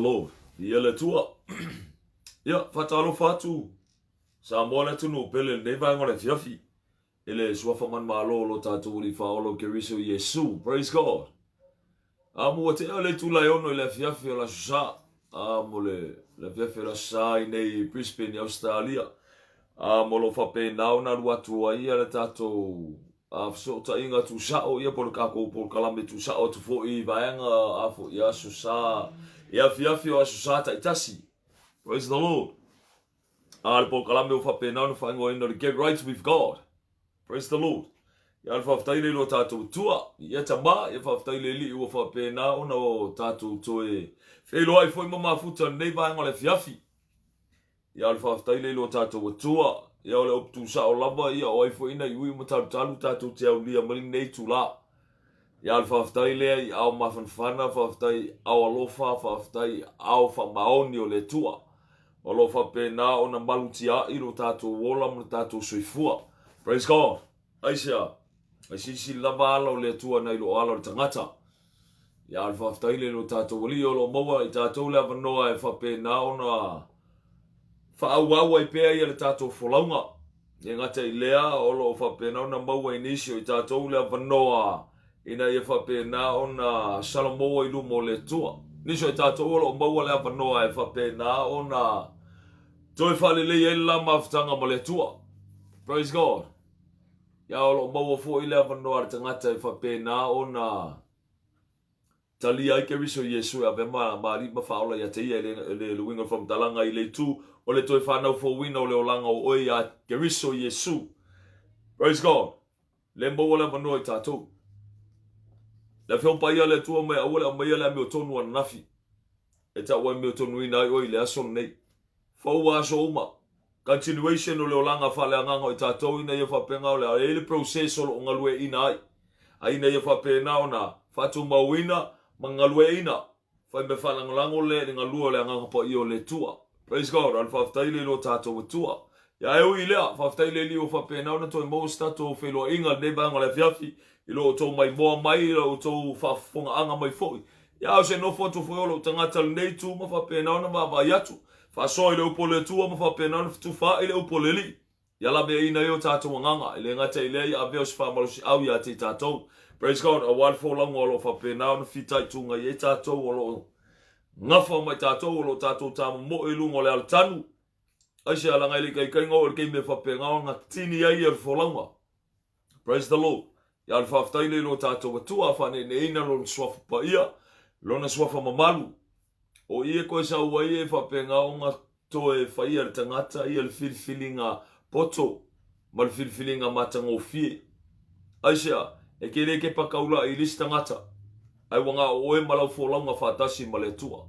Lord. Ia le Atua. Ia, faatalofa atu Samoa le atunuu pele i lenei vaega o le afiafi i le suafa manumalo o lo tatou Alii Faaola o Keriso Iesu. Praise God. A mo ua tea le itula e 6 i le afiafi o le Aso Sa. A mo le afiafi o le Aso Sa i nei i Brisbane i Ausetalia. A mo lo faapena ona alu atu ai ia le tatou a fesootaiga tuusao ia po o le tatou polokalame tuusao atu foi i vaega a foi i Aso Sa i afiafi o Aso Sa taitasi. Praise the Lord. A le polokalame ua faapena ona faaigoaina o le Get Right With God. Praise the Lord. Ia le faafetai le i lo tatou Atua. Ia tama, ia faafetai le Alii ua faapena ona o tatou toe feiloai foi ma mafuta i lenei vaega o le afiafi. Ia o le faafetai lea i lo tatou Atua. Ia o le upu tuusao lava, ia o ai foi na iuiu ma talutalu tatou te aulia mai lenei itula. Ia o le faafetai lea i ao mafanafana, faafetai i ao alofa, faafetai i ao faamaoni o le Atua. O lo o faapena ona malutia'i lo tatou ola ma lo tatou soifua. Praise God. Aisea? E silisili lava ala o le Atua nai lo ala o le tagata. Ia, o le faafetai lea i lo tatou Alii o lo o maua i tatou le avanoa e faapena ona faaauau ai pea ia le tatou folauga. E gata i lea, o lo o faapena ona maua i nisi o i tatou le avanoa ina ia faapena ona salamo i luma o le Atua. Nisi o i tatou o lo o maua le avanoa e faapena ona toe faalelei ai le la mafutaga ma le Atua. Praise God. Ia o lo o maua foi le avanoa a le tagata e faapena ona talia ai Keriso Iesu e avea ma, ma alii ma faaola ia te ia i le, le, le uiga o le faamatalaga i le itu o le toe fanau fouina o le olaga o oe iā Keriso Iesu. Praise God. Le maua le avanoa i tatou. Le Afioga Paia a le Atua mai aua le aumaia le amiotonu ananafi e tau amiotonuina ai oe i le aso lenei. Fou aso uma. Continuation o le olaga faaleagaga o i tatou ina ia faapena o le a i ai le process o lo o galueaiina ai, a ina ia faapena ona faatumauina ma galueaiina fai mea faalagolago lea i le galue o le Agaga Paia o le Atua. Praise God, a o le faafetai lea i lo tatou Atua. Ia e ui i lea, faafetai i le Alii ua faapena ona toe maua se tatou feiloaiga i lenei vaega o le afiafi, i lo outou maimoa mai, i lo outou faafofogaaga mai foi. Ia a o se nofo atu foi o lou tagata i lenei itu ma faapena ona vaavaai atu, Faasoa i le upu o le Atua ma faapena ona fetufaai le upu o le Alii. Ia laveaiina ai o tatou agaga, e le gata i lea ia avea o se faamalosiau ia te i tatou. Praise God, aua le folauga o lo o faapena ona fitaituga i ai tatou o lo o gafa ma i tatou o lo o tatou tamomoe i luga o le alatanu. Aisea, leaga e le i taitaiga oo i le taimi e faapena ona tini ai ia le folauga. Praise the Lord. Ia le faafetai lea i lo tatou Atua, faaneeneeina Lona Suafa Paia, Lona Suafa mamalu. O i e koe sau ai e faapena ona toe faia le tagata ia le filifiliga poto ma le filifiliga matagofie. Aisea, e te le kepa taula'i i le isi tagata, ae ua na o oe ma lau folauga faatasi ma le Atua.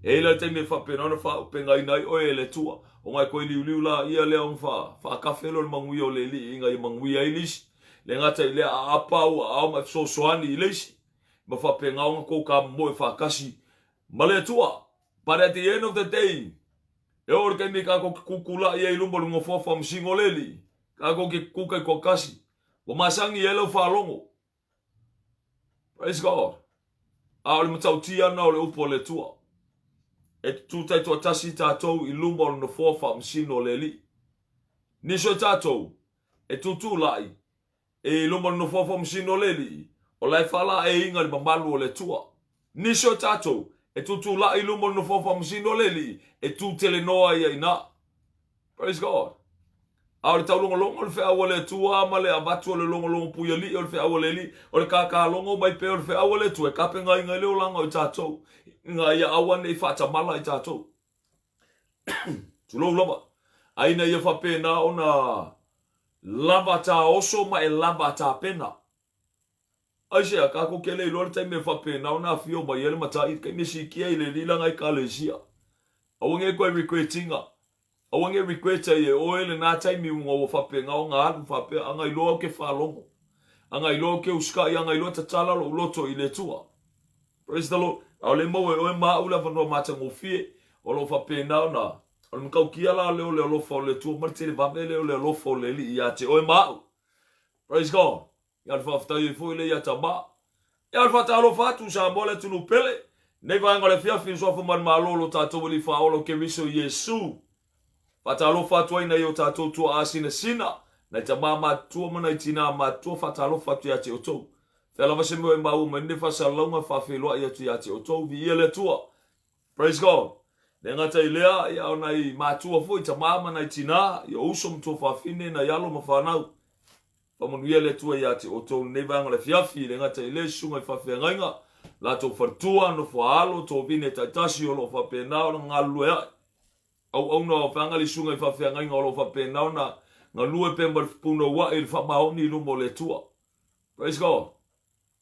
E i ai la le taimi e faapena ona faaaupegaina ai oe e le Atua, ona e toe liuliu laia lea ona faatafe lea o le manuia o le Alii ina ia manuia ai le isi. Le gata i lea, aapa ou aao ma e fesoasoani i le isi, ma faapena ona tou tamomoe faatasi ma le Atua. But at the end of the day, e oo i le taimi tatou te tutulai ai i luma o le nofoa faamasino o le Alii, tatou te tutu taitoatasi, ua masani ai lau faalogo. Praise God. A o le matautia lena o le upu a le Atua. E tutū taitoatasi tatou i luma o le nofoa faamasino o le Alii. Nisi o tatou e tutulai i luma o le nofoa faamasino o le Alii, o la e faalaeiina le mamalu o le Atua. Nisi o tatou e tutulai i luma o le nofoa faamasino o le Alii, e tu telenoa ia i ina. Praise God. A o le taulogologo o le feau a le Atua ma le avatu o le logologo puialii o le feau a le Alii, o le kākālogo mai pea o le feau a le Atua e tapenaina ai le olaga o i tatou, ina ia aua ne i faatamala i tatou. Tulou lava. A ina ia faapena ona lava taoso ma e lava tapena. Aisea, tatou te le iloa le taimi e faapena ona afio mai ai le matai i le taimi e siitia i le alii lana ekalesia. Aua ne i toe regret ina. Aua ne i regret ai e oe lena taimi una ua faapena ona alu faapea, a na iloa ou te faalogo. A na iloa ou te usikai, a na iloa e tatala lou loto i le Atua. Praise the Lord. A o lea e maua e oe ma au le avanoa matagofie o lo o faapena ona o le matautia la lea o le alofa o le Atua ma le televave lea o le alofa o le Alii ia te oe ma au. Praise God. Ia le faafetai ai foi lea ia Tama. Ia le faatalofa atu Samoa le atunuu pele. Lenei vaega o le afiafi, i le Suafa manumalo o lo tatou Alii Faaola o Keriso Iesu. Faatalofa atu ai nai o tatou tuaa sinasina, nai tama matutua ma nai tinā matutua, faatalofa atu ia te outou. Fea lava se mea e maua mai nei faasalalauga, faafeiloai atu ia te outou, viia le Atua. Praise God. Le gata i lea, ia o nai matua foi, tama ma nai tinā, ia o uso ma tuafafine, nai alo ma fanau. Faamanuia le Atua ia te outou lenei vaega o le afiafi, le gata i lea susuga i faafeagaiga, latou faletua, nofoaalo, tovine taitasi o lo o faapena ona galulue ai. Auauna o feagali susuga i faafeagaiga o lo o faapena ona galue pea ma le punouai i le faamaoni i luma o le Atua. Praise God.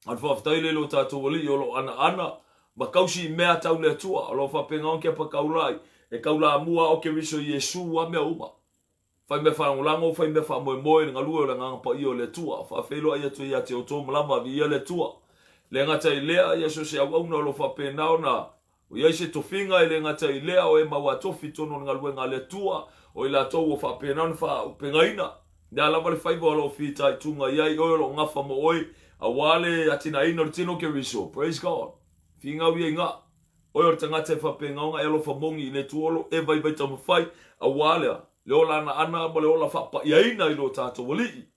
A o le faafetai lea i lo tatou Alii o lo o anaana ma kausi i mea tau le Atua, o lo o faapena ona kepa kaulai e kaulamua a o Keriso Iesu a mea uma. Fai mea faalagolago, fai mea faamoemoe i le galue o le Agaga Paia o le Atua. Faafeiloai atu ia te outou ma lava, viia le Atua. Le gata i lea, ia so o se auauna o lo o faapena ona o i ai se tofiga, e le gata i lea, o e mauatofi i totonu o le galuega a le Atua, o i latou ua faapena ona faaaupegaina. Le a lava le faiva o lo o fitaituga i ai oe o lo o gafa mo oe, aua le atinaeina o le tino o Keriso. Praise God. Finau ia i ga. Oe o le tagata e faapena ona e alofa moni i le Atua o lo o e vaivai taumafai, aua lea, le ola anaana ma le ola faapaiaina i lo tatou Alii.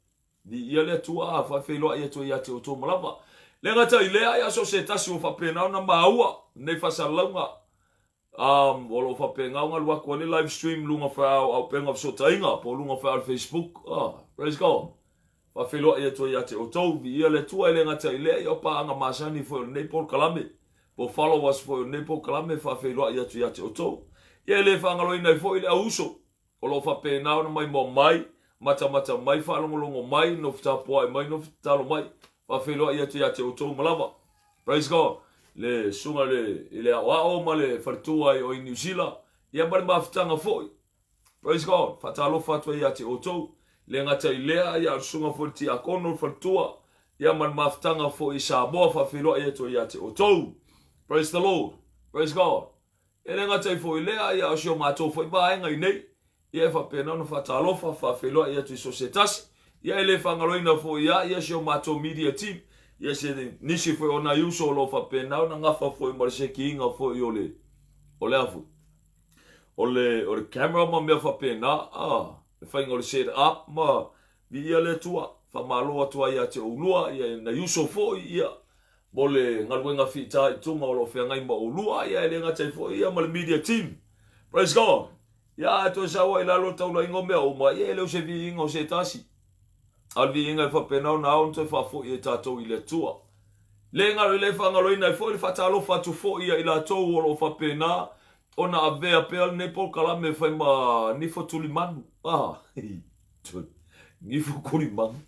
Viia le Atua, a faafeiloai atu ai ia te outou ma lava. Le gata i lea, ia so o se tasi ua faapena ona maua lenei faasalalauga, o lo o faapena ona alu atu ai le live stream luga o auupega o fesootaiga po o luga o le Facebook. Oh, praise God. Faafeiloai atu ai ia te outou, viia le Atua. E le gata i lea, ia o paaga masani foi o lenei polokalame, po o followers foi o lenei polokalame, faafeiloai atu ia te outou. Ia e le faagaloina ai foi le auuso o lo o faapena ona maimoa mai, matamata mai, faalogologo mai, nofo tapuai mai, nofo tatalo mai. Faafeiloai atu ia te outou ma lava. Praise God. Le susuga i le aoao ma le faletua i Niu Sila, ia ma le mafutaga foi. Praise God. Faatalofa atu ai ia te outou. Le gata i lea, ia o le susuga foi i le tiakono, le faletua, ia ma le mafutaga foi i Samoa, faafeiloai atu ai ia te outou. Praise the Lord. Praise God. E le gata i foi i lea, ia o si o matou foi vaega i nei, ia e faapena ona faatalofa, faafeiloai atu i so o se tasi, ia e le faagaloina foi ia, ia si o matou media team, ia se nisi foi o nai uso o lo o faapena ona gafa foi ma le sekiina foi o le, o le a foi, o le, o le camera ma mea faapena, a, le faiga o le set up ma, viia le Atua, faamalo atu ai ia te oulua, ia nai uso foi, ia, mo le galuega fitaituga o lo o feagai ma oulua, ia e le gata ai foi ia ma le media team. Praise God. Ia a toe sau ai i lalo le taulaiga o mea uma, ia e le o se viiga o se tasi. A o le viiga e faapena ona ao ona toe faafoi e tatou i le Atua. Le galo i le faagaloina ai foi le faatalofa atu foi ia i latou o lo o faapena ona avea pea lenei polokalame e fai ma nifo tulimanu. Ah, Nifo tulimanu.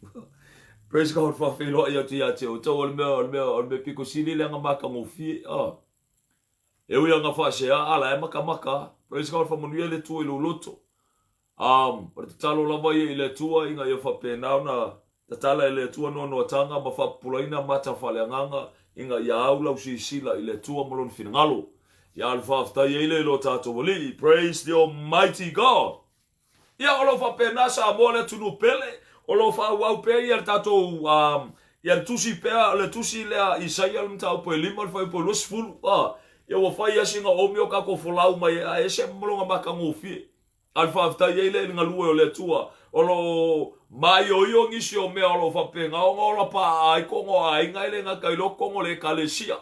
Praise God, faafeiloai atu ia te outou, o le mea, o le mea, o le mea pito sili le aga matagofie. Ah. E ui aga faasea, a la e matamata. Praise God, faamanuia le Atua i lou loto. O le tatalo lava ia i le Atua ina ia faapena ona tatala e le Atua noanoatanga ma faapupulaina mata faaleagaga ina ia au lau silasila i le Atua ma Lona finagalo. Ia alu faafetai ai lea i lo tatou Alii. Praise the Almighty God. Ia, o lo o faapena Samoa le atunuu pele, o lo o faaauau pea ia le tatou, ia le tusi pea, le tusi lea Isaia le mataupu e 5 le fuaiupu e 20, ia ua fai lava sina omi o tatou folau mai ai, ae ese ma lona matagofie. A o le faafetai ai lea i le galue o le Atua, o lo o maioio nisi o mea o lo o faapena ona ola paaa ai totonu o aiga, e le gata i lea o totonu o le Ekalesia.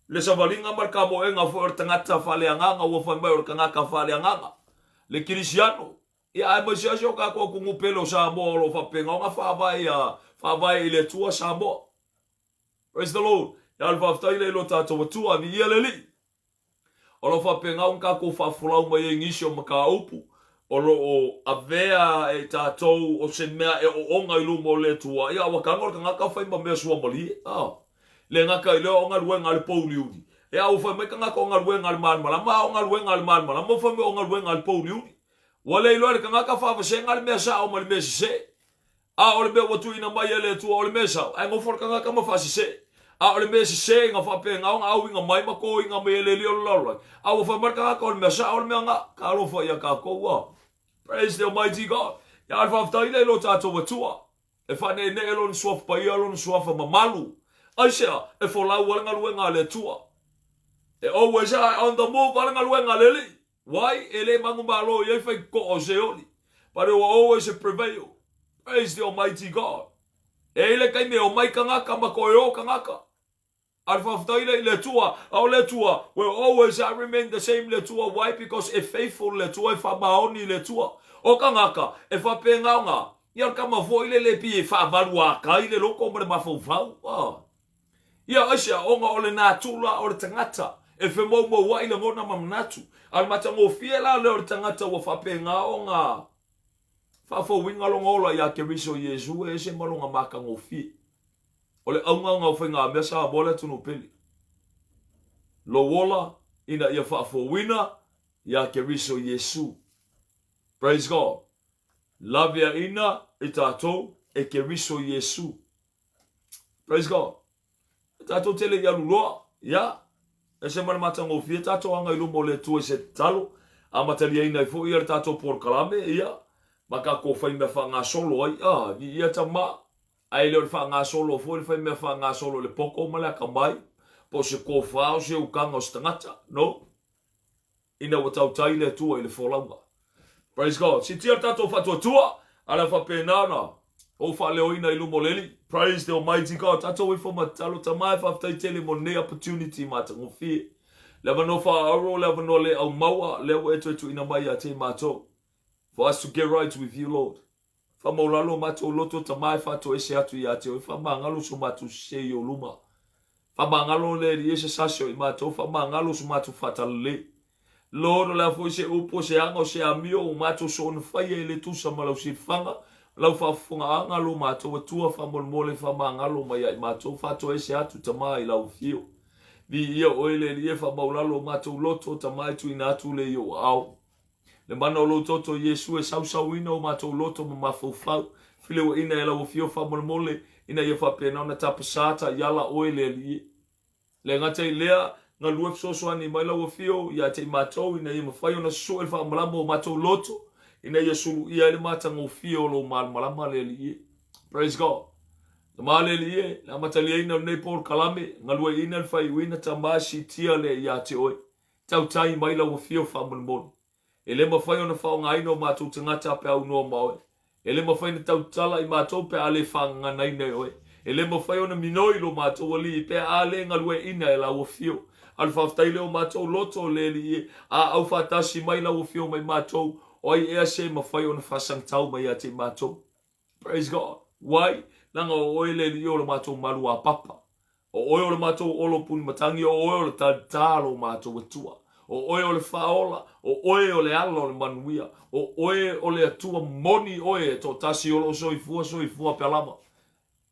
Le savaliga ma le kamoega foi o le tagata faaleagaga ua fai mai o le tagata faaleagaga, le Kerisiano. Ia aemaise lava si o tatou atunuu pele o Samoa o lo o faapena ona faavae ia faavae i le Atua Samoa. Praise the Lord. Ia o le faafetai lea i lo tatou Atua, viia le Alii. O lo o faapena ona tatou faafolau mai ai nisi o mataupu o lo o avea e tatou o se mea e oona i luma o le Atua, ia ua tago le tagata fai ma mea suamalie. Ah. Le gata i lea o galuega a le pouliuli. Ia ua fai mai tagata o galuega a le malamalama, a o galuega a le malamalama ua fai mai o galuega a le pouliuli. Ua le iloa e le tagata faavasega le mea sao ma le mea sese. A o le mea ua tuuina mai e le Atua o le mea sao, ae nofo le tagata ma faasese. A o le mea sese ina faapena ona auiga mai ma toina mai e le alii o le lalolagi, a ua fai mai le tagata o le mea sao o le mea na. Talofa ia tatou a. Praise the Almighty God. Ia a le faafetai lea i lo tatou Atua. E faaneenee Lona Suafa Paia, Lona Suafa mamalu. Aisea? E folau ai le galuega a le Atua. E always a on the move a le galuega a le Alii. Why? E le manumalo i ai faitotoa o Seoli. But it will always prevail. Praise the Almighty God. E i ai le taimi e omai tagata ma toe o tagata. A le faafetai lea i le Atua, a o le Atua will always remain the same le Atua. Why? Because e faithful le Atua, e faamaoni le Atua. O tagata, e faapena ona, ia o le tama foi lele e pei e faavaluatai le loto ma le mafaufau. Ah. Ia, aisea? Ona o le natura o le tagata e femoumouai lagona ma manatu. A o le matagofie la lea o le tagata ua faapena ona faafouina lona ola ia Keriso Iesu e ese ma lona matagofie. O le auga ona o faigamea Samoa le atunuu pele. Lou ola ina ia faafouina ia Keriso Iesu. Praise God. Laveaina i tatou e Keriso Iesu. Praise God. E tatou te le i alu loa, ia, ese ma le matagofie tatou aga i luma o le Atua i se tatalo, amataliaina ai foi ia le tatou polokalame, ia, ma tatou fai mea faagasolo ai, ah, viia tama, ae le o le faagasolo foi le fai mea faagasolo i le poto ma le atamai, po o se tofa o se utaga o se tagata, no. ina ua tautai le Atua i le folauga. Praise God. Siitia le tatou faatuatua, a le faapena ona ou faaleoina i luma o le Alii. Praise the Almighty God. Tatou ifo ma tatalo, Tama e faafetai tele mo lenei opportunity matagofie. Le avanoa faaoro, le avanoa le aumaua, lea ua e toe tuuina mai ia te matou. For us to get right with you, Lord. Faamaulalo o matou loto tama e faatoese atu ia te oe, faamagalo so matou sese i ou luma. Faamagalo le Alii e se sasi o i matou, faamagalo so matou faatalale. Lord, o le a foi se upu, o se aga, o se amio ua matou soona faia e le tusa ma lau silafaga, lau faafofogaaga, lo matou Atua, faamolemole faamagalo mai ia i matou, faatoese atu tama i lau afio. Viia oe le Alii e faamaulalo o matou loto, tama e tuuina atu le i ou aao. Le mana o lou toto Iesu e sausauina o matou loto ma mafaufau, fileuaina e lau afio faamolemole, ina ia faapena ona tapasā taiala oe le Alii e. Le gata i lea, galue fesoasoani mai lau afio ia te i matou ina ia mafai ona sue le faamalama o matou loto, ina ia suluia ai le matagofie o lou malamalama le Alii e. Praise God. Tama le Alii e, le amataliaina o lenei polokalame, galueaiina le faaiuina tama siitia lea ia te oe. Tautai mai lau afio faamolemole. E le mafai ona faaaogaina o matou tagata pe a aunoa ma oe. E le mafai ona tautala i matou pe a le faagaganaina e oe. E le mafai ona minoi lo matou Alii pe a le galueaiina e lau afio. A o le faafetai lea o matou loto, le Alii e, a aufaatasi mai lau afio mai matou, o ai ea se mafai ona faasagatau mai ia te matou? Praise God. Why? Leaga o oe le Alii o le matou maluapapa. O oe o le matou olo puni matagi, o oe o le talitā lo matou Atua. O oe o le faaola, o oe o le ala o le manuia, o oe o le Atua moni oe e toatasi o loo soifua soifua pea lava.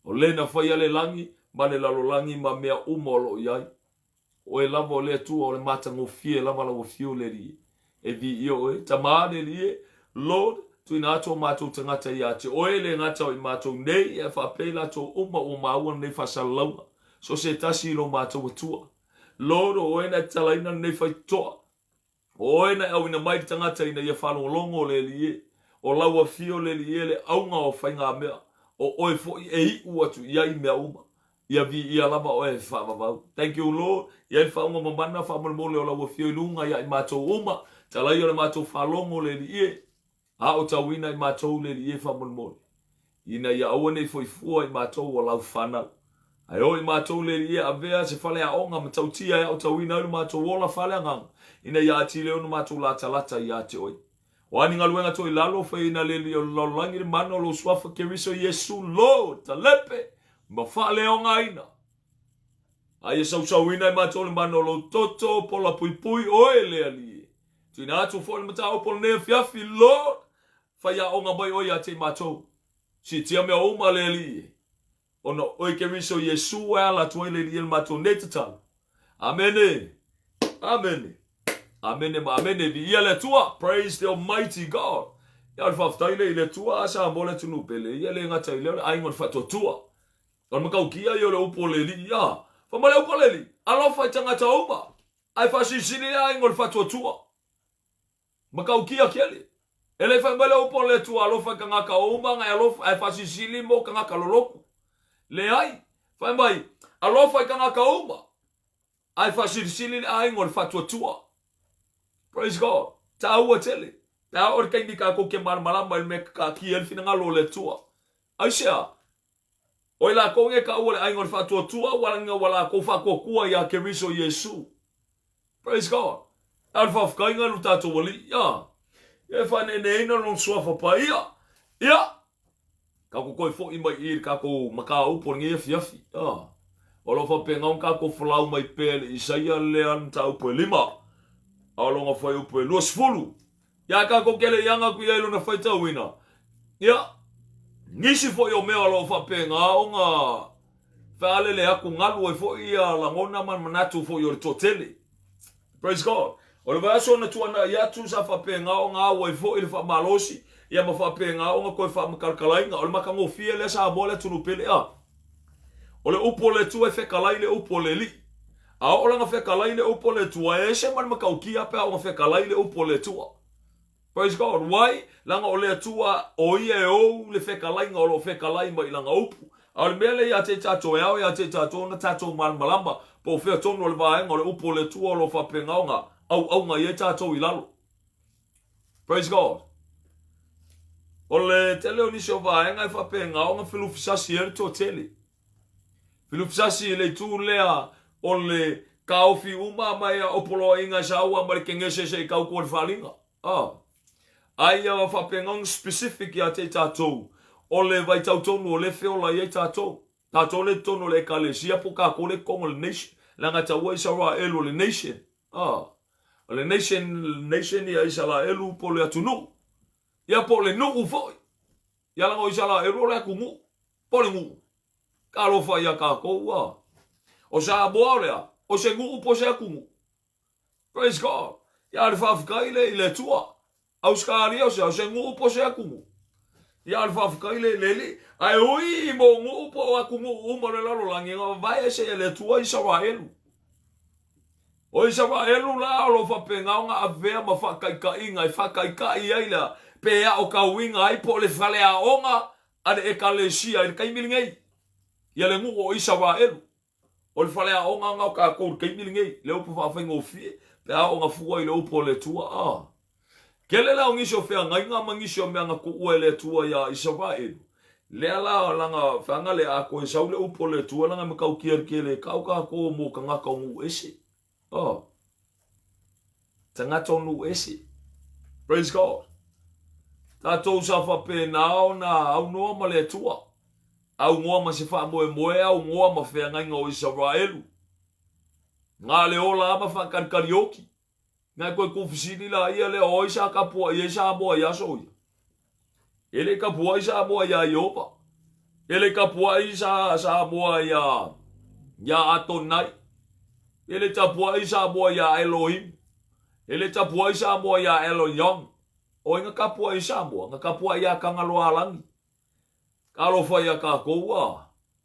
O le na faia le lagi ma le lalolagi ma mea uma o loo i ai. Oe lava o le Atua o le matagofie lava lau afio le Alii e viia oe. Tama le Alii e, Lord, tuuina atu o matou tagata ia te oe, le gata o i matou nei, ae faapea i latou uma ua maua lenei faasalalauga, so se tasi i lo matou Atua. Lord, o oe na e tatalaina lenei faitotoa. O oe na e auina mai le tagata ina ia faalogologo le Alii e. O lau afio le Alii e le auga o faigamea, o oe foi e iu atu i ai mea uma. Ia viia lava oe e faavavau. Thank you Lord, i ai le faauga mamana faamolemole o lau afio i luga ia i matou uma, talai o le matou faalogo le Alii e. Aotauina i matou le Alii e faamolemole, ina ia aua ne i foifua i matou o lau fanau. Ae o i matou le Alii e avea se faleaoga matautia e aotauina ai lo matou ola faaleagaga, ina ia atili ai ona matou latalata ia te oe. O a ni galuega toilalo, faiaina le Alii o le lalolagi le mana o lou suafa Keriso Iesu Lord, talepe ma faaleaogaina. A ia sausauina e matou le mana o lou toto, pola puipui oe le Alii e. Tuuina atu foi le mataupu o lenei afiafi, Lord, faiaoga mai oe ia te i matou. Siitia mea uma le Alii e. Ona o oe Keriso Iesu e ala atu ai le Alii e le matou nei tatalo. Amene. Amene. Amene ma amene. Viia le Atua. Praise the Almighty God. Ia o le faafetai lea i le Atua a Samoa le atunuu pele. Ia le gata i lea o le aiga o le faatuatua. O le matautia ia o le upu o le Alii. Ia, fai mai le upu a le Alii, alofa i tagata uma. Ae faasilisili le aiga o le faatuatua. Matautia tele. E le fai mai le upu a le Atua alofa i tagata uma na e alofa ae faasilisili mo tagata lolotu. Leai. Fai mai, alofa i tagata uma. Ae faasilisili le aiga o le faatuatua. Praise God. Taua tele. Pe a oo le taimi tatou te malamalama i le mea e taatia ai le finagalo o le Atua. Aisea? O i latou nei e taua le aiga o le faatuatua ua ina ua latou faatuatua ia Keriso Iesu. Praise God. A o le faafetaiga lo tatou Alii. Ia. Ia e faaneeneeina lona suafa paia. Ia. Tatou toe foi mai i le tatou mataupu o lenei afiafi. Ia. O lo o faapena ona tatou folau mai pea i le Isaia lea mataupu e 5. A o lona fuaiupu e 20. Ia tatou te le i aga atu i ai lona faitauina. Ia, nisi foi o mea o lo o faapena ona faalele atu galu ai foi ia lagona ma manatu foi o le toatele. Praise God. O le vaiaso na tuanai atu sa faapena ona au ai foi le faamalosi ia ma faapena ona toe faamakalatalaina. O le matagofie lea Samoa le atunuu pele a. O le upu o le Atua e fetalai le upu o le Alii. A oo lana fetalai le upu o le Atua, e ese ma le matautia pe a oo na fetalai le upu o le Atua. Praise God. Why? Leaga o le Atua, o Ia e ou le fetalaiga o lo o fetalai mai i Lana upu. A o le mea lea ia te i tatou, e ao ia te i tatou ona tatou malamalama po o fea tonu o le vaega o le upu o le Atua o lo o faapena ona auauna i ai tatou i lalo. Praise God. O le tele o nisi o vaega e faapena ona felufisasi ai le toatele. Felufisasi i le itu lea o le taofi uma mai a opoloaiga e saua ma le kegese se i tau atu le faaaliga. Ah. Ai ia faapena ona specific ia te i tatou o le vaitau tonu o le feola i ai tatou. Tatou le totonu o le ekalesia po tatou le totonu o le nation. Leaga e taua Isaraelu o le nation. Ah. O le nation, nation ia Isaraelu po le atunuu. Ia po le nuu foi. Ia leaga o Isaraelu o le atunuu. Po le nuu. Talofa ia tatou a. O Samoa o le a? O se nuu po o se atunuu? Praise God. Ia le faafetai le i le Atua. Ausetalia o se a? O se nuu po o se atunuu? Ia le faafetai le i le Alii. Ae ui i mo nuu po o atunuu uma o le lalolagi, na vavae ese e le Atua Isaraelu. O Isaraelu la o lo o faapena ona avea ma faataitaiga e faataitai ai la pe aotauina ai po o le faleaoga a le Ekalesia i le taimi lenei, ia le nuu o Isaraelu. O le faleaoga lena o tatou i le taimi lenei, le upu faafaigofie, pe a oo ina fua i le upu a le Atua. A. Tele la o nisi o feagaiga ma nisi o mea na tuua e le Atua iā Isaraelu, lea la lana feaga lea a toe sau le upu a le Atua lana e matautia le tele e tau tatou mo tagata o nuu ese. A. Tagata o nuu ese. Praise God. Tatou sa faapena ona aunoa ma le Atua. Aunoa ma se faamoemoe, aunoa ma feagaiga o Isaraelu. Na le ola a ma faakalikalioki. Na e toe tuufesili laia lea, o ai sa tapuai ai Samoa i aso ia? E le i tapuai Samoa iā Ieova. E le i tapuai sa Samoa iā, iā Atonai. E le i tapuai Samoa iā Elohim. E le i tapuai Samoa iā Elyon. O ai na tapuai i Samoa? Na tapuai iā Tagaloaalagi. Talofa iā tatou a.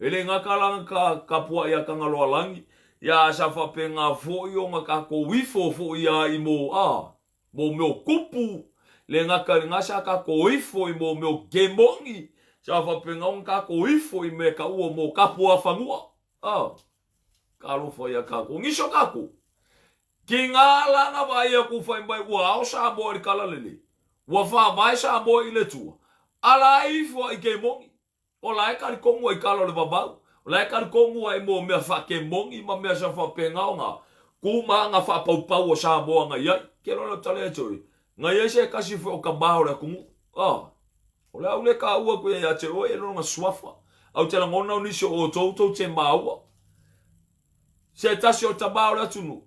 E le gata la na tapuai iā Tagaloaalagi, ia sa faapena foi ona tatou ifo foi ia i mo a, mo mea o kupu, le gata i lena sa tatou ifo i mo mea o kemoni, sa faapena ona tatou ifo i mea e taua mo tapuafanua. A. Talofa iā tatou. Nisi o tatou, ki ngā la na vaai aku fai mai ua ao Samoa i le kala lelei, ua faavae Samoa i le Atua, a la e ifo a i kemoni, o la e talitonu ai kala o le vavau, o la e talitonu ai mo mea faakemoni ma mea sa faapena ona ku ma aga faapaupau o Samoa na i ai. Ke loa lau tala ia te oe, na i ai se tasi foi o tama o le atunuu, a, o le au le taua atu ia ia te oe e lona suafa, a ou te lagona o nisi o outou tou te maua. Se tasi o tama o le atunuu.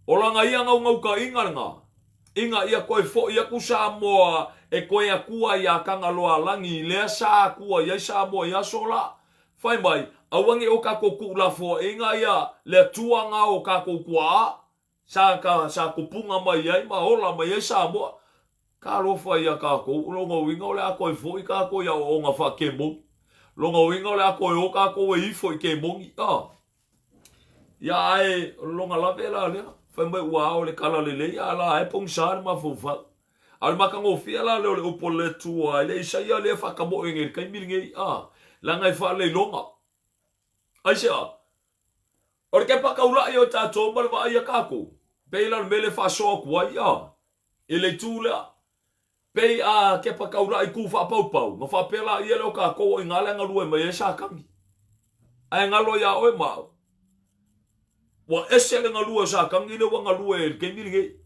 O lana ia naunautaiga lena, ina ia toe foi atu Samoa e toe Atua iā Tagaloaalagi lea sa Atua i ai Samoa i aso la. Fai mai, aua ne i o tatou tuulafoaiga ia le Atua na o tatou tuaa sa sa tupuga mai ai ma ola mai ai Samoa. Talofa ia tatou, o lona uiga o le a toe foi tatou i aoaoga faakemoni. Lona uiga o le a toe o tatou e ifo i kemoni. A. Ia ae o le lona lave la lea, fai mai ua ao le kala lelei a la e pogisa le mafaufau. A o le matagofie la lea o le upu a le Atua e le Isaia lea e faatamoe nei i le taimi lenei, a, leaga e faaleiloga. Aisea? O le kepa taula'i o tatou ma le vaai a tatou, pei la o le mea lea e faasoa atu ai a, i le itu lea. Pei a kepa taula'i tu faapaupau, na faapea laia lea o tatou o i ina le galue mai ai Satani. Ae galo ia oe ma au. Ua ese le galue o Satani lea ua galue i le taimi lenei.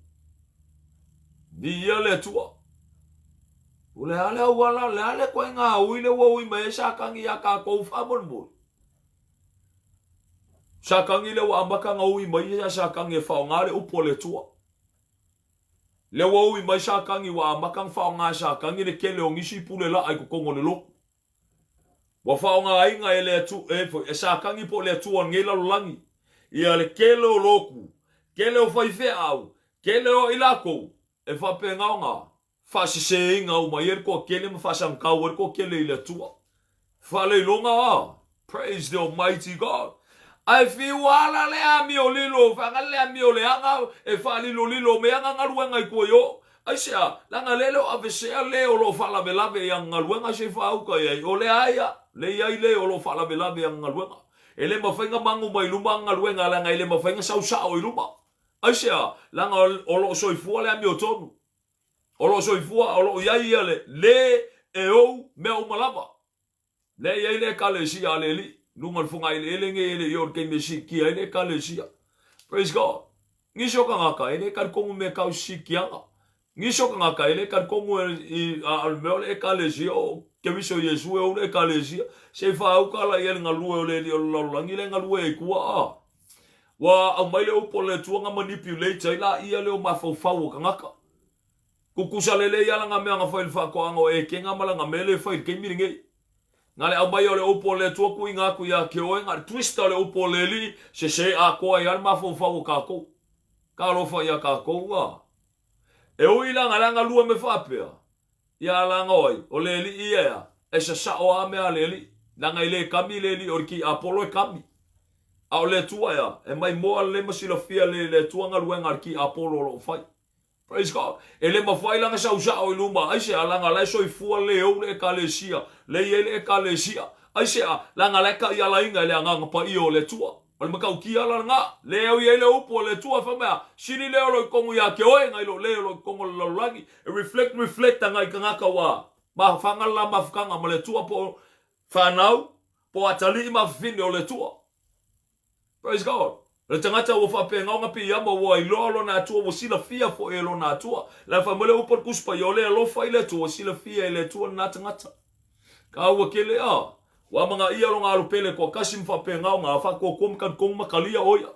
Viia le Atua. O le a le auala, o le a le ituaiga ui lea ua ui mai ai Satani ia tatou faamolemole? Satani lea ua amata ona ui mai ia Satani e faaaoga le upu a le Atua. Lea ua ui mai Satani ua amata ona faaaoga e Satani le tele o nisi pule laa i totonu o le lotu. Ua faaaogaina e le Atua, e, e Satani po o le Atua o lenei lalolagi ia le tele o lotu, tele o faifeau, tele o i latou e faapena ona faaseseina uma ai le toatele ma faasagatau ai le toatele i le Atua. Faaleiloga a! Praise the Almighty God! Ae fiu ala le amio lilo, faga le amio leaga e faalilolilo mai ana galuega i tua i o. Aisea? Leaga lea e le o avesea le o lo o faalavelave i ana galuega se i faauka i ai. O lea ai a, le i ai le o lo o faalavelave i ana galuega. E le mafai ona magu mai luma ana galuega leaga e le mafai ona sau sao i luma. Aisea? Leaga o lo o soifua le amiotonu. O lo o soifua, o lo o i ai ia le lē e ou mea uma lava. Lea e i ai le Ekalesia a le Alii, luga o le fogaeleele nei e le i oo i le taimi e siitia ai le Ekalesia. Praise God. Nisi o tagata e le talitonu i mea tau siitiaga. Nisi o tagata e le talitonu i a o le mea o le Ekalesia o Keriso Iesu e ou le Ekalesia. Se i faauka la i ai le galue o le Alii o le lalolagi lea e galue ai i tua a. Ua aumai le upu a le Atua na manipulate ai laia lea o mafaufau o tagata. Tutusa lelei lava lana mea na fai i le faatoaga o Etena ma lana mea lea e fai i le taimi lenei. Na le aumaia o le upu a le Atua tuuina atu ia te oe, na le twist o le upu a le Alii, sese atoa ai lava le mafaufau o tatou. Talofa ia tatou a. E ui la na le galue mai faapea, Ia laga o ai? O le alii ia ea? E sasao a mea a le alii. Leaga e le kami le alii o le tiapolo e kami. A o le Atua ea? E maimoa lelei ma silafia le le Atua galuega a le tiapolo o lo o fai. Praise God. E le mafai la ona sausao i luma. Aisea? Leaga la e soifua le ou le Ekalesia. Le i ai le Ekalesia. Aisea? Leaga la e taialaina e le Agaga Paia o le Atua. O le matautia la lena, lea e i ai le upu a le Atua e fai mai a, sili lea o lo i kogo ia te oe nai lo le o lo i kogo o le lalolagi. E reflect, reflect agai tagata ua mafaga le la mafutaga ma le Atua po o fanau, po o atalii ma fafine o le Atua. Praise God. Le tagata ua faapena ona piiama ua iloa lona Atua, ua silafia foi e lona Atua. La fai mai le upu a le Tusi Paia, o le alofa i le Atua, ua silafia e le Atua lena tagata. Kaua tele a. Ua amanaia lona alo pele toatasi ma faapena ona faatuatua ma talitonu ma talia o ia.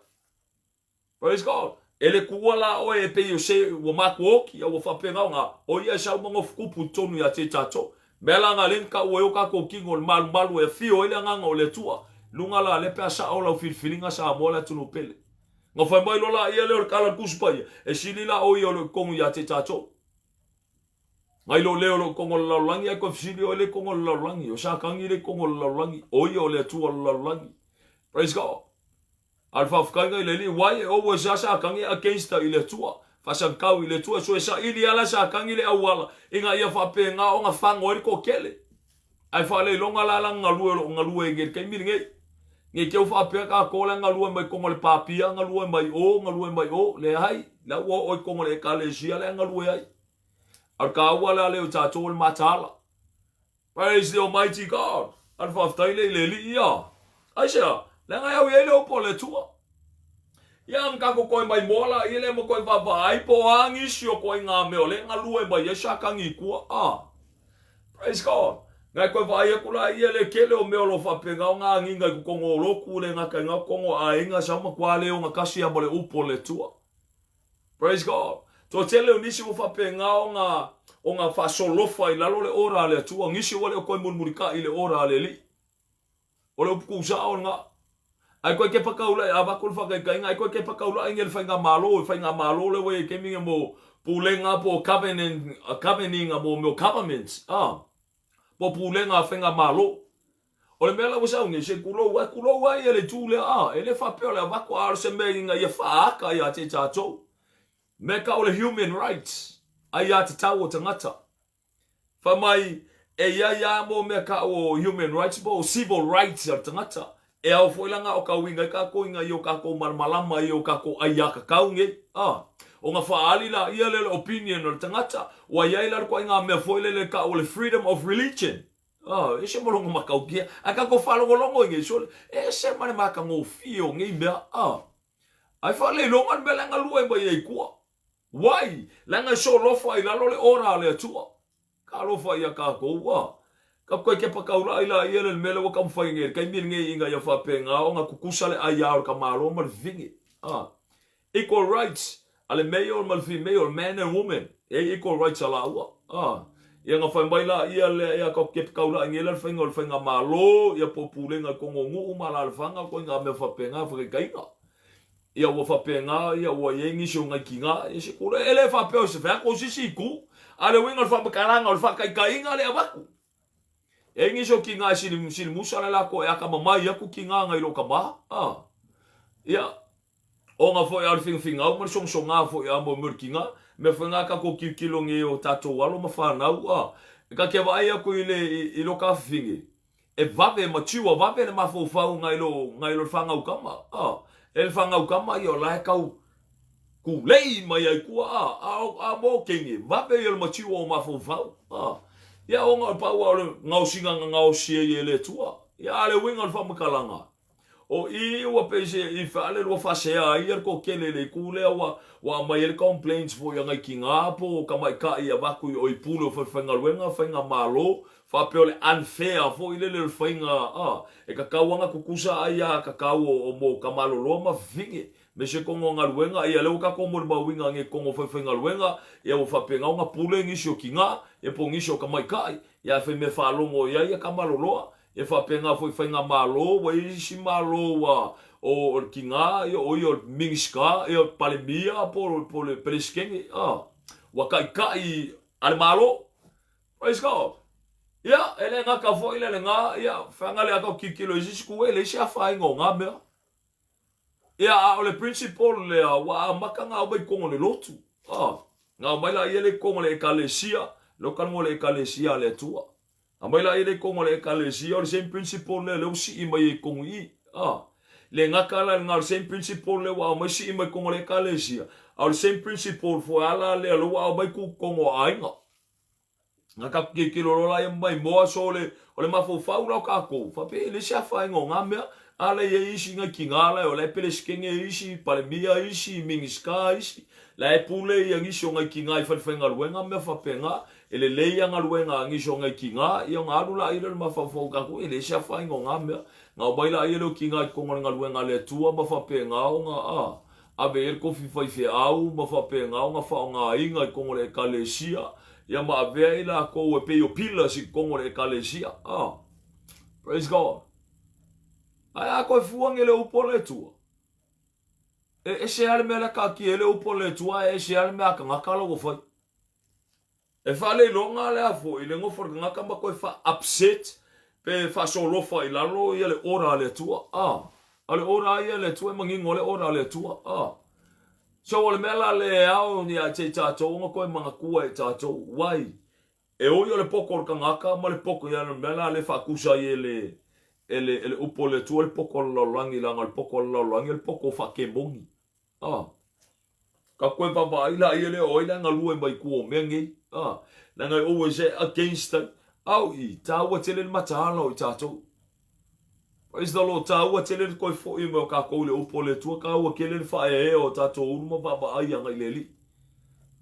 Praise God. E le tuua la oe e pei o se ua matuaoti a ua faapena ona o ia e sau ma nofo tupu i totonu ia te tatou. Mea la na lea na taua ai o tatou tino o le malumalu e afio ai le Agaga o le Atua. Luga la lea pe a sao lau filifiliga Samoa le atunuu pele. Na fai mai loa laia lea o le tala a le Tusi Paia, e sili la o ia o lo o i totonu ia te tatou. Nai lo leo lo kongo le lalolagi ai koe fesili oe le kongo le lalolagi o Satani le kongo le lalolagi o ia o le Atua le lalolagi. Praise God. A le faafetaiga i le Alii why e always a Satani against i le Atua. Faasagitau i le Atua so e saili ala Satani le auala ina ia faapena ona fago ai le toatele. Ae faaleiloga la lana galue o lo o galue ai nei i le taimi lenei. Nei te u faapea tatou la e galue mai totonu o le papia, galue mai o, galue mai o. Leai, la ua oo i totonu o le Ekalesia la e galue ai. A o le taua la lea o tatou o le mataala. Praise the Almighty God! A le faafetai lea i le Alii ia. Aisea? Leaga e au i ai le upu a le Atua. Ia, na tatou toe maimoa laia lea ma toe vaavaai po o a nisi o ituaiga mea o lea e galue mai ai Satani i tua. A. Praise God. Na e toe vaai atu la ia le tele o mea o lo o faapena ona agiga i totonu o lotu le gata i gā totonu o aiga sau matua le ogatasi lava ma le upu a le Atua. Praise God. Toatele o nisi ua faapena ona ona faasolofa i lalo le ora a le Atua, nisi ua le o toe mulimulitai i le ora a le Alii. O le upu tuusao lena. Ae koe kepa taula'i, a avatu le faataitaiga, ai koe kepa taula'i nei le faigamalo, faigamalo lea ua i ai i taimi nei mo pulega po o governing, governing mo mea o governments, a, po o pulega a faigamalo. O le mea la ua sau nei, se tulou ai, tulou ai ia le itu lea, a, e le faapea o le avatu, a o se mea ina ia faaata ia te tatou. Mea tau o le human rights, aiatatau o tagata. Fai mai, e i ai lava mo mea tau o human rights po o civil rights a le tagata. E ao foi la nga o kauiga ai kakou inga i o kakou malamalama i o kakou aiakakau nei, a. O nga faaali la ia lea o le opinion o le tagata, ua iai la le koaiga mea foi lele kau o le freedom of religion. A, ese ma lona matautia. Ae kakou faalogologo i nei sole, ese ma le matagofie o nei mea, a. Ae faaleiloga le mea la e galue mai ai i tua. Why? Leaga e solofa i lalo le ora a le Atua. Talofa ia tatou ua ka toe kepa taula'i laia le mea lea ua taumafai nei i le taimi lenei ina ia faapena ona tutusa le aia o le tamaloa ma le vavine. A. Equal rights a le male ma le female, man and woman, e i ai equal rights a laua. A. Ia na fai mai laia lea ia tatou te kepa taula'i nei la le faiga o le faigamalo ia po o pulega i totonu o nuu ma alaalafaga ituaiga mea faapena faataitaiga. Ia ua faapena, ia ua i ai nisi o nai tina, ia se kula, e le faapea o se fai atu o se isi itu, a o le uiga o le faamatalaga o le faataitaiga lea e avatu. E i ai nisi o tina e sili, sili musa le latou e atamamai atu tina nai lo tama, a. Ia, ona foi a o le finafinau ma le sogasoga foi a mo mea o le tina, mea foi na tatou tilotilo nei o tatou alo ma fanau, a. E ta te vaai atu i le, i, i lo ta fafine, E vave, mature vave le mafaufau nai lo, nai lo le fanau tama, a. E le fanau tama ia o la e tau tulei mai ai tua, a, a, a mo teine, vave ia le mature o mafaufau, a. Ia ona o le pau lava o le gaosiga na gaosi ai e le Atua. Ia a o le uiga o le faamatalaga, O i ua pei se i fale ua faasea ai ia le toatele i le itu lea ua ua aumai ai le complaints foi a nai tina po o tamaitai e avatu i o i pule o falefaigaluega faigamalo faapea o le unfair foi lele o le faiga a e tatau lava ona tutusa ai a tatau o mo tamaloloa ma fafine me se kono o galuega ia lea ua tatou molimauina nei kono o falefaigaluega ia ua faapena ona pule nisi o tina ia po o nisi o tamaitai ia ae faimea faalogo i ai ia tamaloloa E faapena foi faigamalo, ua i ai isi malo ua o le tina, ia o ia o le Minisita, ia o le Palemia po o le Peresetene, a, ua taitai a le Malo. Praise God. Ia, e le gata foi la i lena, ia, feaga lea tatou tilotilo i se isi itu, e leai se afaina o na mea. Ia, a o le principle lea, ua amata ona aumai i totonu o le lotu. A, na aumai laia lea i totonu o le Ekalesia, lea ou talanoa i le Ekalesia a le Atua. Aumai laia lea i totonu o le Ekalesia, o le same principle lea, lea ua sii mai ai i totonu i i. A, le gata la i lena, o le same principle lea ua aumai sii mai i totonu o le Ekalesia, a o le same principle foi a la lea, lea ua aumai tuu i totonu o aiga. Na tatou tilotilo loa la ia maimoa, so o le, o le mafaufau la o tatou, faapea e leai se afaina o na mea, a la e i ai isi nai tina la e o la e Peresetene isi, Palemia isi, Minisita isi, la e pule ia nisi o nai tina i falefaigaluega ma mea faapena, e lelei ia galuega a nisi o nai tina, ia ona alu laia lea o le mafaufau o tatou, e leai se afaina o na mea. Na omai laia lea o tina i totonu o le galuega a le Atua ma faapena ona, a, ave i ai le tofi faifeau ma faapena ona faaaogaina i totonu o le Ekalesia, ia ma avea i latou e pei o pillars i totonu o le Ekalesia. Ah, praise God. Ae a toe fua nei le upu a le Atua, e ese lava le mea la e taatia ai le upu a le Atua, ae ese lava le mea a tagata la ua fai. E faaleiloga le a foi le nofo a le tagata ma toe faa-upset pe faasolofa i lalo ia le order a le Atua. A, o le order lava ia a le Atua e manino le order a le Atua. A. So o le mea la lea e ao ia te i tatou ona toe manatua e tatou, why? E ui o le poto o le tagata ma le poto ia le mea la lea e faatusa ai e le e le e le upu a le Atua le poto o le lalolagi leaga o le poto o le lalolagi o le poto faakemoni. A. Ka koe vaavaai laia lea o ai la e galue mai tua o mea nei. A. Leaga e always e against ai. Au i, tāua tele le mataala o i tātou. Praise the Lord, tāua tele le toe fo'i mai o kākou i le upu o le Atua, tāua tele le whaeaea o tātou ulu ma vaavaai agai le Alii.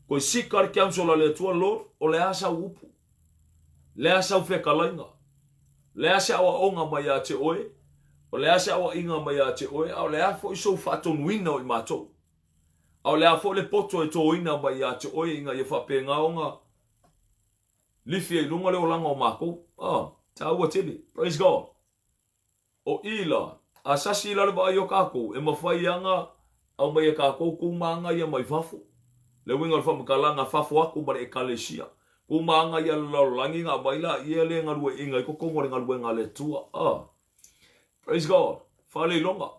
Koe seek a le counsel a le Atua, Lord, o le a sau upu? Le a sau fetalaiga? Le a se aoaoga mai ia te oe? O le a se aoaiga mai ia te oe? A o le a foi sou faatonuina o i matou? A o le a foi le poto e tōina mai ia te oe ina ia faapena ona lifi ai i luga le olaga o makou? Ah, tāua tele. Praise God. O i la, a sasi la le vaai o kakou, e mafai ana aumai e kakou ku ma aga ia mai fafo. Le uiga o le faamatalaga, fafo aku ma le Ekalesia. Ku ma aga ia le lalolagi na aumai la ia le galueaiina i totonu o le galuega a le Atua. Ah. Praise God. Faaleiloga.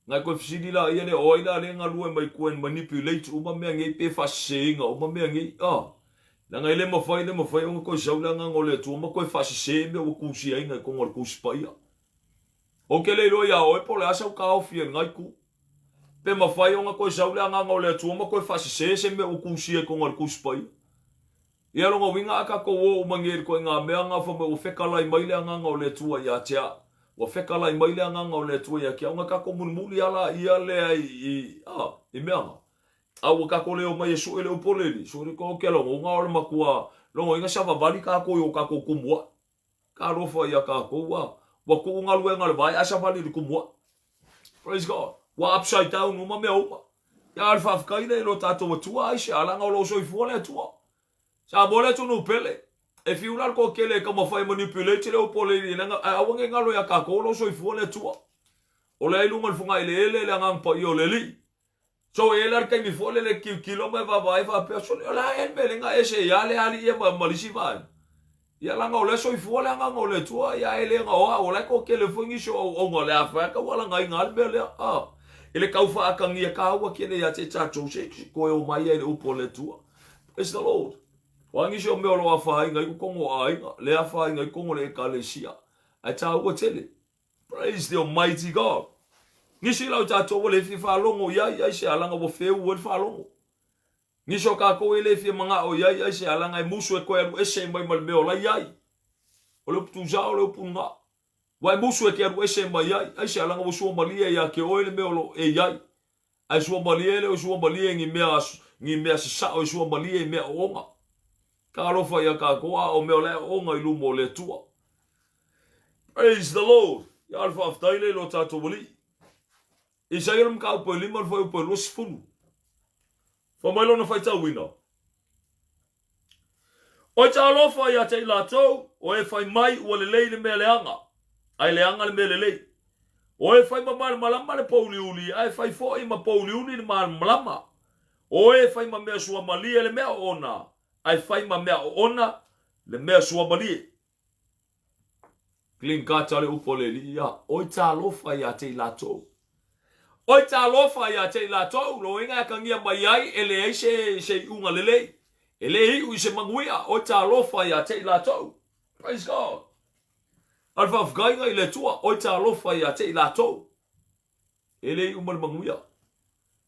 Nai koe fesili la ia le o ai la le galue mai koe manipulate uma mea nei pe faaseseina uma mea nei. Ah. Leaga e le mafai, le mafai ona koe sau le agaga o le Atua ma koe faasese mea ua tusiaina i totonu o le Tusi Paia. Ou te le iloa iā oe po o le a sau taofi e lenai itu. Pe mafai ona toe sau le Agaga o le Atua ma toe faasese se mea ua tusia i totonu o le Tusi Paia. Ia lona uiga a tatou o uma nei i le ituaiga mea na fai mai ua fetalai mai le Agaga o le Atua ia te au. Ua fetalai mai le Agaga o le Atua ia te au ona tatou mulimuli lava laia lea i, a, i mea na. A ua tatou le omai e sue le upu o le Alii, sue le toatele logouga o le matua logoina savavali tatou i o tatou tumuai. Talofa ia tatou a ua tuu galuega a le vae ae savali i le tumuai. Praise God. Ua upside down uma mea uma. Ia a o le faafetai lea i lo tatou Atua aisea leaga o lo o soifua le Atua. Samoa le atunuu pele. E fiu la le toatele e taumafai e manipulate le upu o le Alii leaga ae aua ne i galo ia tatou o lo o soifua le Atua. O lea i luga o le fogaeleele le Agaga Paia o le Alii. So e i ai la le taimi foi lele e tilotilo ma e vaavaai faapea, sole, o le a ea le mea lea na ese ai lava le alii ia ma le isi vaega? Ia leaga o lea e soifua le agaga o le Atua, ia ae le na o au, o la e toatele foi nisi o auauna o le a fai lava taualagaina lava le mea lea. A, i le tau faatagia taua tele ia te tatou se toe omai ai i le upu a le Atua. Praise the Lord. O a nisi o mea o lo o afaina ai totonu o aiga, le afaina ai totonu o le Ekalesia, ae taua tele. Praise the Almighty God. Nisi la o tatou ua le fia faalogo i ai, aisea, leaga ua feu ai le faalogo. Nisi o tatou e le fia manao i ai, aisea, leaga e musu e toe alu ese mai ma le mea o la i ai. O le upu tusao, o le upu lena. Ua e musu e te alu ese mai ai, aisea, leaga ua suamalie ia te oe le mea o lo o e i ai. Ae suamalie e le o suamalie i ni mea, ni mea sasao e suamalie i mea oona. Talofa ia tatou, a o mea o la e oona i luma o le Atua. Praise the Lord! Ia le faafetai lea i lo tatou Alii. Isaia le mataupu e 5 le fuaiupu e 20. Fai mai lona faitauina. Oi talofa ia te i latou, o e fai mai ua lelei le mea leaga, ae leaga le mea lelei. O e fai ma malamalama le pouliuli, ae fai foi ma pouliuli le malamalama. O e fai ma mea suamalie le mea oona, ae fai ma mea oona le mea suamalie. Clean cut le upu a le Alii ia. Oi talofa ia te i latou. Oi talofa ia te i latou, loiga e atagia mai ai e leai se, se iuga lelei. E le iu i se manuia. Oi talofa ia te i latou. Praise God. A le faafetaiga i le Atua, oi talofa ia te i latou. E le iu ma le manuia.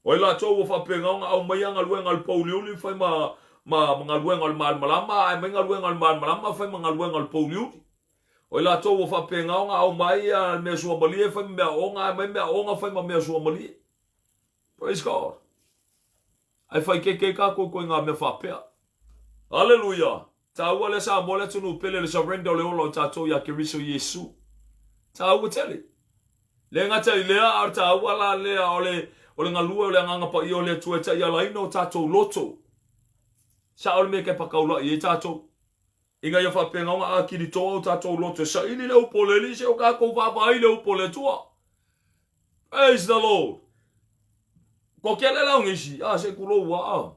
O ai latou ua faapena ona aumaia galuega a le pouliuli fai ma, ma, ma galuega o le malamalama, ae mai galuega o le malamalama fai ma galuega o le pouliuli. O ai latou ua faapena ona aumai le mea suamalie fai ma mea oona, ae mai mea oona fai ma mea suamalie. Praise God. Ae fai keke tatou i ituaiga mea faapea. Aleluia! Taua lea Samoa le atunuu pele le surrender o le ola o tatou ia Keriso Iesu. Taua tele. Le gata i lea, a o le taua la lea o le, o le galue o le Agaga Paia o le Atua e taialaina o tatou loto. Sao le mea e kepakaula'i ai tatou. Ina ia faapena ona akilitoa o tatou loto e saili le upu o le Alii se o tatou vaavaai le upu o le Atua. Praise the Lord. Ko kele la o nisi, a se kulou a.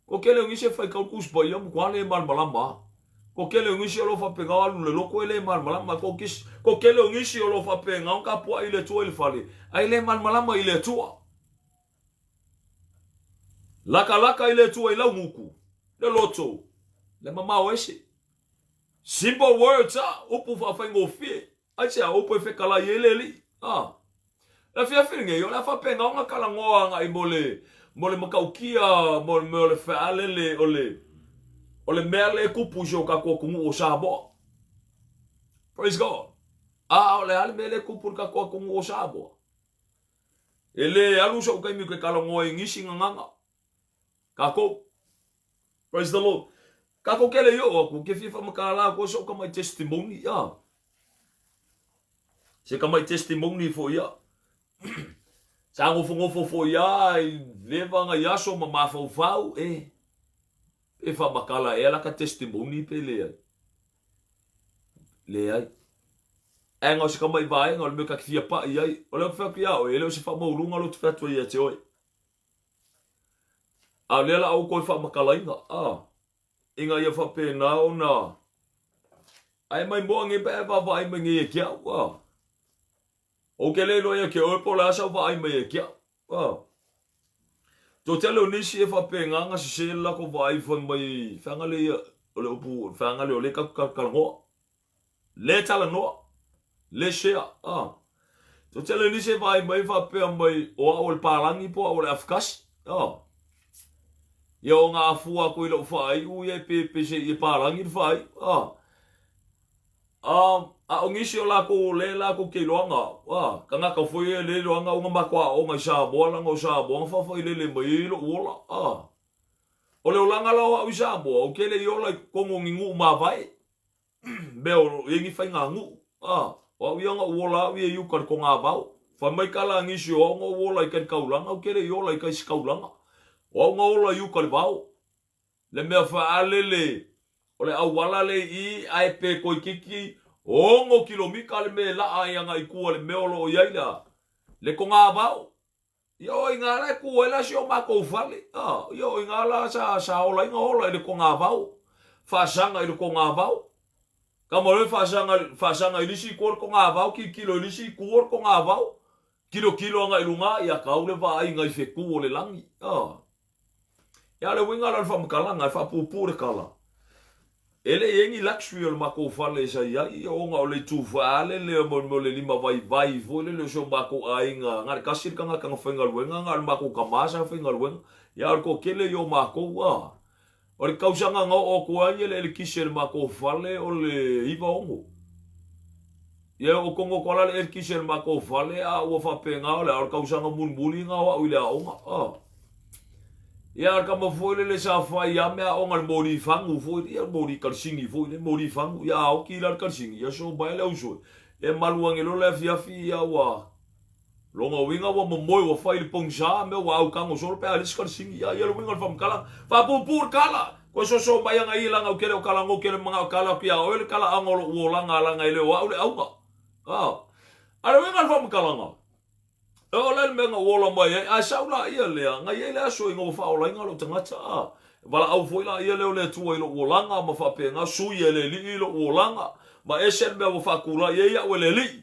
Ko kele o nisi e fai kau Tusi Paia matua le malamalama a. Ko kele o nisi o lo faapena o alu le loto e le malamalama. Ko kisi, ko kele o nisi o lo faapena o tapuai i le Atua i le fale, ae le malamalama i le Atua. Lakalaka i le Atua i lau gutu, le loto, le mamao ese. Simple words a, upu faafaigofie. Aisea, o upu e fetalai ai le Alii? A. Le afiafi lenei, o le a faapena ona talanoa agai mo le, mo le matautia, mo le mea o le fealele, o le, o le mea lea e tupu i si o tatou atunuu o Samoa. Praise God. A, o le a le mea lea e tupu i le tatou atunuu o Samoa? E le alu so'u taimi ou te talanoa i nisi gagana. Tatou. Praise the Lord. Tatou ke le i oo atu, ke fia faamatala atu ai so'u tamai testimony, a. Se tamai testimony foi ia. Sa nofonofo foi a i leva nai aso ma mafaufau, e, pe faamatala ea laka testimony pe leai. Leai. Ae na o se tamai vaega o le mea ta te fia pa'i ai. O lea ou te fai atu iā oe, e le o se faamaualuga lea ou te fai atu ai ia te oe. A o lea la ou toe faamatalaina, a, ina ia faapena ona ae mai moa nei pe a e vaavaai mai nei e ke au, a. Ou te le iloa ia ke oe po o le a sau vaai mai e ke au, a. Toatele o nisi e faapena ona sese le latou vaai fai mai feaga le ia, o le upu feaga le o lea tatou te talatalanoa. Le talanoa. Le share, a. Toatele nisi e vaai mai faapea mai o au o le palagi po o au o le afakasi, a. Ia o nga afua aku i lou faaiu ia pe pe se i e palagi le faaiu, a. A, a o nisi o lakou o le lakou ke iloaga au, a. Kangaka foi e le iloaga au nga matou aoga i Samoa langa o Samoa nga faafailele mai ai lou ola, a. O le olaga la o au i Samoa, ou te le i ola i totonu o ni nuu mavae. Mea o i ai ni faiganuu. A, o au ia na ou ola au ia i uka i le togavao. Fai mai kala a nisi o au na ou ola i kai kaulaga, ou te le i ola i kai isi kaulaga. O au na ola i uka i le vao. Le mea faalele o le auala le i i ae pe toeitiiti 6 kilomita le mea e laa ai agai i tua i le mea o lo o i ai le togavao. Ia o iga la e tu ai la si o matou fale. A, ia o iga la sa, sa ola ai na ola i le togavao. Faasaga i le togavao. Kama loe faasaga, faasaga i le isi itu o le togavao, tilotilo i le isi itu o le togavao. Tilotilo agai i luga, ia tau le vaaiga i fetu o le lagi. A. Ia, o le uiga la o le faamatalaga, e faapuupuu le tala, e le i ai ni luxury o le matou fale sa i ai, ona o le itu faalele o mo le lima vaivai foi lele o si o matou aiga, na o le tasi le tagata na faigaluega, na o le matou tama sa faigaluega. Ia, o le toatele ia o matou, a. O le tausaga na oo atu ai le elekisi a le matou fale o le 96. Ia e oo tonu atu lava la le elekisi a le matou fale a ua faapena o le a o le tausaga mulimuli na o au i le aoga. A. Ia a o le tama foi lele sa fai lava meaaoga i le moli fagu foi lea, le moli kalisini foi lea, moli fagu. Ia a oti la le kalisini, ia so mai le uso e malu ane loa le afiafi ia ua Lona uiga ua momoe ua fai i le pogisa mea ua autago solo pe a leai se kalisini. Ia ia le uiga o le faamatalaga. Faapuupuu le tala! Koe soso mai ana ia leaga ou te le o kalago ou te le manao e kala atu ia oe le talaaga o lou olaga leaga e le o au le auga. A. A le uiga o le faamatalaga, e oo la i le mea na ou ola mai ai, ae sau laia lea, na i ai le aso ina ua faaolaina lou tagata, a. Valaau foi laia lea o le Atua i lou olaga ma faapena, sui e le Alii lou olaga, ma ese le mea ua faatulai ai au e le Alii.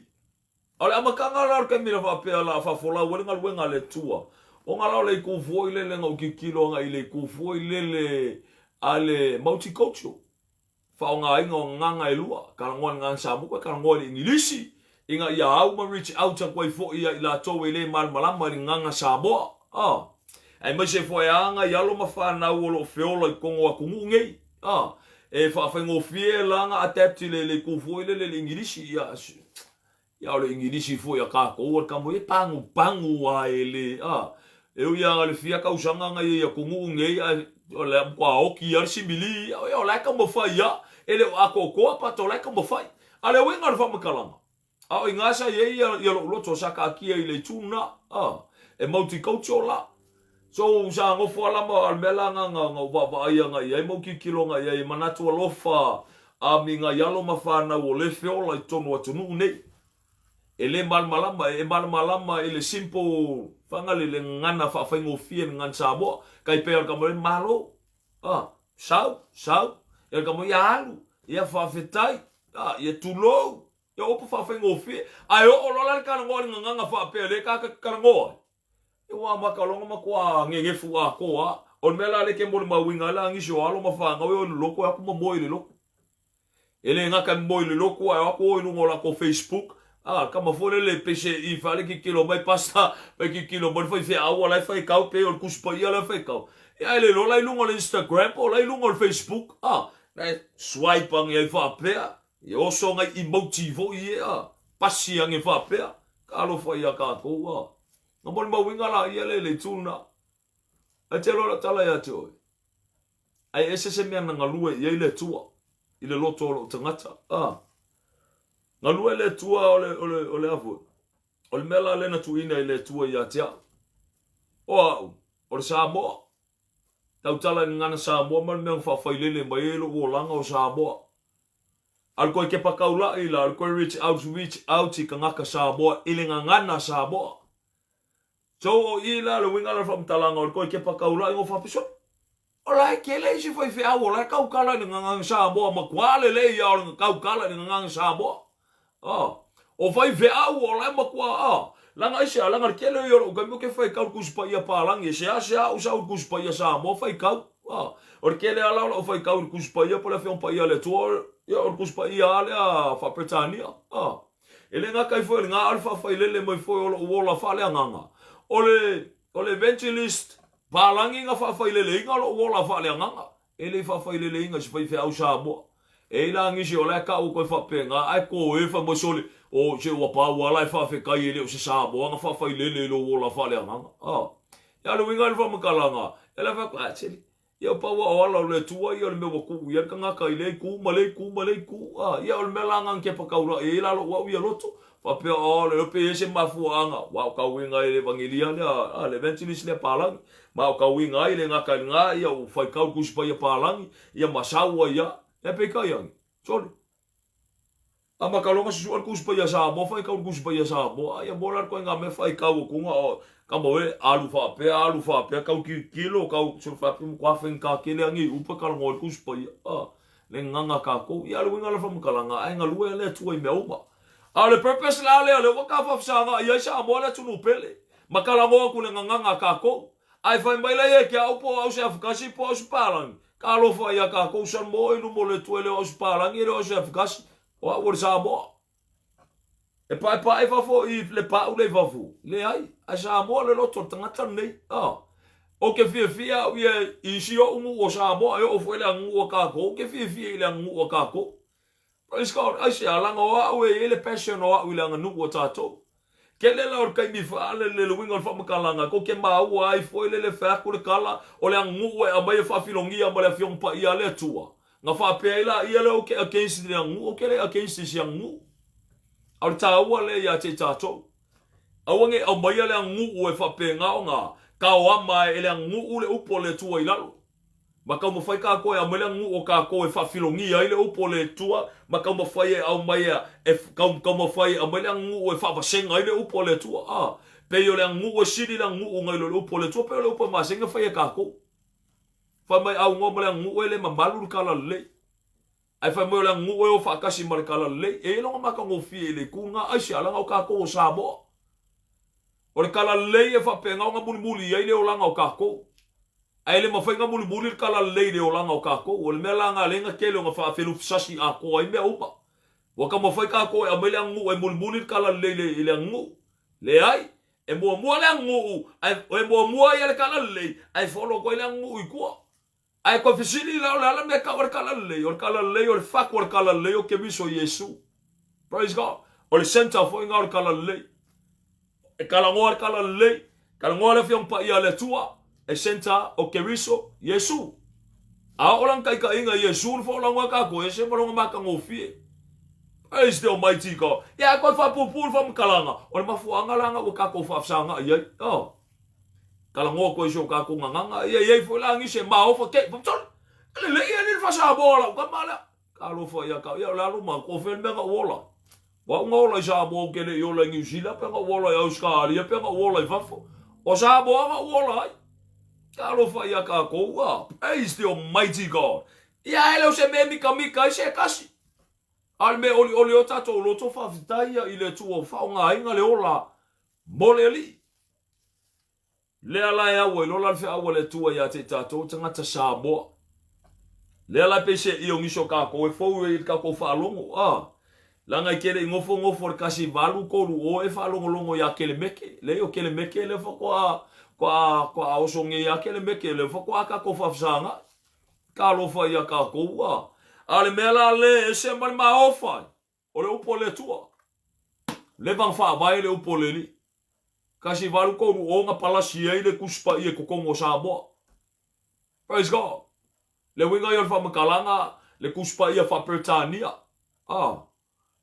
A o le amataga la o le taimi na faapea o le a faafolau ai le galuega a le Atua, ona la o le itu foi lele na ou tilotilo agai i le itu foi lele a le multicultural, faaaogaina o gagana e lua, talanoa i le gagana Samoa toe talanoa i le Igilisi, ina ia au ma reach out atu ai foi ia i latou e le malamalama i le gagana Samoa, a, aemaise foi e a nai alo ma fanau o lo o feola i totonu o atunuu nei, a, e faafaigofie la ona adapt i le itu foi lele i le Igilisi, ia, Ia o le Igilisi foi a tatou o le tama e pagupagu a e le a e ui a le fia tausaga na i ai atunuu nei ae o le matua oti a le simili ia o la e taumafai a e le o atoatoa but o la e taumafai. A le uiga o le faamatalaga a o iga sa i ai ia lou loto sa taatia i le itu lena a e multicultural la. So sa nofo a la ma le mea la na na ou vaavaai agai i ai ma ou tilotilo agai i ai e manatu alofa a mi nai alo ma fanau o le feola i totonu o atunuu nei. E le malamalama, e malamalama i le simple fana le le gagana faafaigofie le gagana Samoa. Tai pei o le tama malo, a, sau, sau, ia le tama ia alu, ia faafetai, a, ia tulou, ia upu faafaigofie. Ae oo loa la le talanoa i le gagana faapea lea ta te talanoa ai, Ua amata loa ona matua gegefu atoa a. O le mea la lea e te molimauina ai la nisi o alo ma fanau e o i le lotu e o atu momoe i le lotu. E le gata e momoe i le lotu ae o atu o i luga o latou Facebook, a, le tama foi lele e pese i fale tilotilo mai pastor, mai tilotilo mai le faifeau la e faitau pei o le Tusi Paia la e faitau. Ia ae le iloa la i luga o le Instagram po o la i luga o le Facebook, a, la e swipe ane ai faapea, e oso nai emoji foi ia, pasi ane faapea. Talofa ia tatou, a. Na molimauina la ia le i le itu lena. Ae te iloa lau tala ia te oe, ai ese se mea na galue i ai le Atua i le loto o lou tagata. A, galue le Atua o le, o le, o le a foi? O le mea la lea na tuuina i le Atua ia te au. O au, o le Samoa. Tautala i le gagana Samoa ma le mea na faafailele mai ai lou olaga o Samoa. A o le toe kepa taula'i la, o le toe reach out, reach out i tagata Samoa i le gagana Samoa. So o i la le uiga la o le faamatalaga o le toe kepa taula'i ua faapea, sole, o la e tele isi faifeau o la e tautala i le gagana Samoa, matua lelei lava o le tautala i le gagana Samoa. Ah, o faifeau o la e matua, ah, leaga aisea, leaga le tele ia o lou taimi ou te faitau i le Tusi Paia Palagi, e seasea ou sau i le Tusi Paia Samoa faitau. Ah, o le tele lava la o lau faitau i le Tusi Paia po o le Afioga Paia a le Atua, ia o le Tusi Paia lava lea faa-Peretania. Ah. E le gata ai foi o le ga, a o le faafailele mai foi o lo'u ola faaleagaga. O le, o le evangelist palagi na faafaileleina lo'u ola faaleagaga. E le i faafaileleina e se faifeau Samoa. E i ai la nisi o la e tau atu ai faapena, ae toe fai mai sole, o se ua pau lava la e faafetai e le o se Samoa na faafailele i lou ola faaleagaga. A. Ia o le uiga o le faamatalaga, ia la fai atu, a seli, ia pau lava o ala o le Atua ia o le mea ua tuu i ai le tagata i lea itu ma lea itu ma lea itu. A, ia o le mea la lena na tepa taulai ai la lou au ia loto. Faapea, o le pe i ai se mafuaaga, ua o tauiga ai le evangelia lea, a, le evangelist lea palagi, ma o tauiga ai le gata i lena, ia ua faitau le Tusi Paia palagi, ia ma sau ai a. Ia peitai ane, sole. A ma kaloga susua le Tusi Paia Samoa, faitau le Tusi Paia Samoa, a ia mo la le koiga mea faitau atuga o kama oe, alu faapea, alu faapea, tau tilotilo, tau, sole faapea, matua faigata tele ane i upa talanoa i le Tusi Paia, a, le gagana tatou. Ia, o le uiga o le faamatalaga, ae galue le Atua i mea uma. A o le purpose la lea, lea ua ta faafesagaai ai Samoa le atunuu pele, ma talanoa atu i le gagana a tatou. Ae fai mai la ia te au po o au se afakasi po o au se palagi, talofa ia tatou Samoa i luma o le Atua e le o au se palagi e le o au se afakasi, o au o le Samoa. E paepae fafo i le pau lea i fafo? Leai, ae Samoa le loto o le tagata lenei. A. Ou te fiafia au ia i si ou nuu o Samoa, e oo foi i le aganuu a tatou, ou te fiafia i le aganuu a tatou. Praise God. Aisea? Leaga o au e i ai le passion o au i le aganuu a tatou. Tele la o le taimi faalele le uiga o le faamatalaga tou te maua ai foi lele fai atu le tala o le aganuu e aumai e faafilogia ma le Afioga Paia a le Atua. Na faapea ai laia lea ou te against i le aganuu, ou te le against i se aganuu. A o le taua lea ia te i tatou. Aua ne i aumaia le aganuu e faapena ona taoama e le aganuu le upu a le Atua i lalo. Ma taumafai tatou e aumai le aganuu o tatou e faafilogia ai le upu o le Atua, ma taumafai e aumai e taumafai e aumai le aganuu e faavasega ai le upu a le Atua. A, pei o le aganuu e sili le aganuu nai lo le upu a le Atua, pei o le upu e masani ona fai e tatou. Fai mai aunoa ma le aganuu e le mamalu le tala lelei. Ae fai mai o le aganuu e o faatasi ma le tala lelei. E i ai lona matagofie i le itu lena, aisea, leaga o tatou o Samoa. O le tala lelei e faapena ona mulimuli ai le olaga o tatou. Ae le mafai ona mulimuli le tala lelei i le olaga o tatou. O le mea la lena lea na tele ona faafelufisasi atoa ai mea uma. Ua taumafai tatou e aumai le aganuu e mulimuli le tala lelei i le aganuu. Leai, e muamua le aganuu, ae e muamua ia le tala lelei, ae follow atu ai le aganuu i tua. Ae toe fesili la, o le a le mea e tau ai le tala lelei? O le tala lelei, o le fatu o le tala lelei o Keriso Iesu. Praise God. O le center foi lena o le tala lelei. E talanoa le tala lelei, talanoa le Afioga Paia a le Atua, e center o Keriso Iesu. A oo lana taitaiga i Iesu le fo'olago a tatou, e ese ma lona matagofie. Praise the Almighty God. Ia ae toe faapuupuu le faamatalaga, o le mafuaaga la lena ua tatou faafesaga'i ai. Oh. Talanoa atu ai i si o tatou gagana, ia i ai foi la nisi e maofa te i, Sole, e lelei e le faa-Samoa lau tama lea. Talofa ia tau, ia o le alu ma ko fea le mea na ou ola. O au na ola i Samoa ou te le i ola i Niu Sila, pe na ou ola i Ausetalia, pe na ou ola i fafo. O Samoa na ou ola ai. Talofa ia tatou, ah, praise the almighty God. Ia e le o se mea e mikamika ai se tasi. A o le mea e olioli ai o tatou loto, faafetai ia i le Atua ua faaaogaina le ola mo le Alii. Lea la e au ai loa la le feau a le Atua ia te i tatou tagata Samoa. Lea la e pei seia o nisi o kakou e fou ai i le kakou faalogo, a. Leaga e te le i nofonofo le 1 8 3 o e faalogologo ia Kelemeke. Leai o Kelemeke lea faatoa, toa, toa oso nei ia Kelemeke, lea faatoa kakou faafesaga'i. Talofa ia kakou, a. A o le mea la le ese ma le maofa, O le upu a le Atua. Leva na faavae le upu a le Alii. 1 8 3 o na palasi ai le Tusi Paia i totonu o Samoa. Praise God. Le uiga ia o le faamatalaga, le Tusi Paia faa-Peretania. Ah.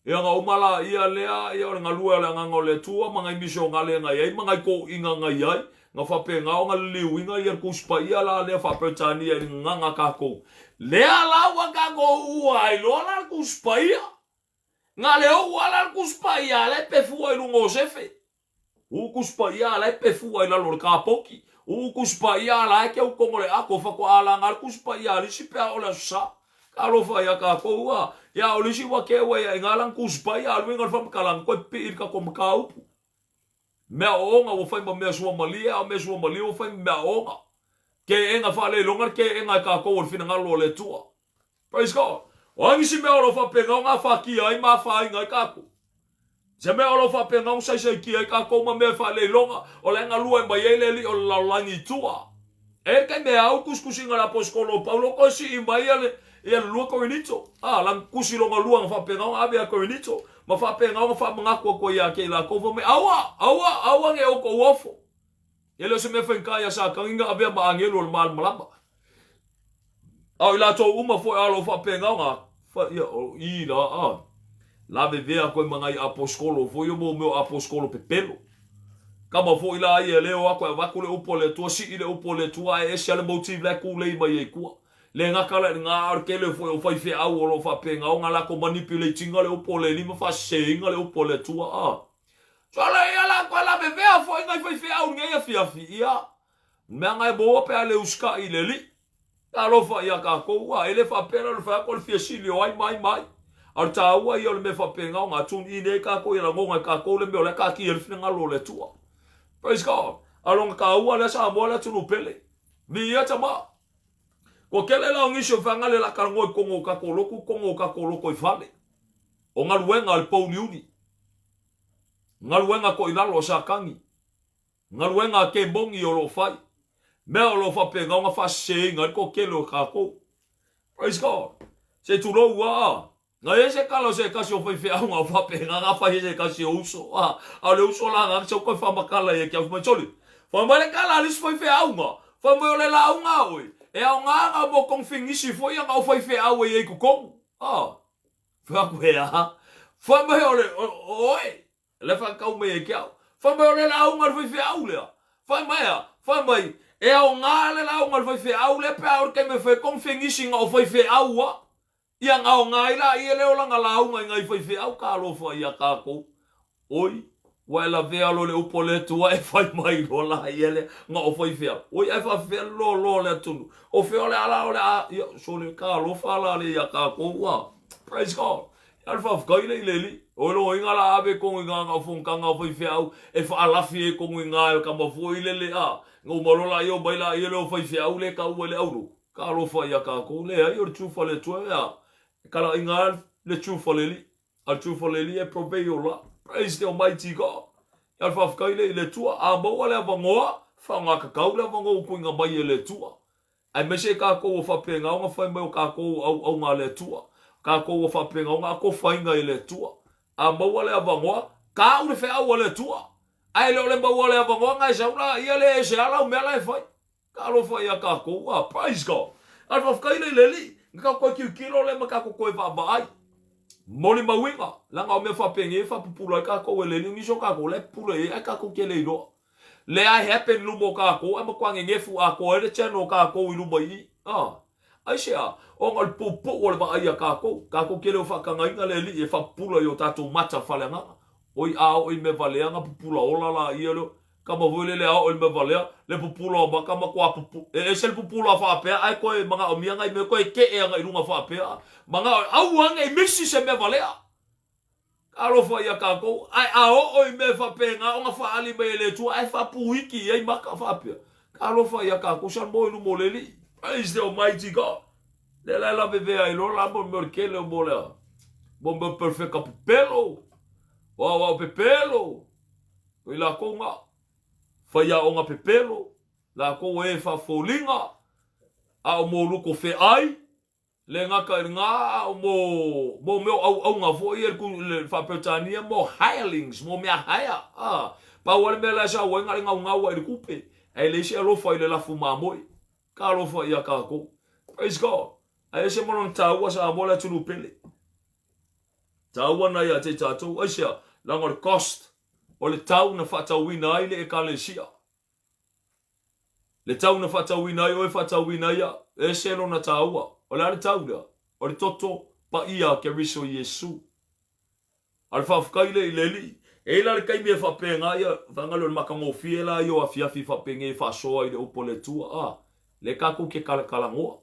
Ia na uma la ia lea, ia o le galue a le Agaga o le Atua ma nai misionale na i ai ma nai toeaiina na i ai, na faapena ona liliuina ia le Tusi Paia la lea faa-Peretania i le gagana a tatou. Lea la ua tatou ua ai loa la le Tusi Paia. Na le ou a la le Tusi Paia a la e pefua i luga o sefe. Uu Tusi Paia a la e pefua i lalo o le kapoti. Uu Tusi Paia a la e keu tonu o le ato faatoa laga le Tusi Paia a le isi pe a oo le Aso Sa. Talofa ia tatou a. Ia o le isi ua keu ai i ina lana Tusi Paia a le uiga o le faamatalaga toe pipii i le tatou mataupu. Mea ooga ua fai ma mea suamalie, a o mea suamalie ua fai ma mea ooga. Keega faaleiloga le keega e tatou o le finagalo o le Atua. Praise God. O a nisi mea o lo o faapena ona afatia ai ma afaina ai tatou? Se mea o lo o faapena ona saisaitia ai tatou ma mea e faaleiloga, o la e galue mai ai le Alii o le lalolagi i tua. E i ai le taimi e au le tusitusiga a le Aposetolo o Paulo toe sii mai ia le ia le lua Korinito. A, lana tusi lona lua na faapena ona ave ia Korinito, ma faapena ona faamanatu atu ai ia te i latou, fai mai, Aua! Aua! Aua ne i outou ofo. E le o se mea faigata ia Satani na avea ma agelu o le malamalama. A o i latou uma foi o lo o faapena ona fai, ia, o i la, a, lavevea atu ai ma nai aposetolo foi ia mo mea o aposetolo pepelo. Kama foi la ia le o atu e avatu le upu a le Atua, sii le upu a le Atua, ae ese lava le motive la e tulei mai ai i tua. Le gata la i lena, a o le tele foi o faifeau o lo o faapena ona latou manipulate ina le upu a le Alii ma faaseseina le upu a le Atua, a. Sole ia la toe lavevea foi nai faifeau i lenei afiafi, ia, mea na e maua pe a le usitai i le Alii. Talofa ia tatou, a e le faapea la o le fai atu o le fia sili o ai ma ai ma ai. A o le taua ia o le mea faapena ona tune in ai tatou ia lagona e tatou le mea o la e taatia ai le finagalo o le Atua. Praise God. A o lona taua lea Samoa le atunuu pele. Viia tama. Kua tele la o nisi o feaga le la talanoa i totonu o tatou lotu, totonu o tatou loto i fale. O galuega a le pouliuli. Galuega toilalo a Satani. Galuega a kemoni o lo o fai. Mea o lo o faapena ona faaseseina ai le toatele o tatou. Praise God. Se tulou a. Na i ai se tala o se tasi o faifeau na o faapena na fai e se tasi o uso. A, a o le uso la na sau toe faamatala ia ki au fai mai, Sole, fai mai le tala a le isi faifeau na, fai mai o le lauga a oe, e aoga na mo konifenisi foi ia na o faifeau e i ai i totonu. A, fai atu he aha? Fai mai o le, o, o oe, Le faatau mai ai ke au. Fai mai o le lauga a le faifeau lea. Fai mai a, fai mai, e aoga le lauga a le faifeau lea pe a o le taimi e fai ai konifenisi na o faifeau a. Ia na aoga ai laia lea o lana lauga i nai faifeau talofa ia tatou. Oi, ua e lavea loa i le upu a le Atua e fai mai loa laia lea na o faifeau. Oi, ae faafefea le loaloa o le atunuu. O fea o le ala o le a, ia, sole, talofa la le ia tatou a. Praise God. Ia le faafetai le i le alii. O loiga la ave tonu i nga o fonotaga a faifeau e faalafi ai tonu i nga e kama foi lele a. Na uma loa laia omai laia lea o faifeau le taua i le aulotu. Talofa ia tatou. Leai o le truth a le Atua e a. E kalaiga lava le truth a le Alii. A le truth a le Alii e prevail la. Praise the Almighty God. Ia le faafetai le i le Atua. A maua le avanoa, faogatatau le avanoa ua tuuina mai e le Atua. Aemaise tatou ua faapena ona fai mai o tatou auauna a le Atua, tatou ua faapena ona atofaina e le Atua. A maua le avanoa, tau le feau a le Atua. Ae le o le maua o le avanoa na e sau la ia le ese a lau mea la e fai. Talofa ia tatou, ah, praise God. A le faafetai le i le Alii, na tatou toe tilotilo lea ma tatou toe vaavaai. Molimauina, leaga o mea faapenei e faapupula ai tatou e le Alii, o nisi o tatou la e pupula i ai ae tatou te le iloa. Lea e happen i luma o tatou ae matua nenefu atoa ai le channel o tatou i luma i i. A. Aisea? Ona o le puupuu o le vaai a tatou. Tatou te le o faatagaina le Alii e faapupula i o tatou mata faaleagaga. Oi, a oo i mea valea na pupula ola laia lea. Kama foi lele a oo i le mea valea, le pupula o maka matua pupu. E ese le pupula faapea ae toe manaomia nai mea toe kee agai i luga faapea. Manao e aua ne i misi se mea valea. Talofa ia tatou, ae a oo i mea faapena ona faaali mai e le Atua ae faapuiki i ai maka faapea. Talofa ia tatou, salmo i luma o le Alii. Praise the Almighty God. Lea la e lavevea ai loa la mo mea o le tele o mo lea. Mo mea perfeka pepelo. O aoao pepelo. O i lakou na. Faiaoga pepelo. Lakou e faafoliga. A o mo luko feai. Le gata i lena, a o mo, mo mea o auauna foi ia i le faa-Peretania, mo hirelings, mo mea hire, a. Pau lava le mea la e sau ai, na o le naunau lava i le tupe, ae leai se alofa i le lafu mamoe. Talofa ia tatou. Praise God. Ae ese ma lona taua Samoa le atunuu pele. Taua na ia te tatou. Aisea? Leaga o le cost, o le tau na faatauina ai le Ekalesia. Le tau na faatauina ai oe, faatauina ai au. E ese lona taua. O le a le tau lea? O le toto paia a Keriso Iesu. A o le faafetai lea i le Alii. E i ai la le taimi e faapena ia, vaega lea o le matagofie la ia o afiafi faapenei e faasoa i le upu a le Atua. A, lea tatou te talatalanoa.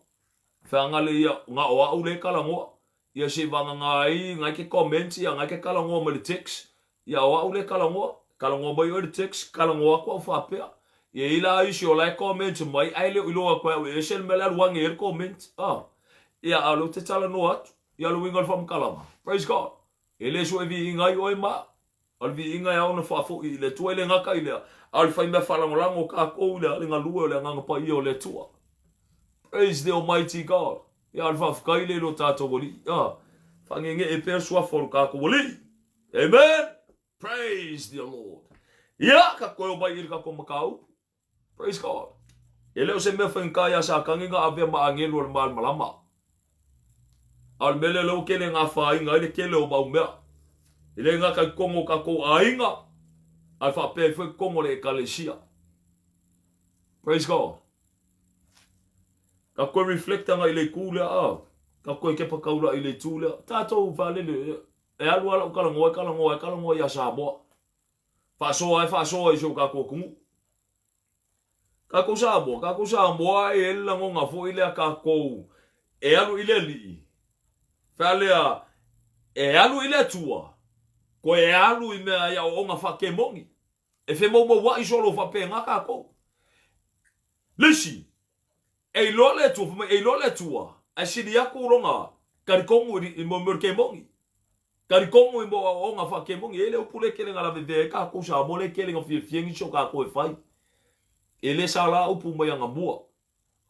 Feaga le ia, na o au lea e talanoa. Ia se i vagana ai, na e te comment ia, na e te talanoa mai le text. Ia o au lea e talanoa, talanoa mai oe i le text, talanoa atu au faapea. Ia e i ai la isi o la e comment mai ae le o iloa atu e au e ese le mea le alu ane ai le comment. Ah. Ia a o lea ou te talanoa atu. Ia o le uiga o le faamatalaga. Praise God. E le sue viiga ai oe ma au. O le viiga e ao ona faafoi i le Atua, e le gata i lea, a o le faimea faalagolago o tatou i le galue o le Agaga Paia o le Atua. Praise the Almighty God. Ia, o le faafetai lea i lo tatou Alii. Ia, faangeegee pea le suafa o lo tatou Alii. Amen. Praise the Lord. Ia, ka toe o mai i le tatou mataupu. Praise God. E le o se mea faigata iā Satani na avea ma agelu o le malamalama. A o le mea lea lea ua tele na afaina ai le tele o mau mea. E le gata i totonu o tatou aiga, ae faapea ai foi totonu o le Ekalesia. Praise God. Ka toe reflect ana i le itu lea, a. Ka toe kepa taula'i i le itu lea. Tatou vaalele, e alu lava lau talanoa e talanoa e talanoa iā Samoa. Faasoa e faasoa i si o tatou atunuu. Tatou Samoa, tatou Samoa e i ai le lagona foi lea tatou e alu i le Alii, fea lea e alu i le Atua, toe alu i mea i aoaoga faakemoni. E femaumaua'i solo faapena tatou. Le isi, e iloa le Atua, fai mai e iloa le Atua, ae sili atu lona talitonu i mea o le kemoni. Talitonu i mea o aoaoga faakemoni. E i ai le upu lea e tele na lavevea ai tatou Samoa lea e tele na fiafia nisi o tatou e fai. E le sala upu mai anamua.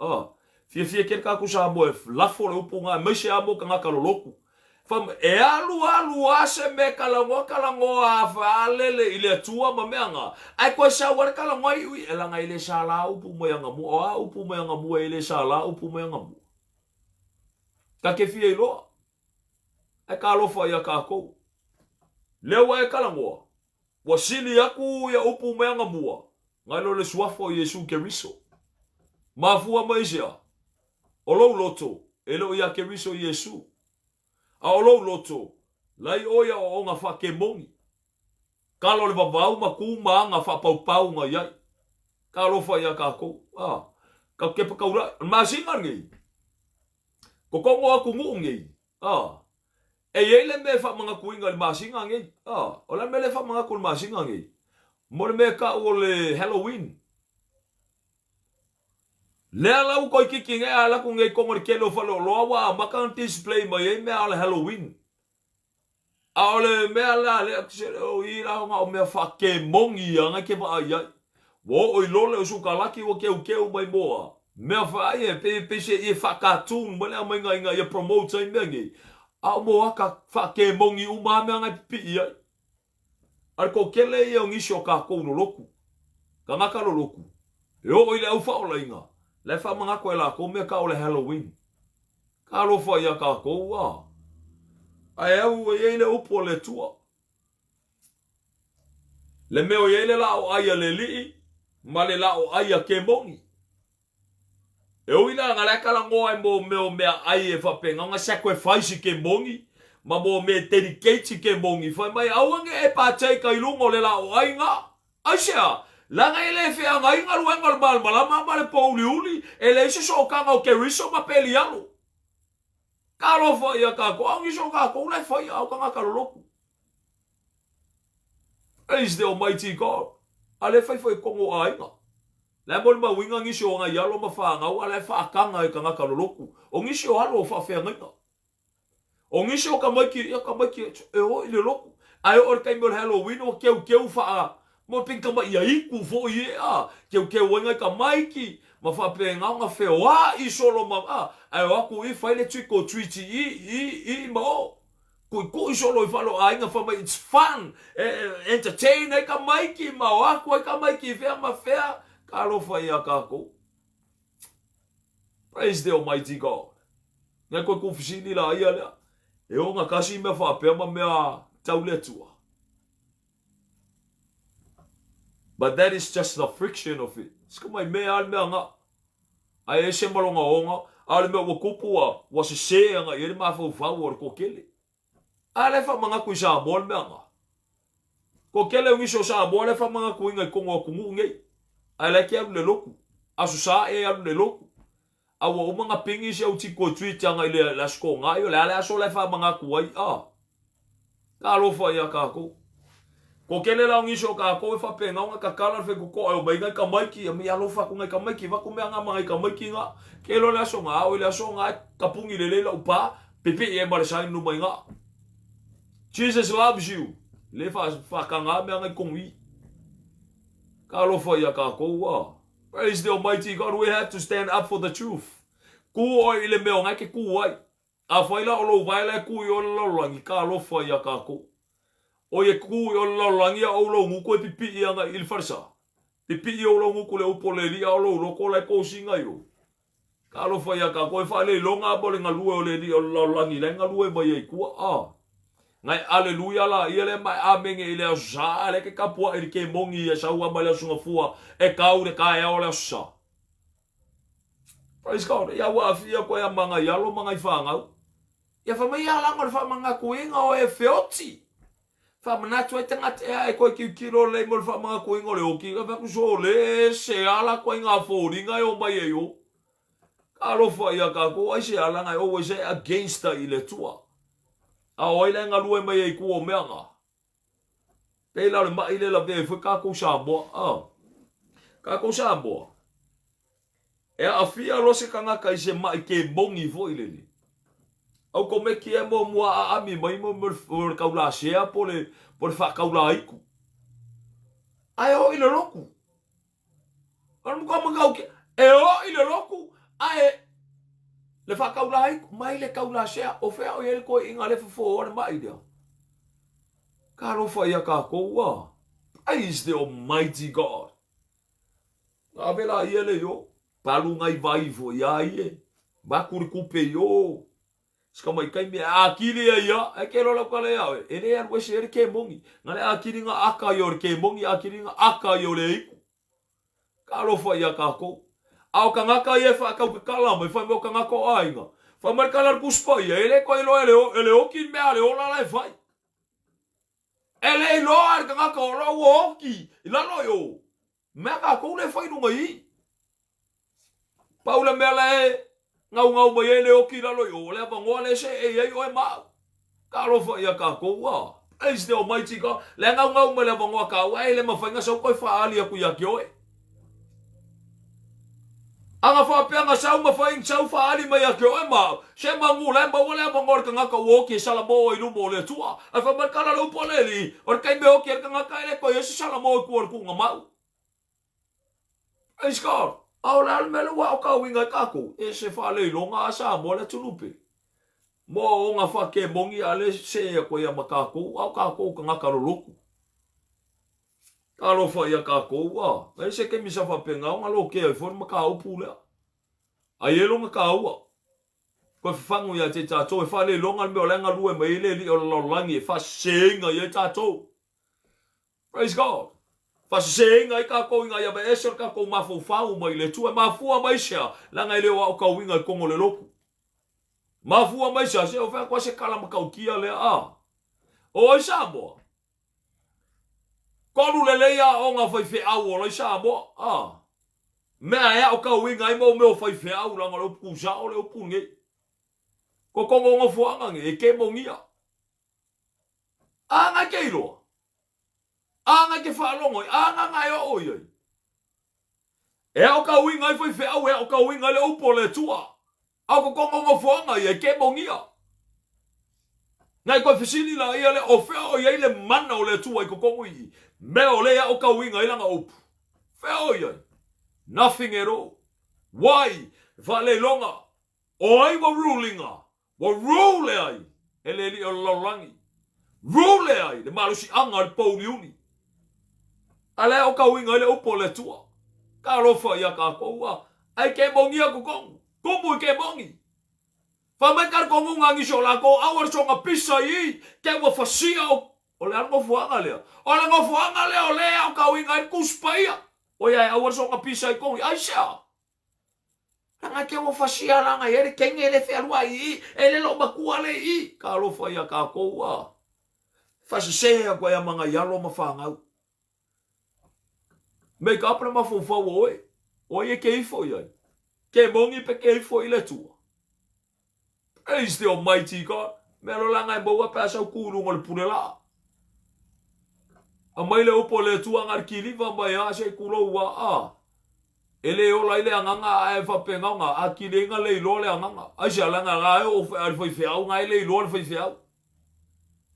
A, fiafia tele tatou Samoa e lafo le upu na, aemaise lava mo tagata lolotu. Fai mai, e alu alu a se mea e talanoa talanoa a faalele i le Atua ma mea na, ae toe sau a le talanoa iu i, leaga e le sala upu mai anamua. O a upu mai anamua e le sala upu mai anamua? Ta te fia iloa. Ae talofa ia tatou. Lea ua e talanoa, ua sili atu ia upu mai anamua, nai lo le suafa o Iesu Keriso. Mafua mai isea? O lou loto, e le o ia Keriso Iesu. A o lou loto, lai oe ia aoaoga faakemoni. Kala o le vavau ma ku ma aga faapaupau na i ai. Talofa ia tatou. A, tatou te pataulai. O le masina lenei, Totonu o atunuu nei, a, e i ai le mea e faamanatuina i le masina nei, a, o le a le mea lea e faamanatu i le masina nei? Mo le mea e tau o le Halloween. Lea la ua toeitiiti nei a alu atu nei i totonu o le tele o faleoloa ua amata ona display mai ai mea o le Halloween. A o le mea la lea, o i la na o mea faakemoni ia na e te vaai ai. Ua oo i lole o sukalaki ua keukeu mai moa. Mea faai e pei pei se ie faa-cartoon mai le aumaiga ina ia promote ai mea nei. A o moaka faakemoni uma a mea na e pipii ai. A le toatele ia o nisi o kakou lolotu, tagata lolotu, e oo i le au faaolaina, la e faamanatu e lakou mea tau o le Halloween. Talofa ia tatou a. Ae au e i ai le upu a le Atua. Le mea o i ai le laa ai a le alii ma le laa ai a kemoni. E ui la na la e talanoa ai mo mea o mea ai e faapena ona sacrifice i kemoni ma mo mea e dedicate i kemoni, fai mai aua ne e partake i luga o le laa ai na. Aisea? Leaga e le feagai galuega o le malamalama ma le pōuliuli, e leai se sootaga o Keriso ma Pelialo. Talofa ia tatou, a o nisi o tatou la e fai a o tagata lolotu. Praise the Almighty God. A lea e fai foi i totonu o aiga. La e molimauina nisi o nai alo ma fanau a la e faataga e tagata lolotu. O nisi o alo o faafeagaiga. O nisi o tamaiti, ia tamaiti e o i le lotu. Ae oo i le taimi o le Halloween ua keukeu faa, mo pei ni tama'i aiku foi e, a, keukeu ai nai tamaiti ma faapena ona feoa'i solo ma, a, ae o atu i fai le trick or treat i i, i ma o. Tuitui solo i fale o aiga fai mai it's fun, e, e entertain ai tamaiti ma o atu ai tamaiti i fea ma fea. Talofa ia tatou. Praise the Almighty God. Ngai koe ku fesili la ia lea. E o nga kasi mea faapea ma mea tau le Atua. But that is just the friction of it. Sika mai mea a le mea nga. Ai ese ma longa onga, a le mea ua kupu a, ua sese anga i ai le mafaufau o le toatele. A le faamanatu i Samoa le mea nga. Ko kele o nisi o Samoa le faamanatuina i totonu o atunuu nei. Ae la e te alu i le lotu. Aso Sa e alu i le lotu. A ua uma na pigi si au trick or treat ana i le Aso Toonai, o le a le aso la e faamanatu ai, a. Talofa ia tatou. Ko kele la o nisi o tatou e faapena ona tatala le faitotoa e omai nai tamaiti, e omai alofa atu nai tamaiti, avatu mea nga ma nai tamaiti nga. Ke loa le aso nga, ao i le aso nga e tapuni lelei lau pa, pipii ai ma le sign luma i nga. Jesus loves you. Le faataga mea ngai tonu i. Talofa ia kākou a. Praise the Almighty God, we have to stand up for the truth. Kū ʻoe i le mea o nae ke kū ai. Afai la o lou vae la e kū i o le lalolagi, talofa ia kākou. ʻO ia kū i o le lalolagi a ʻou lou gutu e pipiʻi ana i le falesa. Pipiʻi ou lou gutu le upo le liʻa o lou loko la e kosiga i ou. Talofa iā kākou e faaleiloga a mo le galue o le Alii o le lalolagi la e galue mai ai tua a. Ngai aleluia la ia le ma e amene i le aso sa a le ke kapuaʻi i le kemogi ia sau a mai le aso gafua e kau le taeao o le aso sa. Praise God. Ia ua afia koe a magai alo magai whāngau. Ia wha mai a langa o le whaamangatuinga o e feoti. Faamanatu ai tagata e ae koe kiutilo lelei mo le faamanatuina o le oki, ka fai atu so le se ala koe i ngā fōringa e o mai ai o. Ka alofa ia kākou, ai se ala ngai always e against i le Atua. A o ai la e galue mai ai ku o mea ngā. Pei la o le maʻi le lavea ai foi kākou Samoa. Ah. Kākou Samoa. E aafia loa se kanaka i se maʻi kemogi foi lele. Au komeki e muamua aami mai mo le kaulasea po le po le faakaulaiku. Ae oo i le loku. O le matua matautia, e oo i le loku ae le faakaulaiku mai le kaulasea o fea o i ai le toeaiina lea e fofo le maʻi lea. Talofa ia kākou a. Praise the Almighty God. Ave la ia le io. Palu ngai vai fo ia ie. Vaku le kupe io. Ska mai kai me a kili ia ia. E ke lola kale ia oe. E le alu ese e le ke mongi. Nga le a kili nga aka ia o le ke mongi. A kili nga aka ia o le iku. Ka alofa ia kākou. A o kangaka ia e whaakaukakala mai, whai mai o kangaka o aiga. Whai mai kala le kuspa ia, e le koe iloa e le, e le oki mea le ola la e whai. E le iloa e le tagata o la ua oki i lalo i o mea kākou le whai lunga i. Pau le mea la e ngaungau mai ai le oki i lalo i o, o le avangoa le se e iai oe ma au. Ka alofa ia kākou a. Praise the Almighty God. Le ngaungau mai le avangoa kāua e le mawhai nga sau koe whaali aku ia ke oe. Aga faapea nga sau ma fai sau faaali mai ia te oe ma au, se magu la e maua le avanoa o le tagata ua oki e salamo i luma o le Atua. Ae fai mai le tala a le upu a le Alii, o le taimi e oki ai le tagata e le toe i ai se salamo i tua o le tuuga mau. Praise God! A o le a le mea lea ua aokaoina ai kākou? E se faaleiloga a Samoa le atunuu pe. Mo aoga faakemoni a le see atu ai ia ma kākou, a o kākou o tagata lolotu. Talofa ia kākou, a, e se kemi sa faapena ona lokea ai foi le mataupu lea. Ai e lona kāua. Koe whawhangu ia te tātou, e whaleiloga le mea o le galue mai ai le alii o le lalolagi e whaaseseina i ai tātou. Praise God. Whaaseseina ai kākou i ngā ia ese o le kākou mafaufau mai le Atua. E mafua mai sea, leaga e le o aokauina i kono le lotu. Mafua mai sea, se o whea koa se kala matautia lea, a. O ai Samoa? Kolu lelei aoga faifeau o lai Samoa, a. Mea e aokauina ai mau mea o faifeau leaga o le upu kusao le upu lenei. Kokongo nofoaga nei e kemogia. A ngai ke iloa. A ngai ke faalogo ai. A nga ngai oo i ai. E aokauina ai faifeau, e aokauina ai le upu o le Atua. A o kokongo nofoaga ia e kemogia. Ngai koe fesili la ia le o fea o i ai le mana o le Atua i kokongo i mea o le aokauina ai lana upu. Fea o i ai? Nothing at all. Why? E faaleiloga. O ai ua rulinga? Ua rule ai e le alii o le lalolagi. Rule ai le malosiaga o le pouliuli. A lea o kauiga ai le upu o le Atua. Talofa ia kākou a. Ai kemogia kokongu. Kumu i kemogi. Fai mai ka le konuga nisi o lākou aua le soga pisa i i, ke ua fasia o, o le a le nofoaga lea? O le nofoaga lea o lea o kauiga ai le Tusi Paia. Oiai aua le soga pisa i kogi. Aisea? Leaga ke ua fasia langa i ai le kenge e le fealuai i i, e le loo matua le i i. Talofa ia kākou a. Fasesē aku ai a ma ngai alo ma whāngau. Make up le mafaufau o oe. O ai e ke ifo i ai. Ke mongi pe ke ifo i le Atua. Praise the Almighty God. Mea lo langa e maua pe a sau ku i luga o le pule laa. Aumai le upu o le Atua nga le kiliva mai a se i kulou a a. E le ola ai le agaga ae faapena ona a kili ai nga le iloa le agaga. Aisea langa la e oo a le faifeau nga e le iloa le faifeau.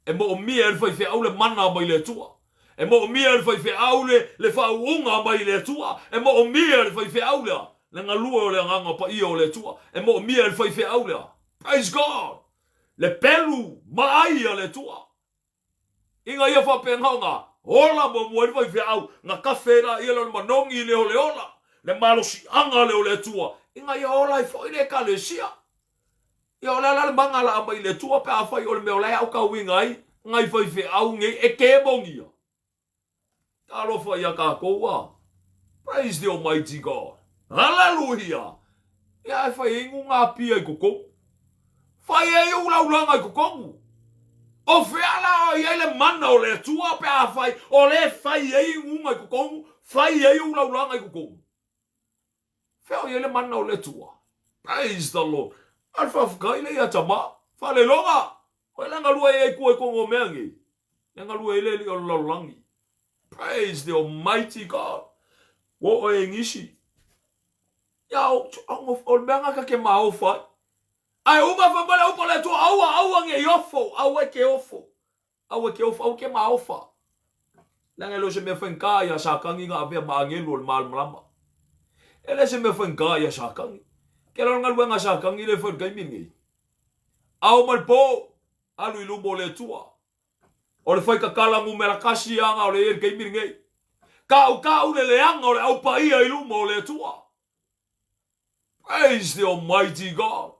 E moomia e le faifeau le mana mai le Atua. E moomia e le faifeau le, le faauuga mai le Atua. E moomia e le faifeau lea le galue o le Agaga Paia o le Atua. E moomia e le faifeau lea. Praise God! Le pelu maai a le Atua. Ina ia faapena ona ola muamua ai le faifeau, na kafe ai laia lea o le manogi lea o le ola, le malosiaga lea o le Atua, ina ia ola ai foi le Ekalesia. Ia o le a la le maga la aumai i le Atua pe afai o le mea o la e aotauina ai nai faifeau nei e kemonia? Talofa ia tatou a. Praise the Almighty God. Hallelujah. Ia ae fai ai nugapia i totonu. Fai ai ou laulaga i totonu. O fea la o i ai le mana o le Atua pe afai o lea e fai ai iuga i totonu, fai ai ou laulaga i totonu. Fea o i ai le mana o le Atua? Praise the Lord. A le faafetai lea ia Tama. Faaleloga. O le galue ai tua i totonu o mea nei. Le galue ai le alii o le lalolagi. Praise the Almighty God. Ua oo e nisi. Ia o, o, o le mea na ta te maofa ai. Ae uma fai mai le upu a le Atua, aua, aua ne i ofo, aua e te ofo. Aua e te ofa, aua e te maofa. Leaga e le o se mea faigata iā Satani na avea ma agelu o le malamalama. E le se mea faigata iā Satani. Kela o le galuega a Satani lea e fai i le taimi lenei. Ao ma le po, alu i luma o le Atua. O le faitatala numera tasi lava na o le i ai i le taimi lenei. Tautau le leaga o le Au Paia i luma o le Atua. Praise the Almighty God.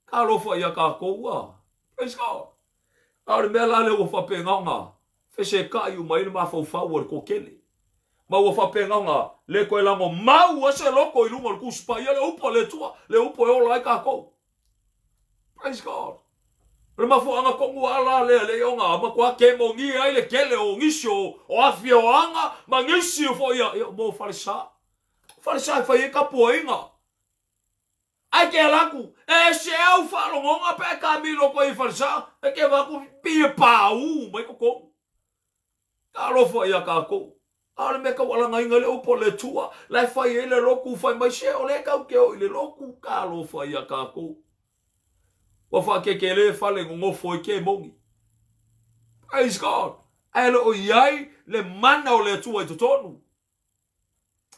Talofa ia tatou a. Praise God. A o le mea la lea ua faapena ona fesetai uma ai le mafaufau o le toatele. Ma ua faapena ona le toe lago mau ai se loto i luga o le Tusi Paia, le upu a le Atua, le upu e ola ai tatou. Praise God. O le mafuaaga tonu lava la lea lea ona matua kemonia ai le tele o nisi o, o afioaga ma nisi foi ia, mo falesa. Falesa e fai ai tapuaiga. Ae ke ala atu, e ese au faalogoga pe a e kamilo atu ai i falesa, e ke avatu pei e paū mai totonu. Talofa ia tatou. A o le mea taualagaina ai le upu a le Atua, la e fai ai le lotu, fai mai se o lea tatou te o i le lotu, talofa ia tatou. Ua faakekelē fale nonofo ai kemoni. Praise God! Ae le o i ai le mana o le Atua i totonu.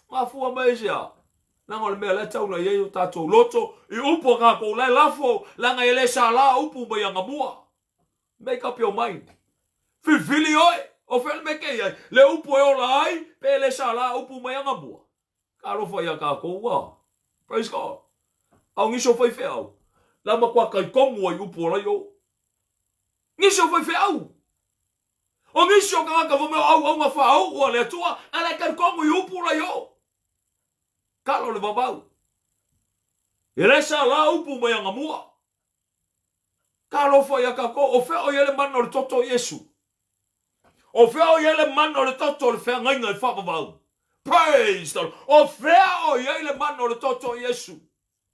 Mafua mai aisea? Leaga o le mea la e taula i ai o tatou loto i upu a tatou la e lafo, leaga e le sala upu mai agamua. Make up your mind. Filifili oe, o fea le mea ke i ai? Le upu e ola ai, pe le sala upu mai agamua. Talofa ia tatou a. Praise God. A o nisi o faifeau, la matua talitonu ai upu o lai o. Nisi o faifeau, O nisi o tagata fai mai o auauna faauu a le Atua, a le talitonu i upu la i o. Kala o le vavau. E le sa la upu mai agamua. Talofa ia tatou, o fea o i ai le mana o le toto o Iesu? O fea o i ai le mana o le toto o le feagaiga i faavavau? Praise the Lord. O fea o i ai le mana o le toto o Iesu?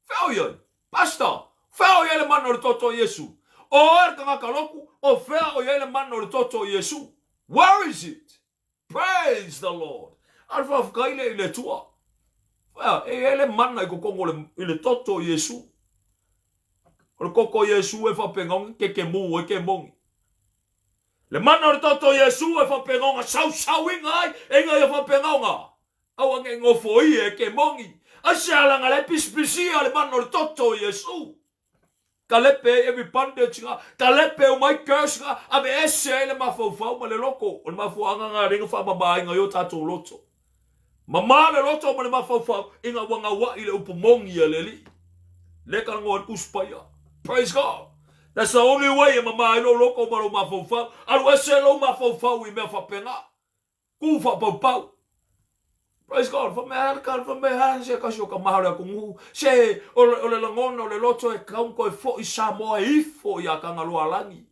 Fea o i ai? Pastor, fea o i ai le mana o le toto o Iesu? O oe le tagata lotu, o fea o i ai le mana o le toto o Iesu? Where is it? Praise the Lord! A o le faafetai lea i le Atua. Fea, e i ai le mana i totonu o le, i le toto o Iesu. O le toto o Iesu e faapena ona kekemū ai kemoni. Le mana o le toto o Iesu e faapena ona sausauina ai, e ina ia faapena ona Aua ne i nofoia e kemoni. Aisea leaga la e pisipisia le mana o le toto o Iesu. Kalepe ai every bondage nga, kalepe uma ai curse nga, aveese ai le mafaufau ma le loto. O le mafuaaga nga lea na faamamaina ai o tatou loto. Mama le loto ma le mafaufau ina ua gauai le upu moni a le Alii. Le talanoa ai le Tusi Paia. Praise God. That's the only way e mama ai lou loto ma lou mafaufau. Alu ese lou mafaufau i mea faapena. Kū faapaupau. Praise God. Fai mai, a ka, fai mai, a se tasi o ka maha o le atunuu, se o le, o le lagona o le loto e tatau ona toe foi Samoa e ifo iā Tagaloaalagi.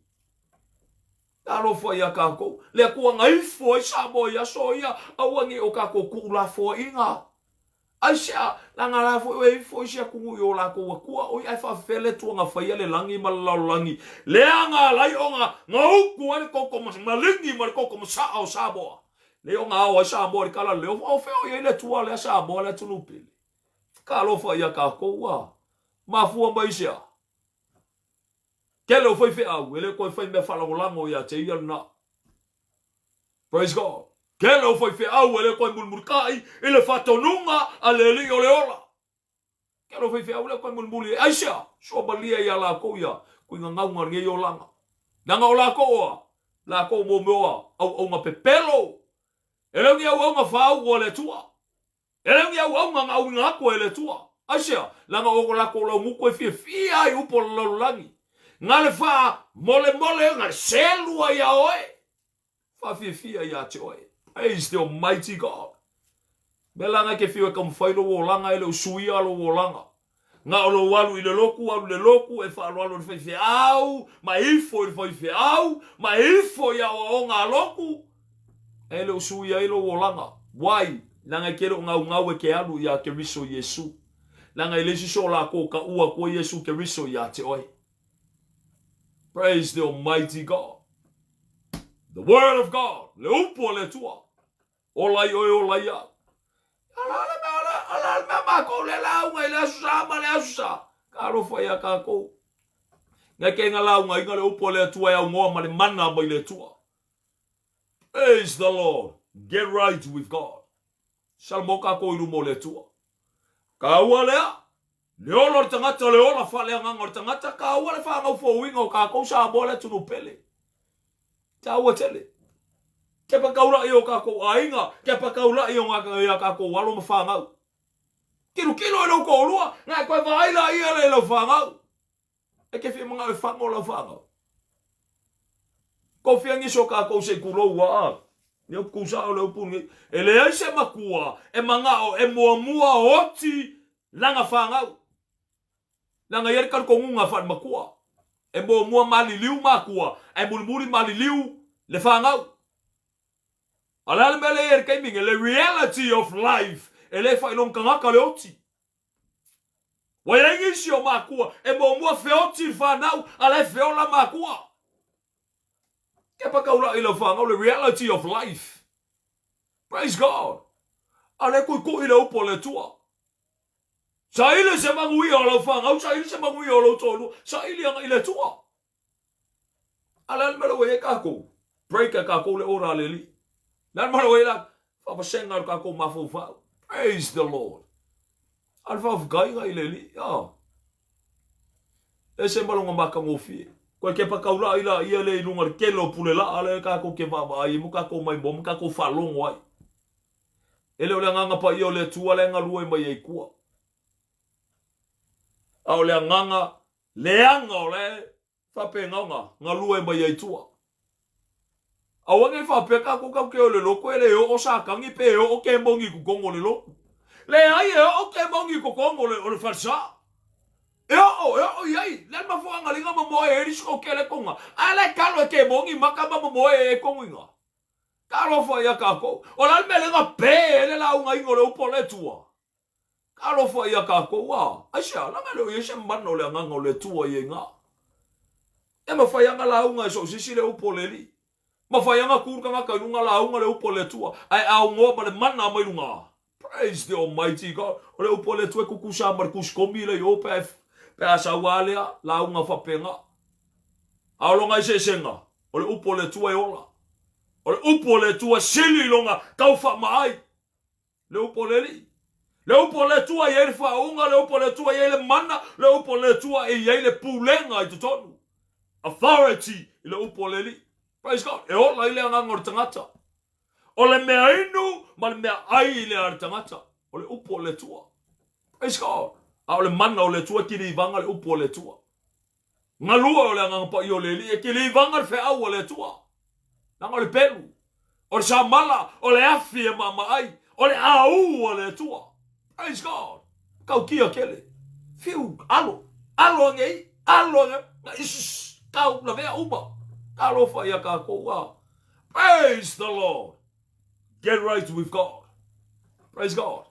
Talofa iā tatou. Le Atua na ifo ai Samoa i aso ia, aua ne i o tatou tuulafoaiga. Aisea? Leaga la foi ua ifo isi atunuu i o latou atua, oi ae faafefea le Atua na faia le lagi ma le lalolagi, lea na ala ai ona na utu ai le toto maligi ma le toto masaa o Samoa, lea ona ao ai Samoa i le kala leo, o fea o i ai le Atua lea Samoa le atunuu pele? Talofa ia tatou, ua mafua mai i se a? Kele o faifeau, e le toe fai mea faalagolago ia te ia lena. Praise God. Kele o faifeau e le toe mulimulitai i le faatonuga a le Alii o le ola. Kele o faifeau e le toe mulimuli ai. Aisea? Suamalie ia lakou ia kuigagauga o lenei olaga. Leaga o lakou a lakou mo mea o auauna pepelo. E le o ni auauna faaugu a le Atua. E le o ni auauna na auina atu e le Atua. Aisea? Leaga o latou laugutu e fiafia ai upu o le lalolagi. Na le faamolemole na le selu ai ia oe. Faafiafia ia te oe. Praise the Almighty God. Mea la na e te fiu e taumafai lou olaga e le o suia lou olaga. Na o lou alu i le lotu, alu i le lotu, e faaaloalo i le faifeau, ma e ifo i le faifeau, ma e ifo i aoaoga a lotu, e le o suia ai lou olaga. Why? Leaga e te le o gaugau e te alu ia Keriso Iesu. Leaga e leai se isi o latou o taua atu ai Iesu Keriso ia te oe. Praise the Almighty God. The Word of God, le upu a le Atua. Ola i oe, ola i au. Ala le mea, ala, ala le mea mākou le lauga i le aso sa ma le aso sa. Ka alofa ia kākou. Ngai ke nga lauga inga le upu a le Atua e aunoa ma le mana mai le Atua. Praise the Lord. Get right with God. Salamo kākou i luma o le Atua. Kāua lea, Le ola o le tagata, le ola faaleagaga o le tagata, taua le faagaufouina o kākou Samoa le atunuu pele. Taua tele. Kepa taula'i o kākou aiga, kepa taula'i o ngā kākou alo ma whanau. Tilotilo i lou toalua, na e toe vaai laia lea i lau fanau. E te fia manao e faga o lau fanau. Kou fia nisi o kākou se i kulou ua a. Ni upu kū sao le upu nei. E leai se makua e manao e muamua oti lana fanau. Leaga e i ai le talitonuga faale-matua. E muamua maliliu makua, ae mulimuli maliliu le fanau. A o le a le mea lea e i ai i le taimi nei? Le reality of life, e le faailoga tagata le oti. Ua i ai nisi o makua e muamua feoti le fanau, a la e feola makua. Kepa taula'i lau fanau, le reality of life. Praise God. A o lea e tuitui le upu a le Atua. Saili se manuia o lau fanau, saili se manuia o lou toalua, saili agai i le Atua. A le a le mea lea ua i ai tatou? Break e tatou le ora a le Alii. Le a le mea lea ua i ai la? Faavasega lo tatou mafaufau. Praise the Lord. A le faafetaiga i le Alii. Ah. Ese ma lona matagofie. Koe kepa taula'i laia lea i luga o le tele o pule la'a lea tatou te vaavaai ai ma tatou maimoa ma tatou faalogo ai. E le o le Agaga Paia o le Atua la e galue mai ai tua. A o le agaga leaga o la e faapena ona galue mai ai tua. Aua ne i faapea tatou tatou te o i le lotu e le oo Satani pe e oo kemoni i totonu o le lotu. Leai e oo kemoni i totonu o le, o le falesa. E oo, e oo i ai. Le a le mafuaaga liga momoe e ai le kele tonga. Ae la e talo e kemoni maka ma momoe e tonu iga. Talofa ia tatou. O le a le mea lea na pe ai le laugaina o le upu a le Atua? Talofa ia tatou, a! Aisea? Leaga e le o i ai se mana o le Agaga o le Atua i ai na. E mafai lava na lauga e so o se isi le upu a le Alii. Mafai lava na tu le tagata i luga lauga le upu a le Atua, ae aunoa ma le mana mai luga. Praise the Almighty God. O le upu a le Atua e tutusa ma le tusikomi lea i o pe a, pe a sau lava lea lauga faapena. A o lona eseesega, o le upu a le Atua e ola. O le upu a le Atua e sili i lona tau faamaai. Le upu a le Alii. Le upu a le Atua e i ai le faauuga, le upu a le Atua e i ai le mana, le upu a le Atua e i ai le pulega i totonu. Authority i le upu a le Alii. Praise God. E ola ai le agaga o le tagata. O le mea inu ma le mea ai lea a le tagata. O le upu a le Atua. Praise God. A o le mana o le Atua e kilivaga le upu a le Atua. Galue o le Agaga Paia o le Alii e kilivaga le feau a le Atua. Leaga o le pelu, o le samala, o le afi e maamaai, o le aū a le Atua. Praise God. Tautia tele. Fiu, alo, alo ane i, alo ane, na isus, tau lavea uma. Talofa ia tatou a. Praise the Lord. Get right with God. Praise God.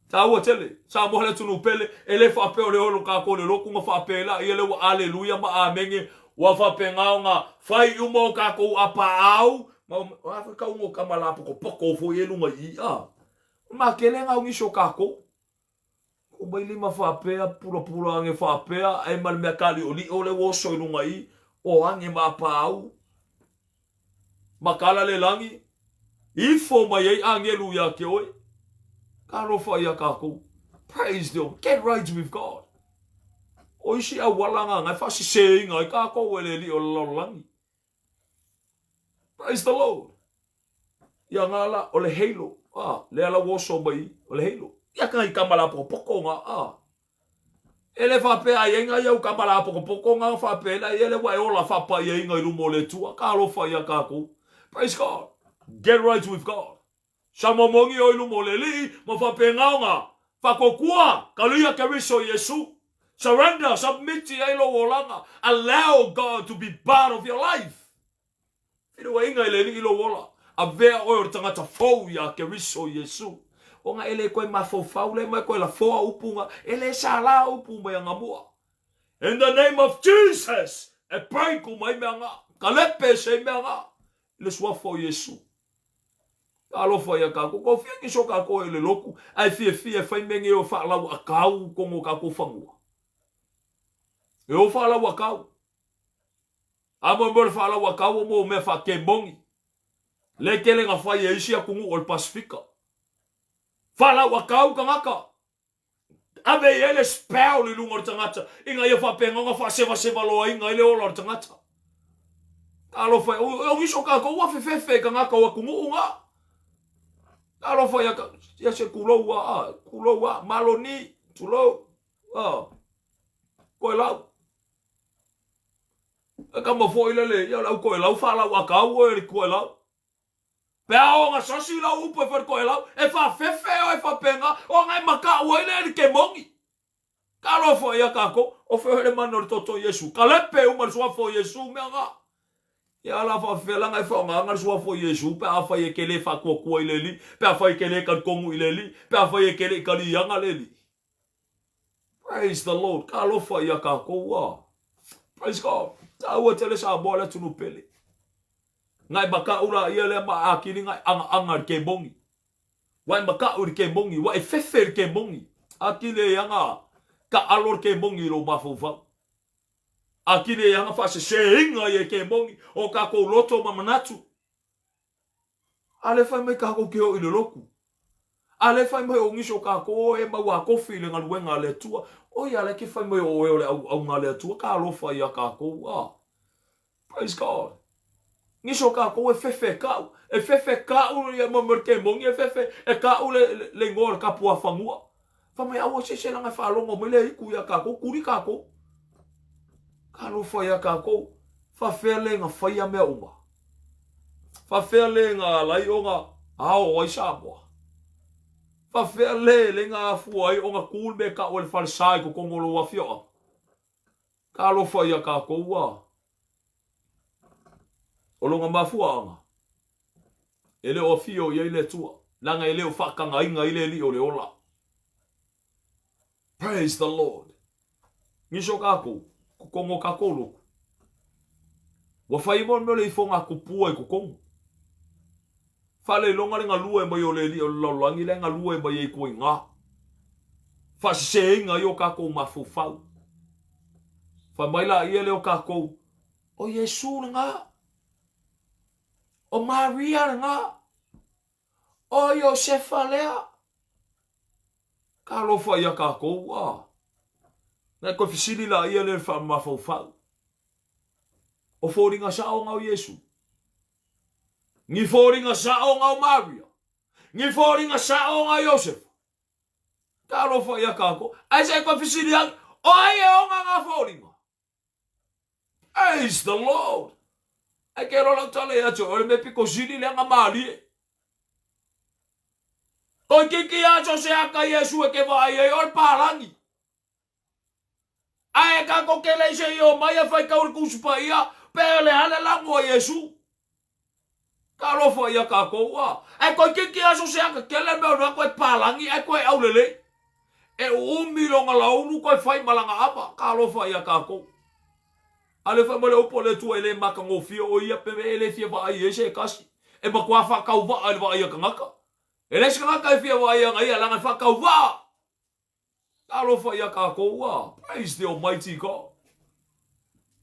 Taua tele, Samoa le atunuu pele, e le faapea o le olo kākou le lotu na faapela ia le ua aleluia ma amene, ua faapena ona fai uma o kākou a paau, ma o a foi kauga o kama la pokopoko foi e lunga i i, a. O makele ngau nisi o kākou. Tuu mai lima faapea, pulapula age faapea, ae ma le mea kaliolio lea ua oso i luga i i, o age ma apaau, makala le lagi, ifo mai ai agelu ia te oe. Talofa ia tatou. Praise the Lord. Get right with God. O isi auala nga e faasesēina ai tatou e le alii o le lalolagi. Praise the Lord. Ia nga la, o le halo. Ah, lea la ua oso mai, o le halo. Ia ka i kama la pokopoko nga, ah. E le faapea ai ai nga iau kama la pokopoko nga faapea la ia le ua e ola faapaiaiga i luma o le Atua. Talofa ia tatou. Praise God. Get right with God. Samomongi o i luma o le Alii ma faapena ona faatuatua kalia Keriso Iesu. Surrender, submit i ai lou olaga. Allow God to be part of your life. Filiuaiga i le Alii lou ola. Avea oe o le tagata fou iā Keriso Iesu. Ona e le toe mafaufau lea ma e toe lafoa upu nga, e le sala upu mai angamua. In the name of Jesus, e break uma ai mea nga. Kalepe ese ai mea nga. I le suafa o Iesu. Talofa ia kakou, kua fia nisi o kakou e le lotu, ae fiafia e fai mea nei o faalauaakau tonu o kakou fanua. E o faalauaakau. A mo mo le faalauaakau o mo mea faakemoni. Le tele na fai e isi atunuu o le Pasifika. Faalauaakau tagata. Ave i ai le spell i luga o le tagata ina ia faapena ona faasevasevaloaina ai le ola o le tagata. Talofa e, o nisi o tatou ua fefefe i tagata o atunuu na. Talofa ia, ia se tulou a, a, tulou a, maloni, tulou, a, koelau. E kama foi lele, ia o le au koelau, faalau akau oe le koelau. Pe a ona sasi lau upu e fai toelau, e faafefe oe faapena, ona e makaʻu ai lea i le kemoni. Talofa ia tatou, o fea le mana o le toto o Iesu? Kalepe uma le suafa o Iesu mea nga. Ia ala faafefea laga e faaaogaina le suafa o Iesu pe afai e te le faatuatua i le Alii, pe afai e te le talitonu i le Alii, pe afai e te le i kaliaga le Alii. Praise the Lord. Talofa ia tatou a. Praise God. Taua tele Samoa le atunuu pele. Ngai makaʻu la ia lea ma akili ngai agaaga i le kemoni. Ua e makaʻu i le kemoni, ua e fefe i le kemoni. Akili e aga taʻalo le kemoni i lou mafaufau. Akili e aga faasesēina ia e kemoni o tatou loto ma manatu. A le fai mai takou ke oo i le lotu. A le fai mai o nisi o takou o e mau a kofi i le galuega a le Atua. Oi a le ke fai mai o oe o le auauga a le Atua, talofa ia takou a. Praise God. Nisi o takou e fefe e kau. E fefe kau ia mo le kemoni e fefe e kau le, le, le ingoa o le kapuafanua. Fai mai aua se se laga e faalogo mai le aiku ia takou, kuli takou. Talofa ia takou. Faafefea le na faia mea uma? Faafefea le na ala ai ona ao ai Samoa? Faafefea le le na afua ai ona tu le mea e tau e le falesa i totonu o lou afioaga? Talofa ia takou a. O lona mafuaaga, e le o afio i ai le Atua, leaga e le o faatagaina ai le Alii o le ola. Praise the Lord. Nisi o takou, totonu o takou lotu, ua fai mo le mea o le ifoga tupua i totonu. Faaleiloga le galue mai o le Alii o le lalolagi la e galue mai ai tua i ina. Faasesēina ai o takou mafaufau. Fai mai laia lea o takou, O Iesu lena. O Maria lena. O Iosefa lea. Talofa ia takou, a. Na e toe fesili laia lea i le faamafaufau. O foliga sao na o Iesu. Ni foliga sao na o Maria. Ni foliga sao na o Iosefa. Talofa ia takou. Ae se i toe fesili ane, o ai e ona na foliga? Praise the Lord! Ae ke loa lau tala ia te oe, o le mea pito sili lea na malie. Toeitiiti lava so o se ata Iesu e te vaai ai, o le palagi. Ae tatou te le i se i omai e faitau i le Tusi Paia, pe o le a le lago a Iesu. Talofa ia tatou a. Ae toeitiiti lava so o se ata tele mea o lena toe palagi ae toe aulelei. E uumi lona laulu toe fai ma lana ava. Talofa ia tatou. A le fai mai le upu a le Atua e le matagofie o ia pe e le fia vaai ai se tasi. E matua faatauvaa i le vaai a tagata. E leai se tagata e fia vaai ana ia leaga e faatauvaa. Talofa ia kākou, a praise the Almighty God.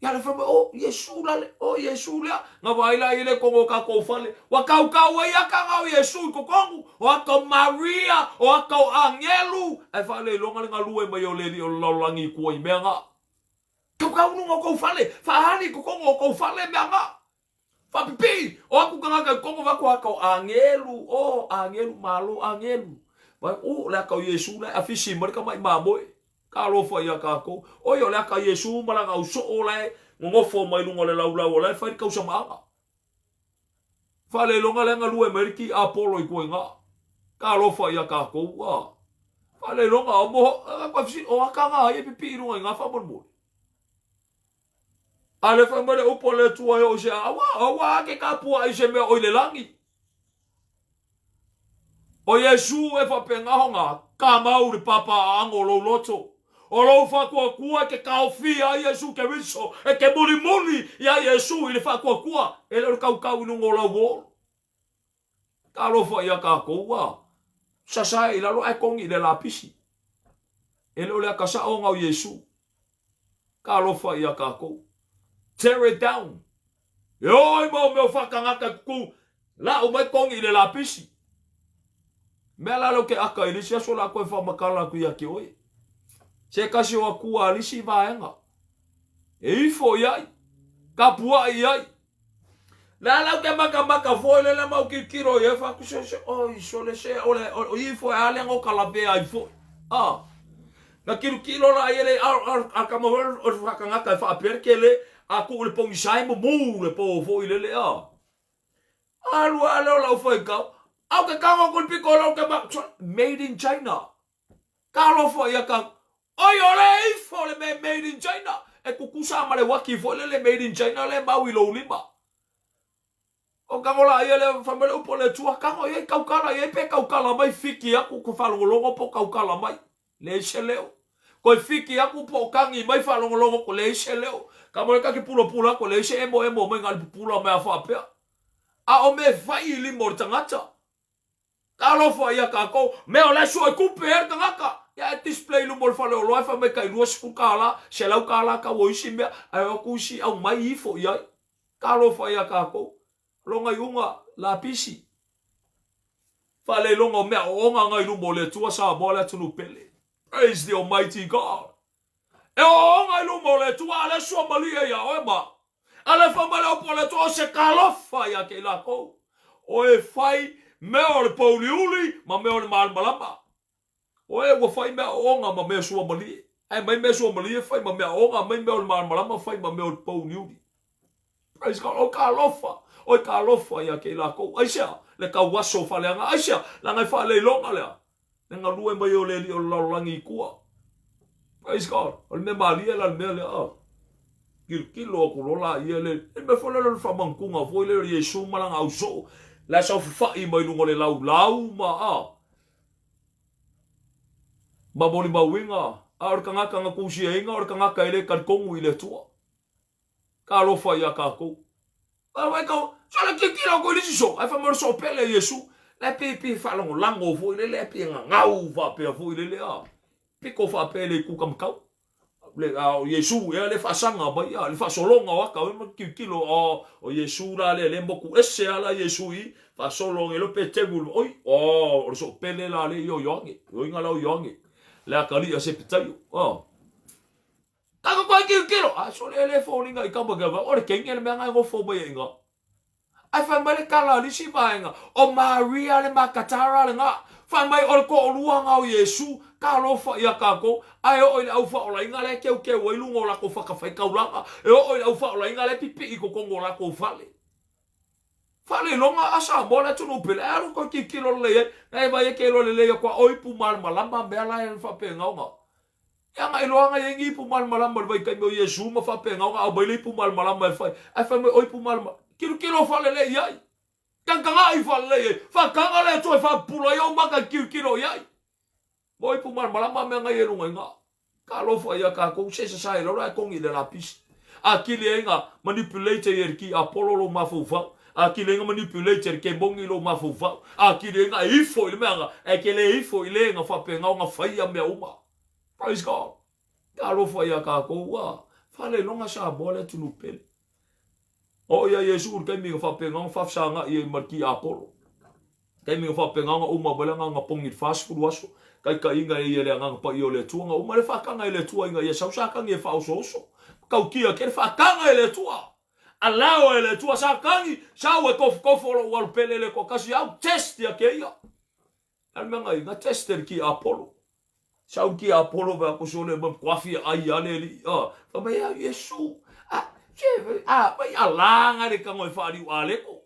Ia le fai mai, o Iesu la le, o Iesu lea. Nga vaai la i le kongo o kākou fale. Ua kaukau ai aka nga o Iesu i kokongu. O aka o Maria, o aka o angelu. Ae faaleiloga le galue mai o le alii o le lalolagi i kua i mea nga. Kaukau luga o kou fale, faahali i kokongo o kou fale mea nga. Faapipii, o aku kangaka i kokongo vaku aka o angelu, o angelu, malo angelu. Vai, o le aka o Iesu la e afisi mai le kamaʻi mamoe. Talofa ia kākou. Oi, o le aka o Iesu ma lana au soo la e nonofo mai luga o le laulau o la e fai le tausamaaga. Faaleiloga lea galue mai le ki Apolo i koe ga. Talofa ia kākou, a. Faaleiloga, o moho, o aka ga ai e pipii i luga i ga faamolemole. A le fai mai le upu a le Atua e oo i se aua, aua ke kapuaʻi i se mea o i le lagi. O Iesu e faapegaho ka mau le papaaʻago o lou loto. O lou faatuatua e ke kaofi iā Iesu Keriso, e ke mulimuli iā Iesu i le faatuatua, e le o le kaukau i luga o lau olo. Talofa ia kākou, a sasae i lalo ae kogi i le lapisi. E le o le aka saʻo ona o Iesu. Talofa ia kākou. Tear it down. E oi mau mea o whakangaka i kuku, lau mai kogi i le lapisi. Mea la leo ke aka i lisi aso la koe whamakala aku ia ke oe. Se kasi o akua a lisi vaenga. E ifo i ai. Ka puai i ai. Le ala ke makamaka foi le le mau kilokilo i ai fa se se oi sole se o le o ifo e ale ngo kala be ai foi. Ah. Na kilokilo la i le a a ka mo o whakangaka e whaapea ke le a ku le pongi sai mo mu le po foi le le a. Alu ale o lau fai kau. Au ke kanga ko piko lau ke ma made in China. Talofa ia ka Oi ole ifo le mea made in China e kukusa ma le uaki foi lele made in China le mau i lou lima. O kago la ia le fai mai le upu a le Atua, kago ia i kaukala ia pe kaukala mai fiki aku ko faalogologo po kaukala mai. Leai se leo. Koe fiki aku po o kagi mai faalogologo ko leai se leo. Ka mo le kake pulapula ko leai se emo emo mai ngali pupula mai a faapea. A o me fai i lima o le tagata. Talofa ia kākou, mea o la e sue kupe ai le tagata. Ia e display i luma o le fale oloa e fai mai tai $20, $100 tau o isi mea, ae o atu isi aumai ifo i ai. Talofa ia kākou. Loga iuga, lapisi. Faaleiloga o mea ooga nga i luma o le Atua Samoa le atunuu pele. Praise the Almighty God. E ooga i luma o le Atua, a le suamalie ia oe ma. A le fai mai le upu a le Atua, o se talofa ia te i lakou. O e fai mea o le pouliuli ma mea o le malamalama. O e ua fai mea ooga ma mea suamalie. Ae mai mea suamalie fai ma mea ooga, mai mea o le malamalama fai ma mea o le pouliuli. Praise God. O ka alofa, o ka alofa ia te i lakou. Aisea, le tauaso o faaleaga. Aisea, leaga e faaleiloga lea. Le galue mai o le alii o le lalolagi i tua. Praise God. O le mea malie la le mea lea. Oh. Kilokilo aku loa la ia le, le mea foi lea o le faamanutuga foi lea o Iesu ma lana ausoo. La saofafai mai luga o le laulau ma a. Ma molimauina, a o le tagata na tusiaina o le tagata e le talitonu i le Atua. Talofa ia kākou. A wai kau, so le tilotilo aku i le isi soo, ae fai mai o le soo pele a Iesu. La e pei pei faalagolago foi lele, ae pei e gagau faapea foi lele a. Piko faapea le itu kamatau. Le, a o Iesu ea le faasaga mai a, le faasologa o aka ma tilotilo a o Iesu la lea le moku ese a la Iesu i faasolo age loa pe tegu oi, o, o le soo pele la le ia o Ioane. Ioiga la o Ioane. Le atalii a Sepetaio. A. Ka koe kilokilo! A sole e le foliga i kama ke o le kenge le mea ngai ngofo mai e inga. Ai fai mai le kala a lisi vaenga, o Maria le Makatara le nga. Fai mai o le toʻolua nga o Iesu, ka alofa ia kākou, ae oo i le au faaolaina la e keukeu ai luga o lakou fatafaitaulaga, e oo i le au faaolaina la e pipii i totonu o lakou fale. Faaleiloga a Samoa le atunuu pele, ae alu koe tilotilo lelei ai, na e vaai ai ke iloa lelei atu a o ipu malamalama mea la e faapena ona. Ia na iloa na i ai ni ipu malamalama i le vaitaimi o Iesu ma faapena ona aumai le ipu malamalama e fai. Ae fai mai o ipu malamalama. Kilokilo faalelei i ai. Tagatagai faalelei i ai. Faataga le Atua e faapupula ai ou maka e kilokilo i ai. Ma o ipu malamalama mea na i ai luga i na. Talofa ia tatou se sasae lalo ae togi i le lapisi. Atili ai na manipulate e le tiapolo lou mafaufau. Atili ai na manipulate e le kemoni lou mafaufau. Atili ai na e ifo i le mea na, ae te le ifo i le na faapena ona faia mea uma. Praise God. Talofa iā kākou ua faleiloga Samoa le atunuu pele. Oo ia Iesu i le taimi na faapena ona faafesaga'i ai ma le tiapolo. Taimi na faapena ona uma mai le Agaga pogi i le 40 aso, taitaiina e ia e le Agaga Paia o le Atua, na uma le faataga e le Atua ina ia sau Satani e faaosooso. Matautia tele faataga e le Atua. Allow e le Atua Satani, sau e tofotofo lou alu pele le toatasi au, test ia te ia. A le mea na i, na test e le tiapolo. Sau le tiapolo vae atu sole ma matua fia ai a le alii. A, fai mai a Iesu. A, se, a, mai ala nga le tago e faaliu aleko.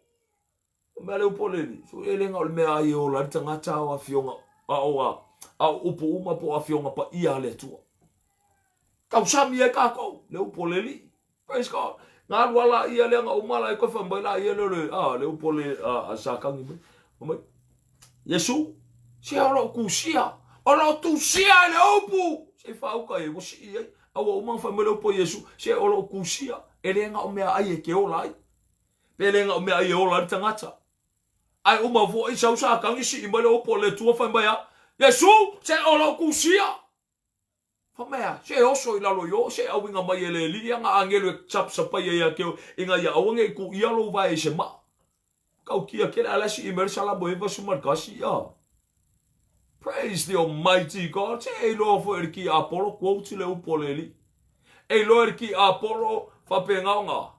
Fai mai a le upu a le alii, so e le na o le mea ai e ola ai le tagata a o afioga, a o a, a o upu uma po o afioga paia a le Atua. Tausami ai kākou, le upu a le Alii. Praise God. Na alu a la ia lea na uma la e koe fai mai la ia le le, a, le upu a le, a, a Satani mai. Fai mai, Iesu, se o loo tusia, o loo tusia e le upu, se i faauka e ua sii ai. A ua uma ona fai mai le upu a Iesu, se o loo tusia, e le na o mea ai e ke ola ai. Pe le na o mea ai e ola ai le tagata. Ae uma foi sau Satani sii mai le upu a le Atua fai mai a, Iesu, se o loo tusia. Fa mea, se oso i lalo i o, se auiga mai e le Alii ana agelu e sapasapaia ia te oe, ina ia aua ne i kuʻia lou vae i se maa. Tautia tele, a o le a sii mai le Salamo 91, a. Praise the Almighty God! Se e iloa foi e le tiapolo, quote le upu a le Alii. E iloa e le tiapolo faapena ona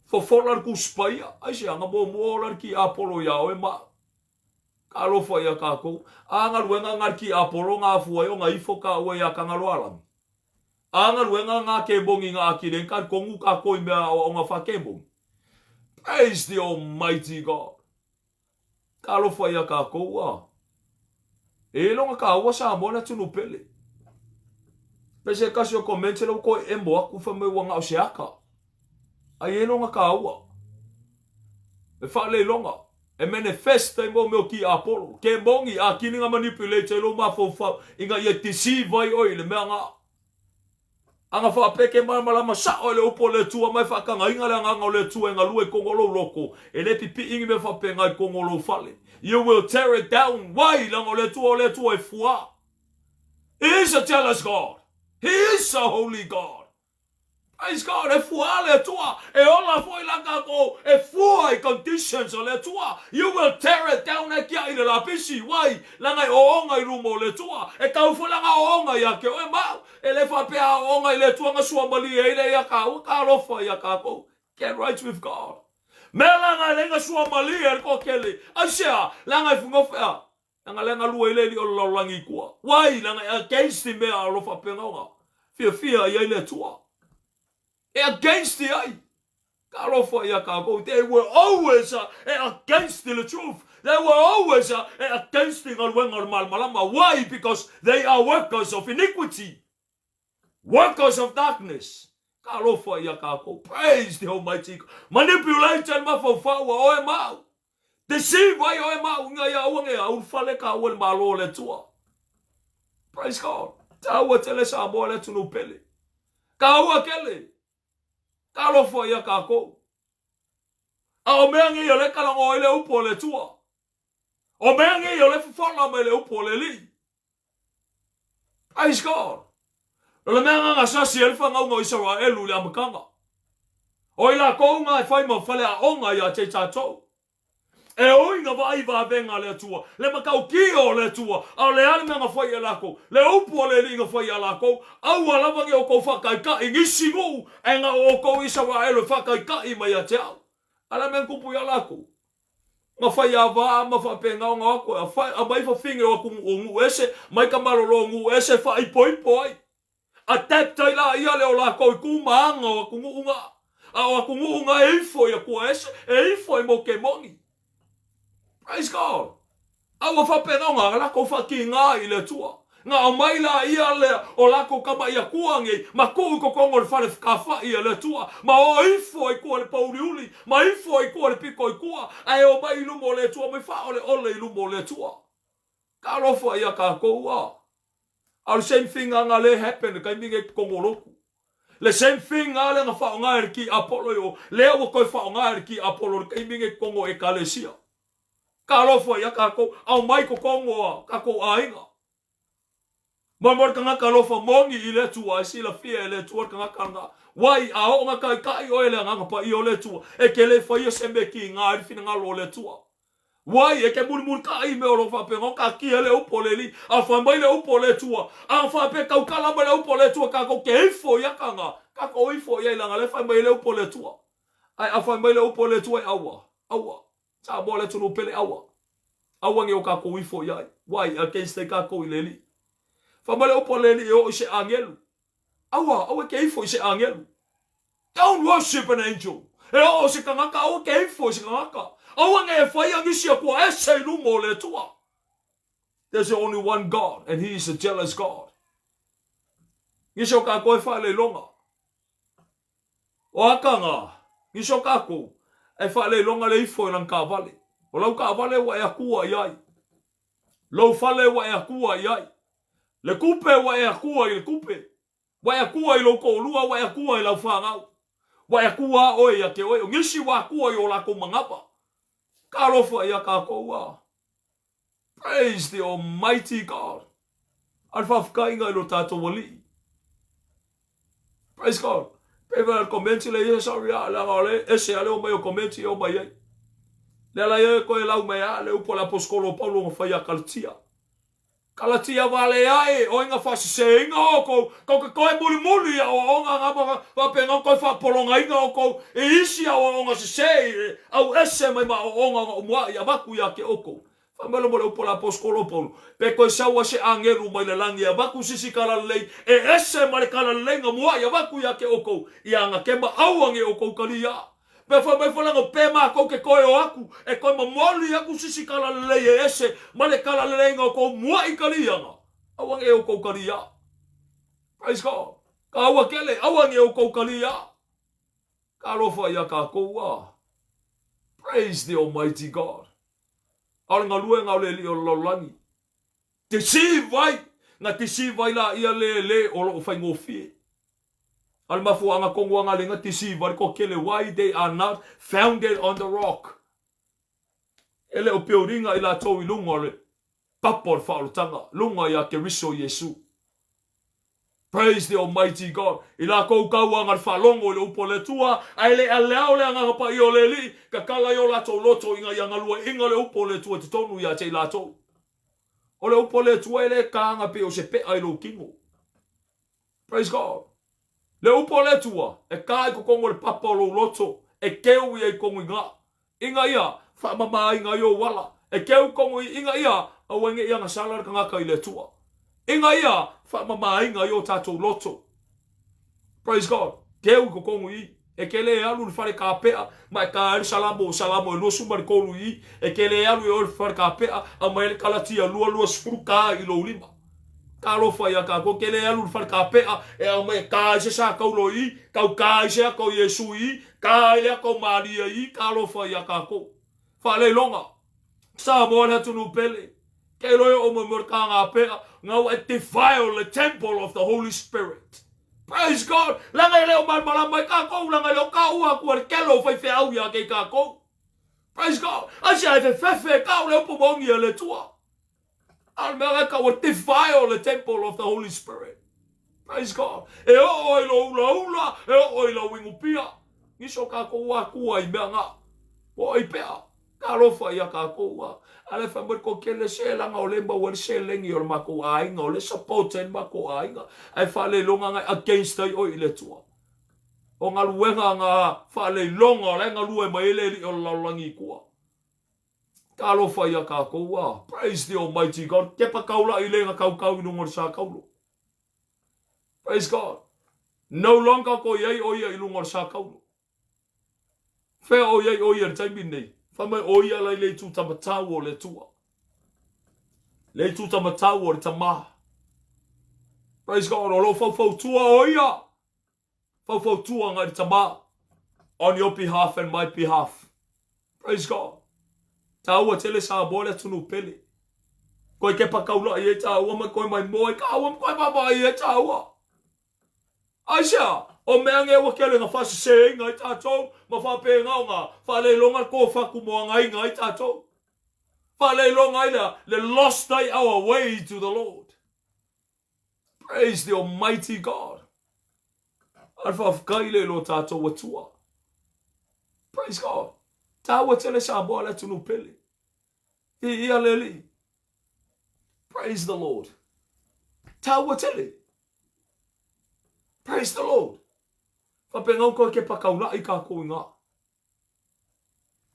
fofola le Tusi Paia. Aisea, na muamua ola le tiapolo iā oe ma au. Talofa ia kākou. A galuega nga tiapolo nga afua ai ona ifo kāua iā Tagaloaalagi. A galuega nga kemoni nga akileng ka kongu kākou i mea aoaoga fa kemoni. Praise the Almighty God. Talofa ia kākou a. E iloga kāua Samoa le atunuu pele. Pe se kasi o comments le ua toe emo aku fai mai ua na o se aka. Ai e iloga kāua. E faaleiloga, e manifest ai mo mea o tiapolo. Ke moni, a kini nga manipulate ai lou mafaufau ina ia deceive ai oe i le mea nga. A na faapea ke malamalama sao e le upu o le Atua ma e faatagaina le Agaga o le Atua e galue i totonu o lou loko, e le pipii ni mea faapena i totonu o lou fale. You will tear it down. Why? Leaga o le Atua o le Atua e fuā. He is a jealous God. He is a holy God. Praise God, e fua le Atua, e ola foi la kākou, e fua i conditions o le Atua. You will tear it down e kiaʻi le lapisi, why? Leaga e ooga i luma o le Atua. E tau foi lana ooga iā te oe ma au. E le faapea a ooga i le Atua na suamalie ai lea iā kāua, talofa iā kākou. Get right with God. Mea lana e leai na suamalie le toatele. Aisea? Leaga e funofea. Leaga lea galue ai le alii o le lalolagi i tua. Why? Leaga e against i mea o lo faapena ona fiafia i ai le Atua. E against i ai. Talofa ia kākou. They were always against the truth. They were always against the galuega o le malamalama. Why? Because they are workers of iniquity. Workers of darkness. Talofa ia kākou. Praise the Almighty God. Manipulate le mafaufau a oe ma au. Deceive ai oe ma au ina ia aua ne ulufale kāua i le Malo o le Atua. Praise God. Tāua tele Samoa le atunuu pele. Tāua tele. Talofa ia kākou. A o mea nei o le kalagoa ai le upu o le Atua. O mea nei o le fofola mai le upu o le Alii. Praise God. O le mea nga sasi ai le fanauga o Isaraelu i le amataga. O i lakou nga e fai ma faleaoga ia te tatou. E ui na vaai vavega a le Atua, le matautia o le Atua, a o le a le mea na fai e lakou, le upu a le Alii na fai ia lakou, Aua lava nei outou faataitai nisi nuu, ae na o outou Isaraelu e faataitai mai ia te au. A le a mea na tupu ia lakou? Ma fai ava ma faapena ona o atu e fai, aumai fafine o atu o nuu ese, mai ka malolo o nuu ese e faaipoipo ai. Adapt ai laia le o lakou i ku ma aga o atunuu na. A o atunuu na e ifo i akua ese, e ifo i mau kemoni. Praise God. A ua faapena ona lakou faakīgā i le Atua. Na aumai laia lea o lakou kamaʻi akua nei ma tuu i totonu o le fale fekafaʻi a le Atua, ma o ifo ai tua le pouliuli, ma ifo ai tua le pito i tua, ae omai i luma o le Atua, mai faaoleole i luma o le Atua. Talofa ia kākou a. A o le same thing a nga le happen le taimi nei totonu o lotu. Le same thing a lea na faaaoga e le tiapolo i o, lea ua toe faaaoga e le tiapolo i le taimi nei totonu o Ekalesia. Talofa ia kākou, aumai totonu o kākou aiga. Mo le tagata alofa moni i le Atua e silafia e le Atua le tagata lena. Wai, a oo na taitai oe i le Agaga Paia o le Atua, e te le faia se mea e kiga ai le finagalo o le Atua. Wai, e te mulimulitai i mea o lo o faapena ona taatia ai le upu a le Alii. A fai mai le upu a le Atua, a faapea e tautala mai le upu a le Atua tatou te ifo i ata na, tatou ifo i ai leaga o lea e fai mai ai le upu a le Atua. Ae a fai mai le upu a le Atua e aua, aua. Samoa le atunuu pele aua. Aua ne i o tatou ifo i ai. Wai, against ai tatou i le Alii. Fai mai le upu a le Alii e oo i se agelu. Aua, aua e te ifo i se agelu. Don't worship an angel. E oo se tagata, aua e te ifo i se tagata. Aua ne i e faia nisi Atua ese i luma o le Atua. There's only one God and he is a jealous God. Nisi o tatou e faaleiloga. O Akanga, nisi o tatou, e faaleiloga le ifo i lana taavale. O lau taavale ua e atua i ai. Lou fale ua e atua i ai. Le tupe ua e atua i le tupe. Ua e atua i lou toalua, ua e atua i lau fanau. Ua e atua a oe ia te oe. O nisi ua atua i o latou manava. Talofa ia tatou a. Praise the Almighty God. A le faafetaiga i lo tatou Alii. Praise God. Pei foi le komenti le ia sorry a leaga o le ese a le o mai o komenti e o mai ai. Le ala ia koe lau mai a le upu a le aposkolo o Paulo na fai ia Kalatia. Kalatia vale ae, o inga whaseseina o kou, kou ke koe mulimuli ia o onga ngā whapenga koe whapolonga inga o kou, i isi a o onga sese i au ese mai ma o onga nga umua i avaku ia ke o kou. Faamalo mo le upu a le Aposetolo o Paulo, Pe toe sau ai se agelu mai le lagi e avatu sisi talalelei e ese ma le talalelei na muaʻi avatu ia te ʻoukou, ia anakema auaneʻi ʻoukou kaliā. Pe fai mai foi lana, Pe matou ke toe o aku, e toe momoli aku sisi talalelei e ese ma le talalelei na ʻoukou muaʻi kaliaga, auaneʻi ʻoukou kaliā. Praise God. Kāua kele, auaneʻi ʻoukou kaliā. Talofa iā kākou a. Praise the Almighty God. ʻAʻole galuega o le Alii o le lalolagi. Deceive ai, na deceive ai laia le le o lo o faigofie. A o le mafuaaga tonu a le na deceive ai le toatele, why they are not founded on the rock. E le o building-a i latou i luga o le papa o le faaolataga, luga ia Keriso Iesu. Praise the Almighty God. I lakou kauaga le faalogo i le upu a le Atua, ae le aleao le Agaga Paia o le Alii, tatala ai o latou loto ina ia galueaiina le upu o le Atua i totonu ia te i latou. O le upu a le Atua e le taga pei o se pe'a i lou kino. Praise God. Le upu a le Atua e ta i totonu o le papa o lou loto, e keu ia i totonu i ina. Ina ia faamamaina ai ou ala, e keu tonu i ina ia aua ne i agasala le tagata i le Atua. Ina ia faamamaina ai o tatou loto. Praise God. Keu i totonu i i. E ke le alu i le fale kapea ma e ta ai le Salamo, Salamo e 23 i i. E ke le alu e oe i le fale kapea, aumai ai le Kalatia 2, 20 ta i lou lima. Talofa ia tatou, ke le alu i le fale kapea e aumai e ta ai se sakaulo i i, tau ta ai se ata o Iesu i i, ta ai le ata o Maria i i, talofa ia tatou. Faaleiloga, Samoa le atunuu pele, ke iloa e oo mai mo le kagapea, na ua e defile le temple of the Holy Spirit. Praise God! Leaga e le o malamalama ai tatou, leaga e le o taua atu e le tele o faifeau ia te i tatou. Praise God! Aisea e fefefe e tau le upu moni a le Atua. A o le mea la e tau e defile le temple of the Holy Spirit. Praise God. E oo ai lou ulaula, e oo ai lau inupia. Nisi o tatou Atua i mea na. Ua oi pea. Talofa ia tatou a. A le fai mai ko kele se langa o le maua le seleni o le matou aiga, o le support ai le matou aiga. Ae faaleiloga ngai against ai oi i le Atua. O galuega nga faaleiloga o la e galue mai ai le Alii o le lalolagi i tua. Talofa ia tatou a. Praise the Almighty God. Kepa taulaʻi le na kaukau i luga o le sakaulo. Praise God. No longer ko iai o ia i luga o le sakaulo. Whea o iai o ia i le taimi nei. Whai mai o ia lai le itu tamatau o le Atua. Le itu tamatau o le tamā. Praise God. O lo faufautua o ia. Faufautua ngai le tamā. On your behalf and my behalf. Praise God. Tāua tele Samoa le atunuu pele. Koe kepa kaulaʻi ai tāua ma koe mai moe kāua ma koe vaavaai ai tāua. Aisea, o mea nge ua kele nga whaseseeinga ai tātou, ma whapenga o nga whaleiloga le kōwhaku mo angainga ai tātou. Whaleiloga ai lea, le lost ai our way to the Lord. Praise the Almighty God. A le faafetai le lo tātou Atua. Praise God. Tāua tele Samoa le atunuu pele. Viia le Alii. Praise the Lord. Tāua tele. Praise the Lord. Whapengau koe ke pakaula'i kākou i ngā.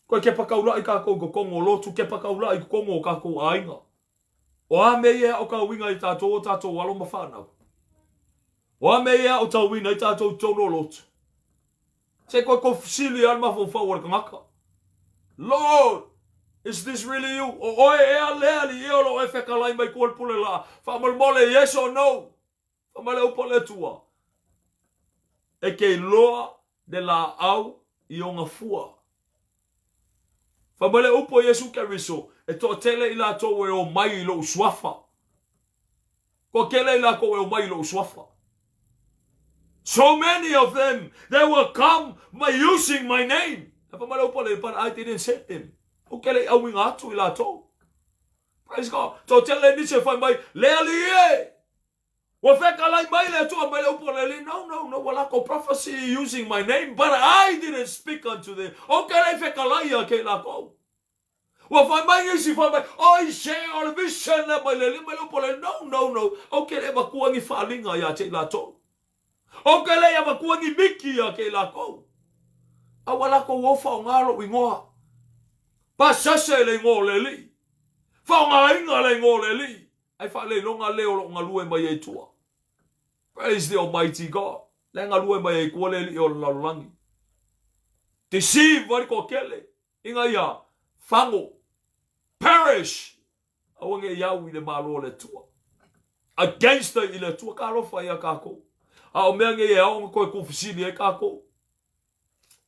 Koe kepa kaulaʻi kākou i ko Kongo lotu, kepa kaulaʻi i ko Kongo o kākou ʻāina. O a mea ia e aʻo kauina i tātou o tātou alo ma whānau? O a mea ia e aʻo tauina i tātou i tonu o lotu? Se koe ko fesili a le mafaufau o le kangaka. Lord, is this really you? O oe ea le alii ea o lo o e fekalai mai kua le pule laa? Faamolemole, yes or no? Fai mai le upu a le Atua, E ke iloa le lāʻau i ona fua. Fai mai le upu a Iesu Keriso, E toatele i latou e o mai i loʻu suafa. Toatele i lakou e o mai i loʻu suafa. So many of them, they will come by using my name. Fai mai le upu a le, but I didn't send them. Ou ke le i ʻauina atu i latou. Praise God. Toatele nisi e fai mai, Le Alii e! Ua fekalai mai le Atua mai le upu a le Alii, No, no, no, ua lako prophecy using my name, but I didn't speak unto them. Ou ke le i fekalai ia ke i lakou. Ua fai mai nisi fai mai, Oi se, o le vision lea mai le Alii mai le upu a le Alii, No, no, no, ou ke le avatua ni faaaliga ia te i latou. Ou ke le i avatua ni miki ia ke i lakou. A ua lakou o faoga lou igoa. Pasese le igoa o le Alii. Faogaina le igoa o le Alii. Ai faaleiloga le o loo galue mai ai tua. Praise the Almighty God. Le galue mai ai tua le alii o le lalolagi. Deceive ai le toatele ina ia fago. Perish! Aua ne i au i le Malo o le Atua. Against i le Atua. Talofa ia kākou. A o mea nei e ao ona toe tuufesili ai kākou.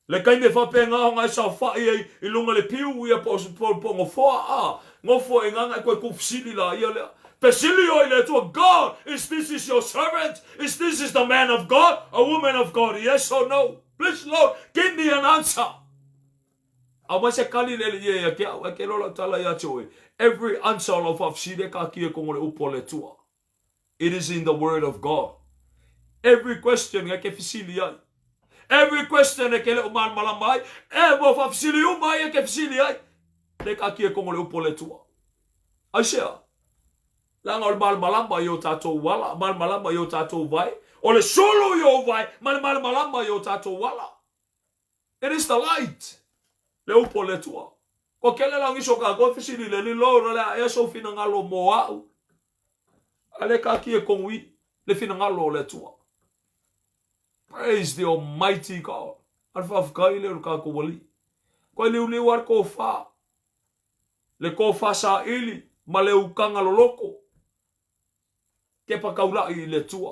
Le taimi e faapena ona e saofai ai i luga le piu ia po o po nofoa a nofo e gagae toe tuufesili laia lea. Fesili oe i le Atua, God, is this is your servant? Is this is the man of God? A woman of God? Yes or no? Please Lord, give me an answer. Aumai se kali le alii e ia te au, e ke loa lau tala ia te oe. Every answer o lau faafesili e kakia i kongo le upu a le Atua. It is in the word of God. Every question e ke fesili ai. Every question e ke leo malamalama ai. E mo faafesili uma ai e ke fesili ai. Le kakia i kongo le upu a le Atua. Aisea? Leaga o le malamalama i o tātou ala, malamalama i o tātou vai. O le sulu i ou vai, ma le malamalama i o tātou ala. It is the light, le upu a le Atua. Kua kele la nisi o kākou e fesili le lilo o le a ea sou finagalo mo a'u. A le kāki e kongu i le finagalo o le Atua. Praise the Almighty God. A le faafetai lea o le kākou Alii. Koe liuliu a le kōfā. Le kōfā saili ma le ukaga loloko. Kepa kaulaʻi i le Atua.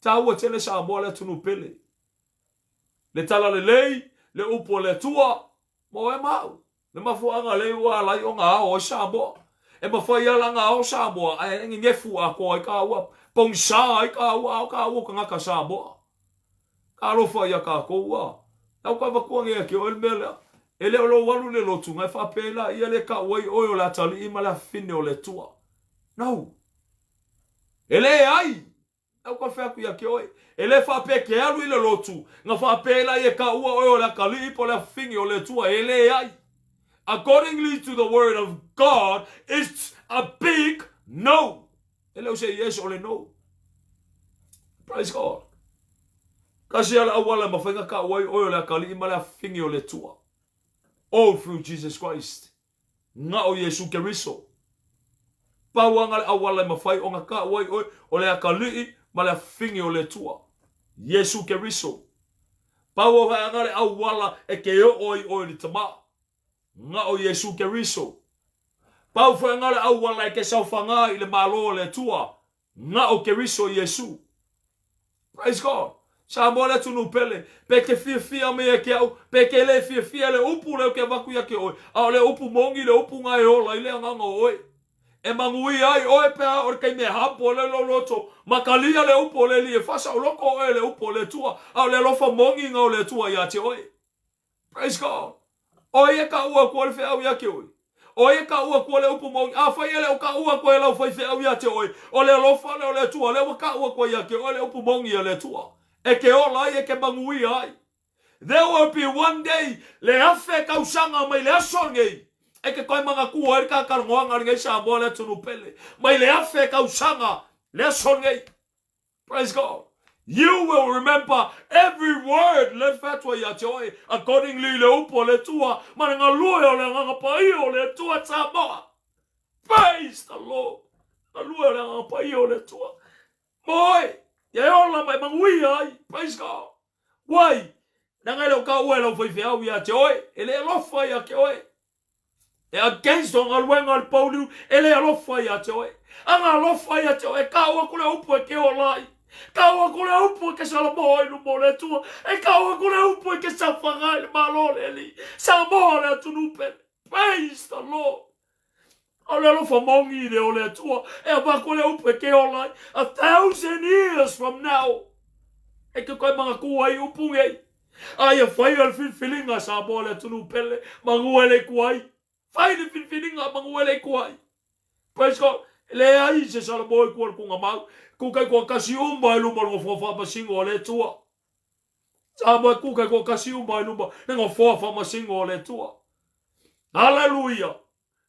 Taua tele Samoa le atunuu pele. Le talalelei, le upu a le Atua, mo e ma au. Le mafuaaga lea ua ala ai ona ao ai Samoa. E mafai lava la ona ao Samoa ae nenefu atoa ai kāua, pogisa ai kāua, ao kāua o tagata Samoa. Talofa ia kākou a. Lau ka avatua nei ia te oe le mea lea. E le o lou alu i le lotu, na e faapea la ia le kau ai oe o le atalii ma le afafine o le Atua. No. E leai! Lau ka fai atu ia te oe. E le faapea ke alu i le lotu, na faapea la ia kaua oe o le atalii po o le afafine o le Atua. E leai. Accordingly to the word of God, it's a big no. E le o se yes o le no. Praise God. Kasi a le auala e mafai na kau ai oe o le akalii ma le afafine o le Atua. All through Jesus Christ. Nga o Iesu Keriso. Pau anga le auala e mafai ona kau ai oe o le akalii ma le afafine o le Atua. Iesu Keriso. Pau o anga le auala e ke oo ai oe i le Tama. Nga o Iesu Keriso. Pau foi nga le auala e ke saofagā i le Malo o le Atua, nga o Keriso Iesu. Praise God. Samoa le atunuu pele, pe ke fiafia mai ia ke au, pe ke le fiafia le upu lea ou ke avatu ia ke oe, a o le upu moni le upu nga e ola i le agaga o oe. E manuia ai oe pe a o le taimi e hapo le lou loto, makalia le upu o le Alii e faasaoloko oe e le upu o le Atua, a o le alofa moni nga o le Atua ia te oe. Praise God. O ia ka ua kua le feau ia ke oe. O ai e kaua atua le upu moni? Afai e le o kaua atua e lau faifeau ia te oe, o le alofa lea o le Atua, lea ua kaua atua ia te oe le upu moni a le Atua, e ke ola ai, e ke manuia ai. There will be one day, le afe tausaga mai le aso lenei, e te toe manatua ai le ta talanoaga lenei Samoa le atunuu pele, mai le afe tausaga le aso lenei. Praise God. You will remember every word le fai atu ai ia te oe accordingly i le upu a le Atua ma le galue o le Agaga Paia o le Atua Samoa. Praise the Lord. Galue o le Agaga Paia o le Atua. Mo oe, ia e ola ma e manuia ai. Praise God. Why? Leaga e le o taua e lau faifeau ia te oe, e le alofa ia te oe. E against o galuega a le pouliu, e le alofa ia te oe. Aga alofa ia te oe, e kau aku le upu e ke ola ai. Kau aku le upu e ke salamo ai luma o le Atua. E kau aku le upu e ke safaga i le Malo o le Alii. Samoa le atunuu pele. Praise the Lord. O le alofa maoni lea o le Atua e avatu le upu e ke ola ai. 1,000 years from now, e ke koe manatua ai upu nei. A ia faia le filifiliga a Samoa le atunuu pele, manu e le i tua ai. Fai le filifiliga, manu e le i tua ai. Praise God. E leai se Salamo i tua o le tuugamau. Kuka i toatasi uma i luma o le nofoa faamasino a le Atua. Samoa e kuka i toatasi uma i luma le nofoa faamasino a le Atua. Hallelujah.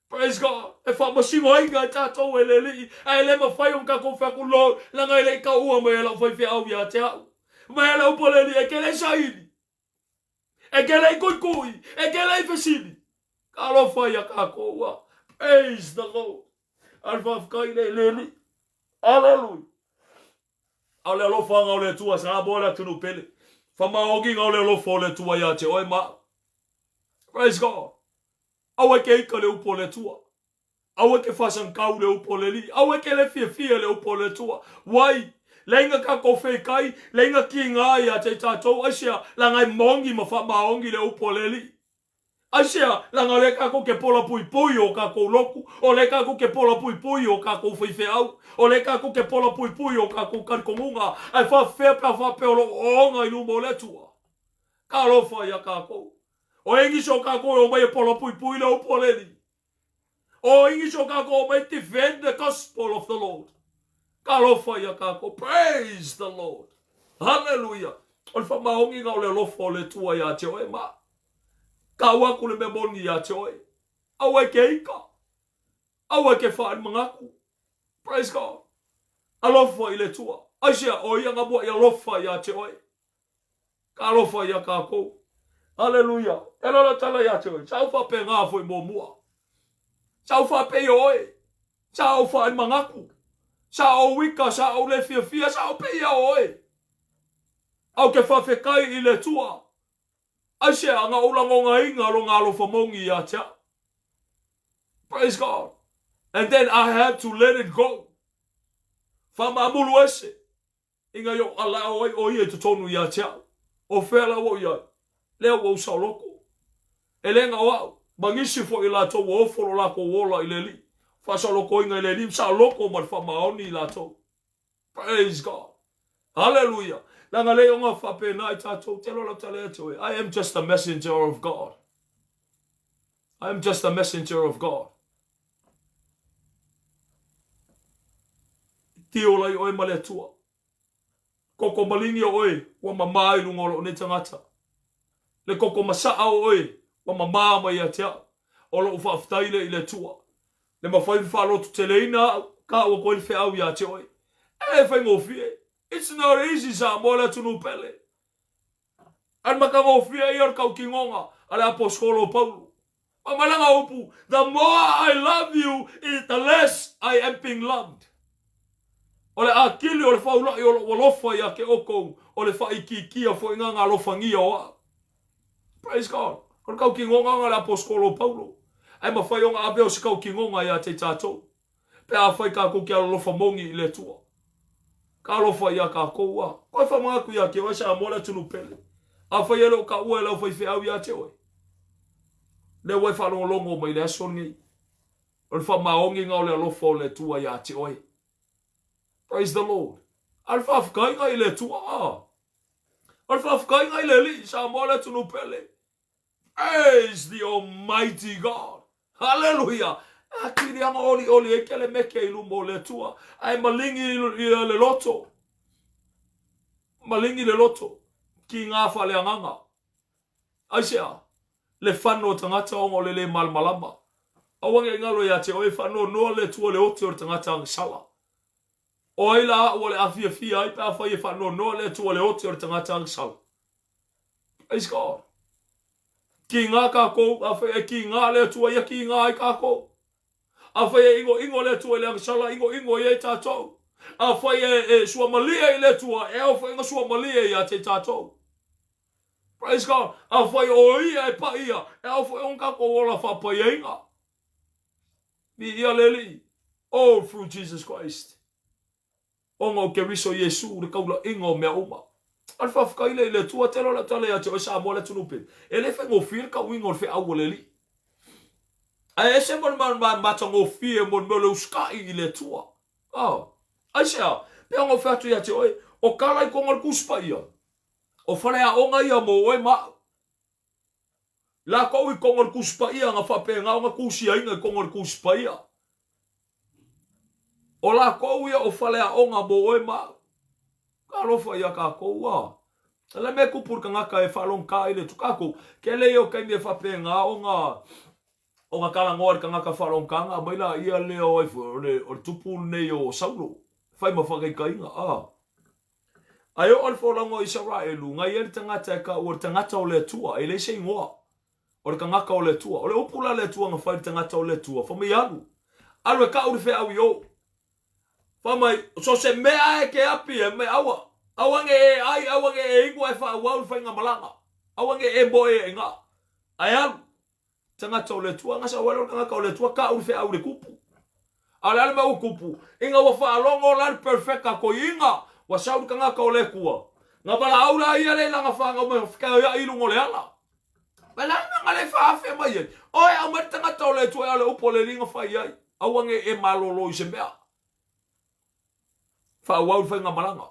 Praise God. E faamasinoina e tatou e le Alii, ae le mafai ona tatou fai atu, Lord, leaga e le i taua mai e lau faifeau ia te au. Mai e le upu a le Alii, e te le i saili, e te le i tuitui, e te le i fesili. Talofa ia tatou a. Praise the Lord. A le faafetai le le Alii. Hallelujah. A o le alofaga o le Atua, Samoa le atunuu pele. Famaoniga o le alofa o le Atua ia te oe ma au. Praise God. Aua e ke ika le upu o le Atua. Aua e ke faasagitau le upu o le Alii. Aua e ke le fiafia le upu o le Atua. Wai, leiga tatou feikai, leiga kiga ia te i tatou, aisea, leaga e moni ma faamaoni le upu o le Alii. Aisea, leaga o lea tatou ke pola puipui o tatou lotu, o lea tatou ke pola puipui o tatou faifeau, o lea tatou ke pola puipui o tatou talitonuga, ae faafefea pe a faapea o lo o oona i luma o le Atua. Talofa ia tatou. O English o kākou e omai e pola puipui le upu a le Alii. O English o kākou e omai e defend the gospel of the Lord. Talofa ia kākou. Praise the Lord. Hallelujah. O le faamaoniga o le alofa o le Atua ia te oe ma. Kau aku le mea moni ia te oe. Aua e ke ika. Aua e ke whaali mangaku. Praise God. Alofa i le Atua. Aisea, o ia nga mua i alofa ia te oe. Ka alofa ia kākou. Aleluia. E lolo tala ia te oe. Sa ou faapena foi muamua. Sa ou faapei o oe. Sa ou faalimagaku. Sa ou ika, sa ou le fiafia, sa ou peia o oe. Au ke faafetai i le Atua. Aisea, na ou lagonaina lona alofa moni ia te au. Praise God. And then I had to let it go. Faamaamulu ese. Inga i o alao ai o ia i totonu ia te au. O fea la ua ou i ai? Lea ua ou saoloko. E le na o au, ma nisi foi i latou ua ofo lo lakou ola i le Alii. Faasaolokoina i le Alii ma saoloko ma le faamaoni i latou. Praise God. Hallelujah. Leaga le ioga faapena i tatou, te loa lau tala ia te oe. I am just a messenger of God. I am just a messenger of God. Tio lai oe ma le Atua. Koko maligi o oe, ua mamā i luga o lou nei tagata. Le koko masaa o oe, ua mamā mai ia te au. O lou faafetai lea i le Atua. Le mafai ona faalototeleina au, ka ua koe le feau ia te oe. E le faigofie. It's not easy Samoa le atunuu pele. A le matagofie ia o le tautinoga a le Aposetolo o Paulo. Fai mai lana upu, The more I love you, the less I am being loved. O le akili o le faula'i o lo'u alofa ia te outou, o le faaitiitia foi na na alofagia o a'u. Praise God. O le tautinoga na a le Aposetolo o Paulo. Ae mafai ona ave o se tautinoga ia te i tatou. Pe afai tatou te alolofa moni i le Atua. Ka alofa ia tatou a. Koe whamangaku ia te oe Samoa le atunuu pele. Afai e le o kaua e lau faifeau ia te oe. Lea ua e faalogologo mai le aso lenei. O le faamaoniga o le alofa o le Atua ia te oe. Praise the Lord. A le faafetaiga i le Atua a. O le faafetaiga i le Alii Samoa le atunuu pele. Praise the Almighty God. Haleluia! Atili aga olioli ai kelemeke i luma o le Atua, ae maligi ia le loto. Maligi le loto, kiga faaleagaga. Aisea? Le fano o tagata ona o le le malamalama. Aua ne i galo ia te oe, faanoanoa le Atua i le ote o le tagata agasala. O ai la au o le a fiafia ai pe afai e faanoanoa le Atua i le ote o le tagata agasala? Praise God. Kiga kākou, afai e kiga le Atua, ia kiga ai kākou. Afai e ʻinoʻino le Atua i le agasala, ʻinoʻino i ai tātou. Afai e, e suamalie i le Atua, e ao foi ona suamalie ia te tātou. Praise God. Afai o ia e paia, e ao foi ona tātou ola faapaiaina. Viia le Alii. All through Jesus Christ. Ona o Keriso Iesu le taulaiga o mea uma. A o le faafetai lea i le Atua, tele o lau tala ia te oe Samoa le atunuu pele, e le faigofie le tauiga o le feau a le Alii. Ae ese ma le matagofie mo le mea o le usitai i le Atua. Oh. Aisea? Pei ona ou fai atu ia te oe, o tala i totonu o le Tusi Paia, o faleaoga ia mo oe ma au. Lakou i totonu o le Tusi Paia na faapena ona tusiaina i totonu o le Tusi Paia. O lakou ia o faleaoga mo oe ma au. Talofa ia kakou a. Le mea e kupu i le tagata e faalogogata ai le tu kakou. Kele ia o taimi e faapena ona ona talanoa i le tagata faalogogata ona aumai laia lea o ai foi o le o le tupu lenei o Saulo. Fai ma faataitaiga a. Ae oo le folauga o Isaraelu, na i ai le tagata e taua o le tagata o le Atua, e leai se igoa o le tagata o le Atua. O le upu la a le Atua na fai i le tagata o le Atua, fai mai, Alu, alu e kau le feau i ou. Fai mai, so se mea e ke api e mai, aua, aua ne e ai, aua ne e inu ae faaauau le faigamalaga. Aua ne e moe i ina. Ae alu. Tagata o le Atua, gasa o le tagata o le Atua, kau le feau i le kupu. A o le a le mea ua tupu? Ina ua faalogo la le perfeka toeaina, ua sau le tagata o le Atua. Na valaau la ia lea i lana fanau ma fekaoiai i luga o le ala. Ma le a le mea na le faaafe mai ai? Oe, aumai le tagata o le Atua e ao le upu a le Alii na fai ai. Aua ne i e malolo i se mea. Faaauau le faigamalaga.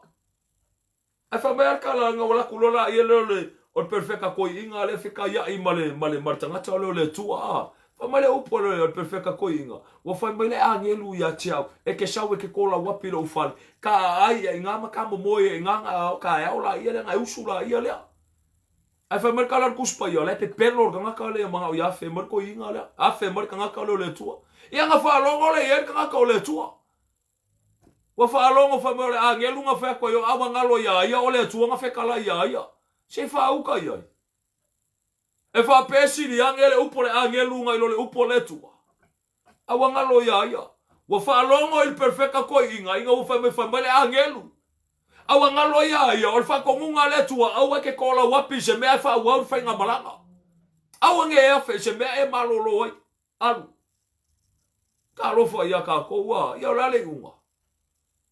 Ae fai mai lava le tala, ina ua laku loa laia lea o le, o le perefeka toeaina lea fekaiai ma le, ma le, ma le tagata lea o le Atua, a. Fai mai le upu a le, o le perefeka toeaina, ua fai mai le agelu ia te au, e ke sau e ke kolauapi i lou fale, ka aai ia iga ma ka momoe ia iga, na, ka e ao laia lea, na e usu laia lea. Ae fai mai le tala a le Tusi Paia, o la e pepelo le tagata lea, manao ia afe mai le toeaina lea, afe mai le tagata lea o le Atua. Ia na faalogo lea i ai le tagata o le Atua. Ua faalogo fai mai o le agelu na fai atu ai o a ua galo ia ia o le Atua na fekalai ia ia. Se i faauka i ai. E faapea e sili age le upu o le agelu nai lo le upu o le Atua. A ua galo ia ia. Ua faalogo i le perfeka toeaiina ina ua fai mai fai mai le agelu. A ua galo ia ia o le faatonuga a le Atua aua e te toolauapi i se mea e faaauau le faigamalaga. Aua ne i e afe i se mea e malolo ai. Alu. Talofa ia tatou a, ia o le a le iuga?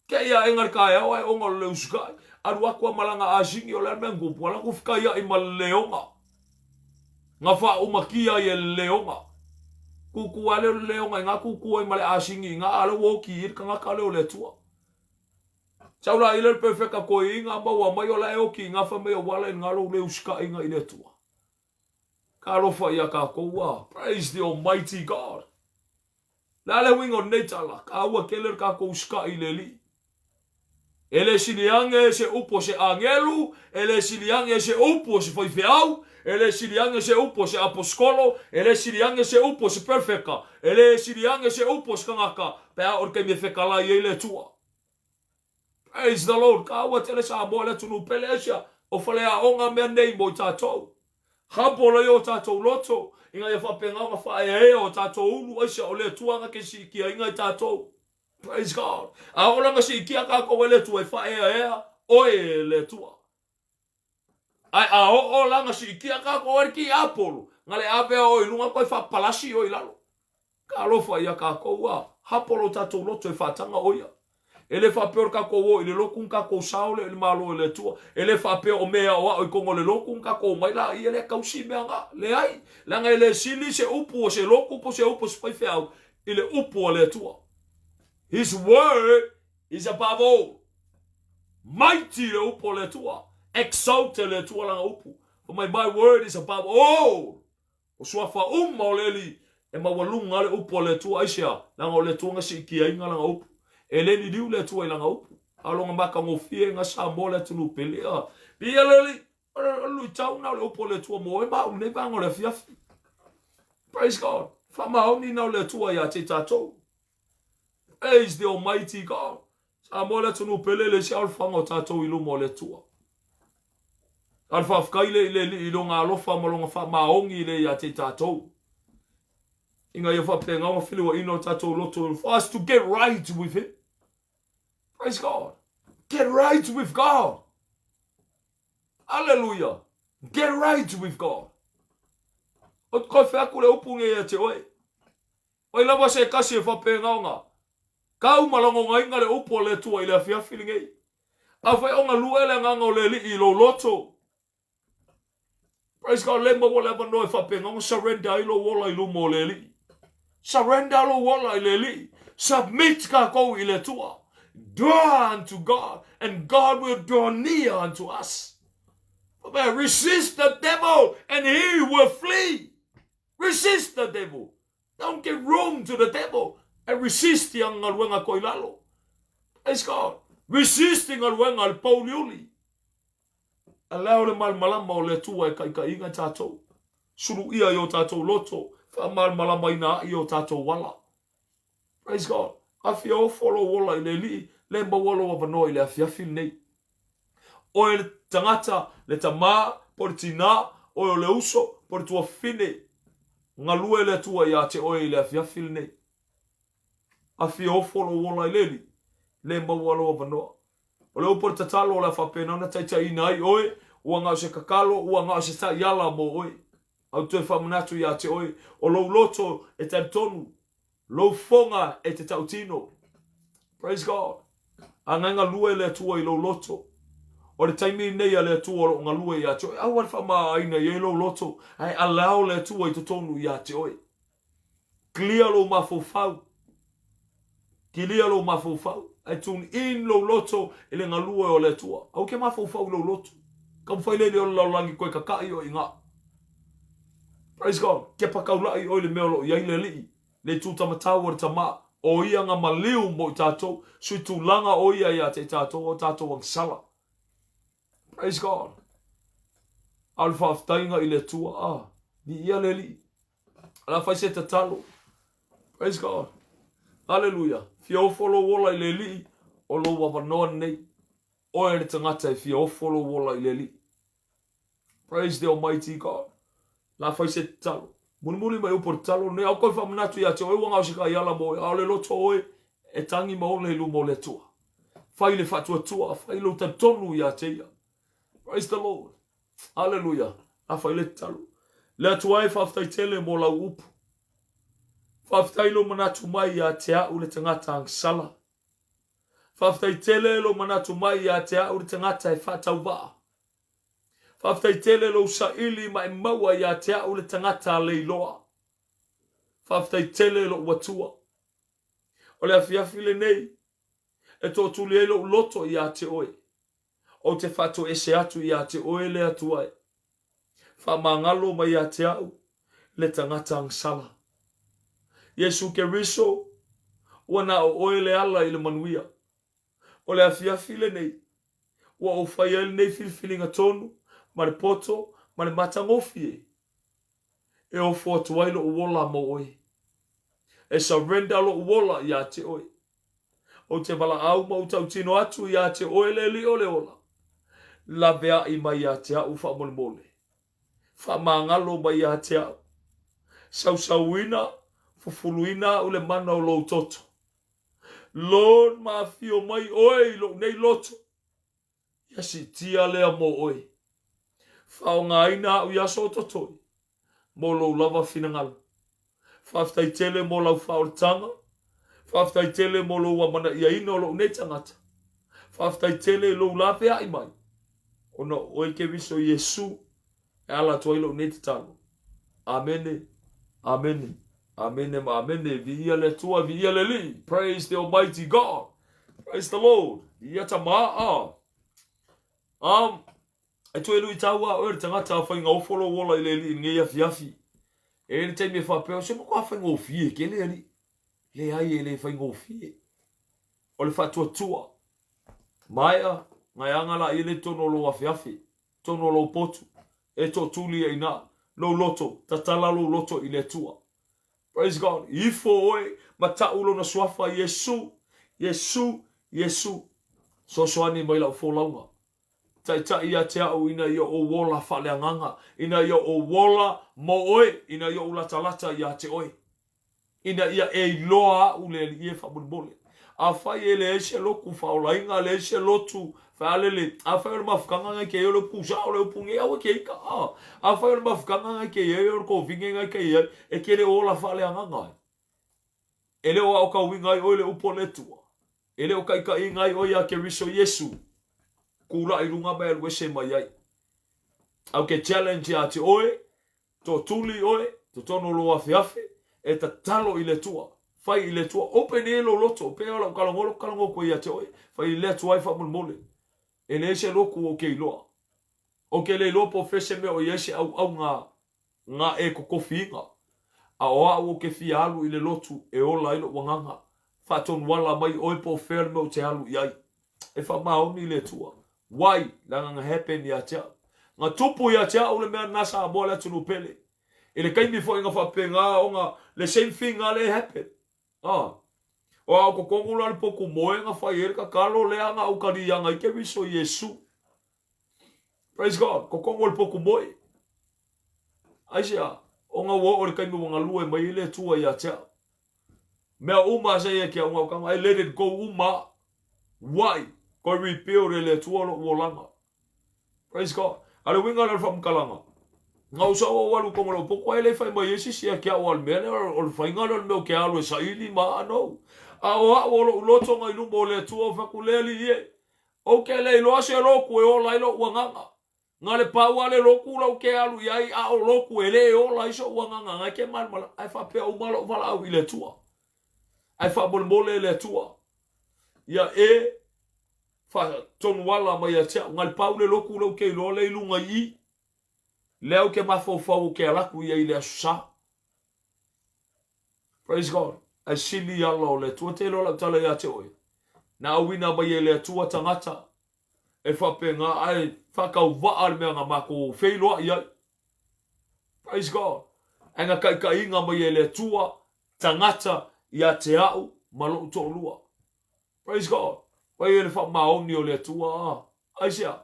Kei aʻega le taeao ae ona o le usikai. Alu atu a malaga asini o le a le mea na tupu? Ala atu fekaiaʻi ma le leoga. Na faaumatia ai e le leoga. Tutu a lea o le leoga i na tutu ai ma le asini i na a lea ua oti i le tagata lea o le Atua. Sau la i le perfeka toeaina maua mai o la e oti i na fai mai o ala i na lou le usikaiga i le Atua. Talofa ia tatou a. Praise the Almighty God. Le a le uiga o lenei tala? Taua tele le tatou usitai i le Alii. E le sili age se upu o se agelu, e le sili age se upu o se faifeau, e le sili age se upu o se aposikolo, e le sili age se upu o se perefeka, e le sili age se upu o se tagata, pe a oo i le taimi e fekalai ai le Atua. Praise the Lord. Kaua tele Samoa le atunuu pele asia o faleaoga mea nei mo i tatou. Humble ai o tatou loto ina ia faapena ona faaeaea o tatou ulu asia o le Atua na ke siikiaina i tatou. Praise God. A oo la na siikia tatou e le Atua e faaeaea oe e le Atua. Ae a oo la na siikia tatou e le tiapolo, na le avea oe i luga toe faapalasi oe i lalo. Talofa ia tatou a hapo lo tatou loto e faataga o ia. E le faapea o le tatou o i le lotu na tatou sao lea i le Malo e le Atua. E le faapea o mea aoao i totonu o le lotu na tatou omai laia lea tausi mea na. Leai, leaga e le sili se upu o se lotu po o se upu o se faifeau i le upu a le Atua. His word is above all. Mighty le upu a le Atua. Exalted le Atua lana upu. Fai mai, my word is above all. O suafa uma o le Alii. E maualuga lava le upu a le Atua. Aisea? Leaga o le Atua na siitiaina lana upu. E le liliu le Atua i lana upu. A o lona matagofie na Samoa le atunuu pele. A, viia le Alii! O le luitau na o le upu a le Atua mo oe ma au i lenei vaega o le afiafi. Praise God! Faamaoni na o le Atua ia te i tatou. Praise the Almighty God! Samoa le atunuu pele le isi alofaga o tatou i luma o le Atua. A o le faafetai le i le Alii i lona alofa ma lona faamaoni le ia te i tatou. Ina ia faapena ona feliuaina o tatou loto for us to get right with him. Praise God. Get right with God. Hallelujah. Get right with God. O te koe wheaku le upu nei ia te oe. Oi lava se tasi e faapena ona kau ma lagonaina le upu a le Atua i le afiafi lenei. Afai o galue le agaga o le Alii i lou loto. Praise God, le maua le avanoa e faapena ona surrender ai lou ola i luma o le Alii. Surrender lou ola i le Alii. Submit kākou i le Atua. Draw unto God and God will draw near unto us. Resist the devil and he will flee. Resist the devil. Don't give room to the devil and resist i ana galuega koe i lalo. Praise God. Resist i galuega a le pouliuli. Allow le malamalama o le Atua e taitaiina tatou. Suluia i o tatou loto, faamalamalamaina ai o tatou ala. Praise God. Afia ofo lou ola i le Alii, le maua lou avanoa i le afiafi lenei. Oe le tagata, le tamā, po o le tinā, oe o le uso, po o le tuafafine, galue le Atua iā te oe i le afiafi lenei. Afia ofo lou ola i le Alii, le maua lou avanoa. O le upu o le tatalo o le a faapena ona taitaiina ai oe, ua na o se tatalo, ua na o se taiala mo oe. A ou toe faamanatu iā te oe, o lou loto e talitonu, lou foga e te tautino. Praise God. A na e galue le Atua i lou loto. O le taimi lenei a le Atua o lo o galue iā te oe. Aua le faamaaina i ai lou loto, ae allow le Atua i totonu iā te oe. Clear lou mafaufau. Kilia lou mafaufau. Ae tune in lou loto i le galue o le Atua. Aua ke mafaufau i lou loto. Taumafai le o le lalolagi koe kakaʻi oe i gā. Praise God. Kepa taulaʻi oe i le mea o lo o i ai le Alii, le itu tamatau o le Tama, o ia nga maliu mo i tatou, sui tulaga o ia ia te i tatou o tatou agasala. Praise God. A o le faafetaiga i le Atua, a, viia le Alii. O le a fai se tatalo. Praise God. Hallelujah. Fia ofo lou ola i le Alii, o lou avanoa lenei. Oe le tagata e fia ofo lou ola i le Alii. Praise the Almighty God. La fai se tatalo. Mulimuli mai upu o le tatalo lenei. Au koe faamanatu ia te oe ua gao se taiala mo oe. A o le loto oe e tangi ma ola i luma o le Atua. Fai le faatuatua, fai lou talitonu ia te ia. Praise the Lord. Hallelujah. La fai le tatalo. Le Atua e faafetai tele mo lau upu. Faafetai lou manatu mai ia te au le tagata agasala. Faafetai tele lou manatu mai ia te au le tagata e faatauvaa. Faafetai tele lou saili ma e maua ia te au le tagata leiloa. Faafetai tele lou Atua. O le afiafi lenei e tootuli ai lou loto ia te oe. Ou te faatoese atu ia te oe le Atua e. Faamagalo mai ia te au le tagata agasala. Iesu Keriso, ua na o oe le ala i le manuia. O le afiafi lenei, ua ou fai ai lenei filifiliga tonu ma le poto ma le matagofie e ofo atu ai lou ola mo oe. E surrender lou ola ia te oe. Ou te valaau ma ou tautino atu ia te oe le Alii o le ola. Laveai mai ia te au faamolemole. Faamagalo mai ia te au. Sausauina, fufuluina au le mana o lou toto. Lord, ma afio mai oe i lou nei loto. Ia siitia lea mo oe. Faaaogaina au i aso o totoe mo lou lava finagalo. Faafetai tele mo lau faaolataga. Faafetai tele mo lou amanaiaina o lou nei tagata. Faafetai tele i lou laveai mai ona o oe Keriso Iesu e ala atu ai lou nei tatalo. Amene, amene, amene ma amene. Viia le Atua, viia le Alii. Praise the Almighty God. Praise the Lord. Viia tamaa. E toe luitau a oe le tagata a whainga ofo lou ola i le Alii i lenei afiafi. E i ai le taimi e faapea, o se matua faigofie tele alii. Leai e le faigofie. O le faatuatua. Maea, gaeaga laia lea i totonu o lou afeafe, totonu o lou potu, e tootuli ai i ina, lou loto, tatala lou loto i le Atua. Praise God. Ifo oe ma tau lona suafa, Iesu, Iesu, Iesu. Soasoani mai lau folauga. Taitai ia te au ina ia ou ola faaleagaga, ina ia ou ola mo oe, ina ia ou latalata ia te oe. Ina ia e iloa au le Alii e faamolemole. Afai e leai se lotu faaolaina, leai se lotu faalele, afai o le mafutaga na ke ai o le upu sao le upu nei, aua ke ika. Afai o le mafutaga na ke ai o le kovine na ke ai, e te le ola faaleagaga ai. E le o aotauina ai oe le upu a le Atua. E le o taitaiina ai oe ia Keriso Iesu. Tulai i luga ma e alu ese mai ai. Au ke challenge ia te oe, Tootuli oe, totonu o lou afeafe, e tatalo i le Atua. Fai i le Atua, open e lou loto, pei o lau talanoa, lou talanoa atu ai ia te oe. Fai i le Atua ai faamolemole. E leai se lotu ou te iloa. Ou te le iloa po o fea se mea o i ai se auauna na e totofiina. A o au ou te fia alu i le lotu e ola ai lou agaga. Faatonuala mai oe po o fea le mea ou te alu i ai. E faamaoni le Atua. Wai, leaga na happen ia te au. Na tupu ia te au le mea lena Samoa le atunuu pele. I le taimi foi na faapena ona le same thing lava lea e happen. Ah. O a o totonu la le potu moe na fai ai le tatalo lea na ou taliaga ai Keriso Iesu. Praise God. Totonu o le potu moe. Aisea? Ona ua oo le taimi ua galue mai ai le Atua ia te au. Mea uma sa ia ke au kanga I let it go uma. Why? Koe rebuild e le Atua lo'u olaga. Praise God. A le uiga lea o le faamatalaga, na ou sau ou alu i totonu o lou potu ae le i fai mai ai se isi ia te au a o le mea lea o le faiga lea o le mea ou te alu e saili ma a no. A o au o lo'u loto na i luma o le Atua ou fai atu, Le Alii e, ou te le iloa se lotu e ola ai lo'u agaga. Na le pau a le lotu la ou te alu i ai, a o lotu e le ola ai so'u agaga na ke malamalama, ae faapea uma lo'u valaau i le Atua. Ae faamolemole e le Atua ia e faatonuala mai ia te au. Na le pau le lotu la ou te iloa lea i luga i i, lea ou te mafaufau ou te alu atu i ai i le Aso Sa. Praise God. Ae sili ala o le Atua. Te iloa lau tala ia te oe. Na auina mai e le Atua tagata e faapena ae faatauvaa le mea na matou feiloai ai. Praise God. Ae na taitaiina mai e le Atua tagata ia te au ma lou toalua. Praise God. Pai e le faamaoni o le Atua. Ah, aisea?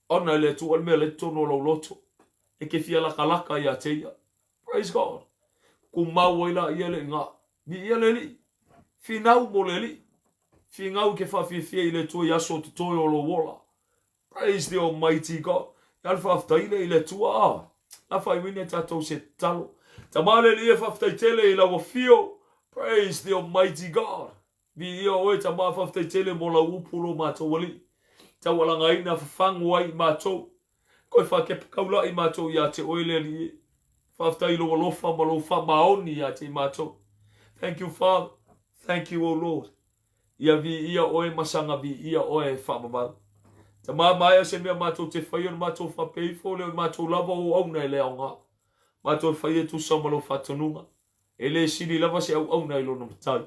Ona e le Atua le mea la i totonu o lou loto. E ke fia lakalaka ia te ia. Praise God. Kumau ai la ia le inga. Viia le Alii. Finau mo le Alii. Finau ke faafiafia i le Atua i aso o totoe o lou ola. Praise the Almighty God. Ia le faafetai lea i le Atua. Ah, la faaiuina e tatou se tatalo. Tama le Alii e faafetai tele i lau afio. Praise the Almighty God. Viia oe Tama faafetai tele mo lau upu lo matou Alii. Taualagaina fafagu ai i matou. Koe faakepa taula'i matou ia te oe le Alii e. Faafetai i lou alofa ma lou faamaoni ia te i matou. Thank you Father. Thank you O Lord. Ia viia oe ma saga viia oe e faavavau. Tama maea se mea matou te faia ona matou faapea ifo lea o i matou lava o auauna e le aoga. Matou e faia e tusa ma lou faatonuga. E le sili lava se auauna i lona matai.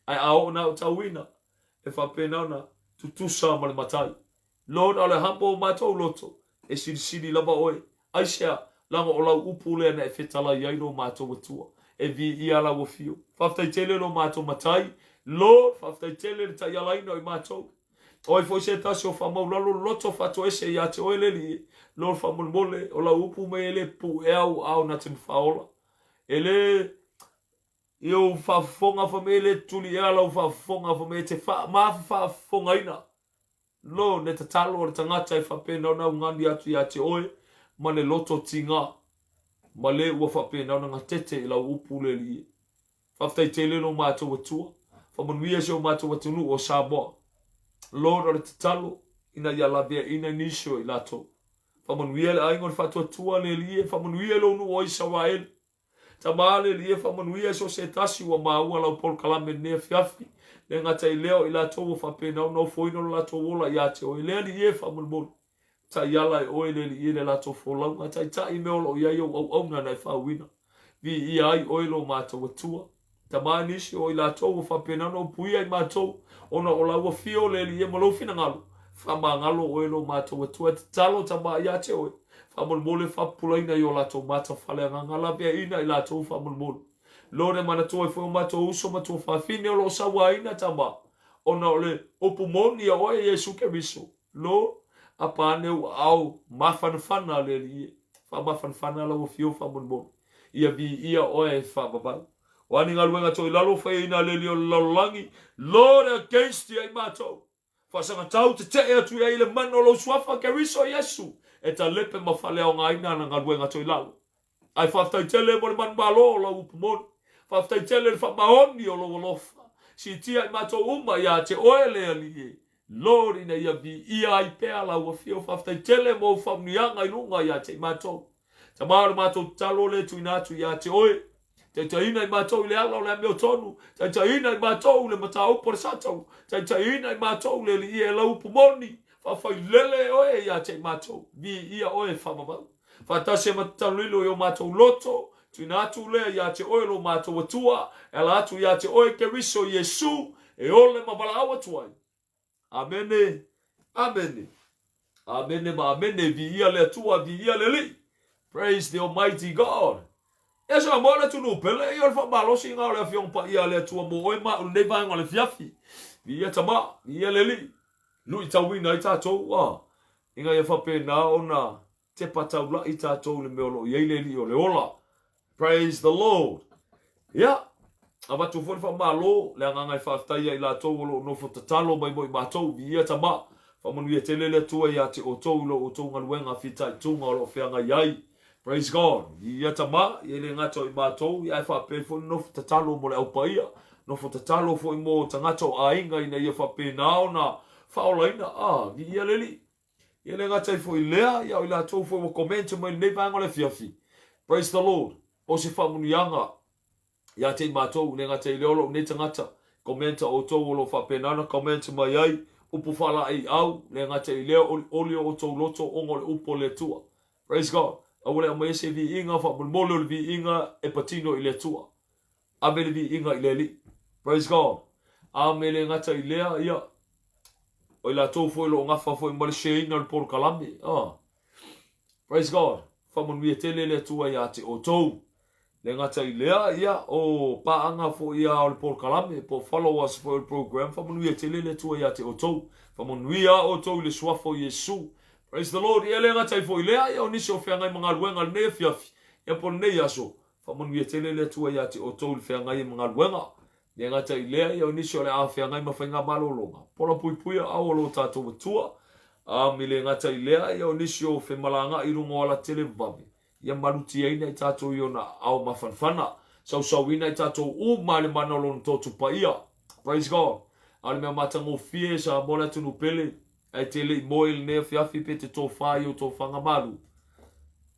Ae a oo na aotauina, e faapena ona tutusa ma le matai. Lord, a o le humble o matou loto, e silisili lava oe. Aisea? Leaga o lau upu lea na e fetalai ai lo matou Atua. E viia lau afio. Faafetai tele lo matou Matai. Lord, faafetai tele le taialaina o i matou. O ai foi se tasi o faamaulalo loto faatoese ia te oe le Alii. Lord, faamolemole, o lau upu mai e le pueau a o na te mafaaola. E le I ou faafofoga fai mai e le tuli ea lau faafofoga fai mai e te faafofogaina lo le tatalo a le tagata e faapena ona augani atu ia te oe ma le loto tiga ma le ua faapena ona gatete i lau upu le Alii e. Faafetai tele lo matou Atua. Faamanuia si o matou atunuu o Samoa. Lord o le tatalo ina ia laveaina nisi o i latou. Faamanuia le aiga o le Faatuatua le Alii e. Faamanuia lou nuu o Isaraelu. Tama le Alii e faamanuia so o se tasi ua maua lau polokalame i lenei afiafi, le gata i lea o i latou ua faapena ona ofoina lo latou ola ia te oe. Le Alii e faamolemole, taiala e oe le Alii e le latou folauga, taitai mea o lo o i ai ou auauna na e faauina. Viia ai oe lo matou Atua. Tama nisi o i latou ua faapena ona upuia i matou, ona o lau afio le Alii e ma lou finagalo. Faamagalo oe lo matou Atua, e tatalo tama ia te oe. Faamolemole faapupulaina i o latou mata faaleagaga, laveaiina i latou faamolemole. Lord e manatua ai foi o matou uso ma tuafafine o lo o sauaina tama, ona o le upu moni a oe Iesu Keriso. Lord, apa ane ou aao mafanafana le Alii e. Faamafanafana lau afio faamolemole. Ia viia oe e faavavau. O a ni galuega toilalo faiaina a le Alii o le lalolagi, Lord against ia i matou. Faasagatau tetee atu i ai i le mana o lou suafa Keriso Iesu e talepe ma faaleaogaina ana galuega toilalo. Ae faafetai tele mo le manumalo o lau upu moni. Faafetai tele i le faamaoni o lou alofa. Siitia i matou uma ia te oe le Alii e. Lord ina ia viia ai pea lau afio. Faafetai tele mo ou faamanuiaga i luga ia te i matou. Tama o le matou tatalo lea e tuuina atu ia te oe. Taitaiina i matou i le ala o le amiotonu. Taitaiina i matou i le mataupu a le Satau. Taitaiina i matou i le Alii e lau upu moni. Faafailele oe ia te i matou. Viia oe e faavavau. Faatasi ai ma tatalo lilo i o matou loto. Tuuina atu lea ia te oe lo matou Atua, e ala atu ia te oe Keriso Iesu, e ole ma valaau atu ai. Amene, amene, amene ma amene. Viia le Atua, viia le Alii. Praise the Almighty God. Ia Samoa le atunuu pele, ia o le faamalosiga o le Afioga Paia a le Atua mo oe ma au i lenei vaega o le afiafi. Viia Tama, viia le Alii. Luitauina ai tatou, a, ina ia faapena ona tepa taula'i tatou i le mea o lo o i ai le Alii o le ola. Praise the Lord. Ia, avatu foi le faamalo, le agaga e faafetai ia i latou o lo o nofo tatalo mai mo i matou. Viia Tama, faamanuia tele le Atua ia te outou i lo outou galuega fitaituga o lo o feagai ai. Praise God. Viia Tama, ia e le gata o i matou, ia ae faapea foi le nofo tatalo mo le Au Paia, nofo tatalo foi mo tagata o aiga ina ia faapena ona faaolaina. Ah, viia le Alii. Ia le gata ai foi i lea, ia o i latou foi ua comment mai i lenei vaega o le afiafi. Praise the Lord. O se faamanuiaga ia te i matou, le gata i lea o lou nei tagata, comment a outou o lo o faapena ona comment mai ai, upu faalaeiau, le gata i lea, olioli o outou loto ona o le upu a le Atua. Praise God. Aua le aumaia se viiga, faamolemole o le viiga e patino i le Atua. Ave le viiga i le Alii. Praise God. Ame le gata i lea, ia, o i latou foi o lo o gafa foi ma le share-ina o le polokalame. Ah. Praise God. Faamanuia tele le Atua ia te outou. Le gata i lea, ia, o paaga foi ia o le polokalame, po o followers foi o le program, faamanuia tele le Atua ia te outou. Faamanuia outou i le suafa o Iesu. Praise the Lord. Ia le gata ai foi i lea, ia, o nisi o feagai ma galuega i lenei afiafi, ia po o lenei aso, Faamanuia tele le Atua ia te outou i le feagai ai ma galuega. Le gata i lea, ia o nisi o le a feagai ma faiga malologa. Pola puipuia ao o lo tatou Atua. Am i le gata i lea, ia o nisi o femalaga'i i luga o alatele vave. Ia malutiaina i tatou i ona ao mafanafana. Sausauina i tatou uma i le mana o Lona totu paia. Praise God. A o le mea matagofie, Samoa le atunuu pele, Ae te le i moe i lenei afiafi pe te tofa i ou tofaga malu.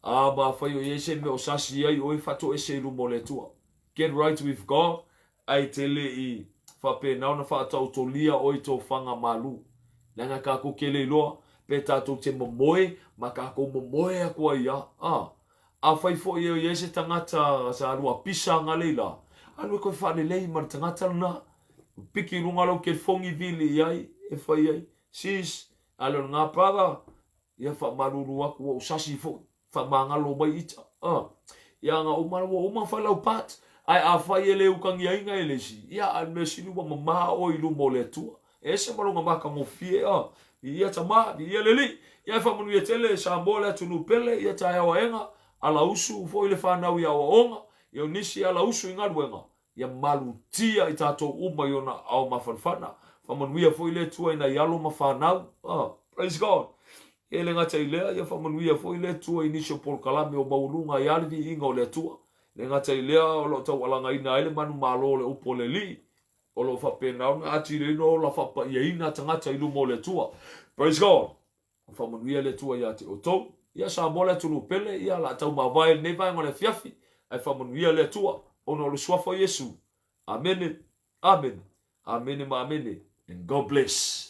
A ma afai o i ai se mea o sasi ai oe, faatoese i luma o le Atua. Get right with God, ae te le i faapena ona faataotolia oe i tofaga malu. Leaga tatou te le iloa pe tatou te momoe ma tatou momoe atu ai a. A, afai foi e i ai se tagata sa alu a pisa agalei la, alu e toe faalelei ma le tagata lena. Piki i luga lau telefoni vili i ai e fai ai. Sis, ale o lena brother, ia faamalulu atu ua ou sasi foi, faamagalo mai ita. Ah. Ia na uma ua uma fai lau part. Ae afai e le utagiaina e le isi, ia a le mea sili ua mama oe i luma o le Atua. E ese ma lona matagofie, ah. Viia Tama, viia le Alii. Ia e faamanuia tele Samoa le atunuu pele, ia taeao aega, ala usu foi le fanau i aoaoga, ia o nisi ala usu i galuega, Ia malutia i tatou uma i ona ao mafanafana. Faamanuia foi le Atua i nai alo ma fanau. Oh, praise God. E le gata i lea, ia faamanuia foi le Atua i nisi o polokalame o maualuga ai lava le viiga o le Atua. E le gata i lea, o lo o taualagaina ai le manumalo o le upu a le Alii, o lo o faapena ona atileina ola faapaiaina tagata i luma o le Atua. Praise God. Faamanuia le Atua ia te outou. Ia Samoa le atunuu pele, ia la tau mavae i lenei vaega o le afiafi, ae faamanuia le Atua ona o le suafa o Iesu. Amene, amene, amene ma amene, and God bless.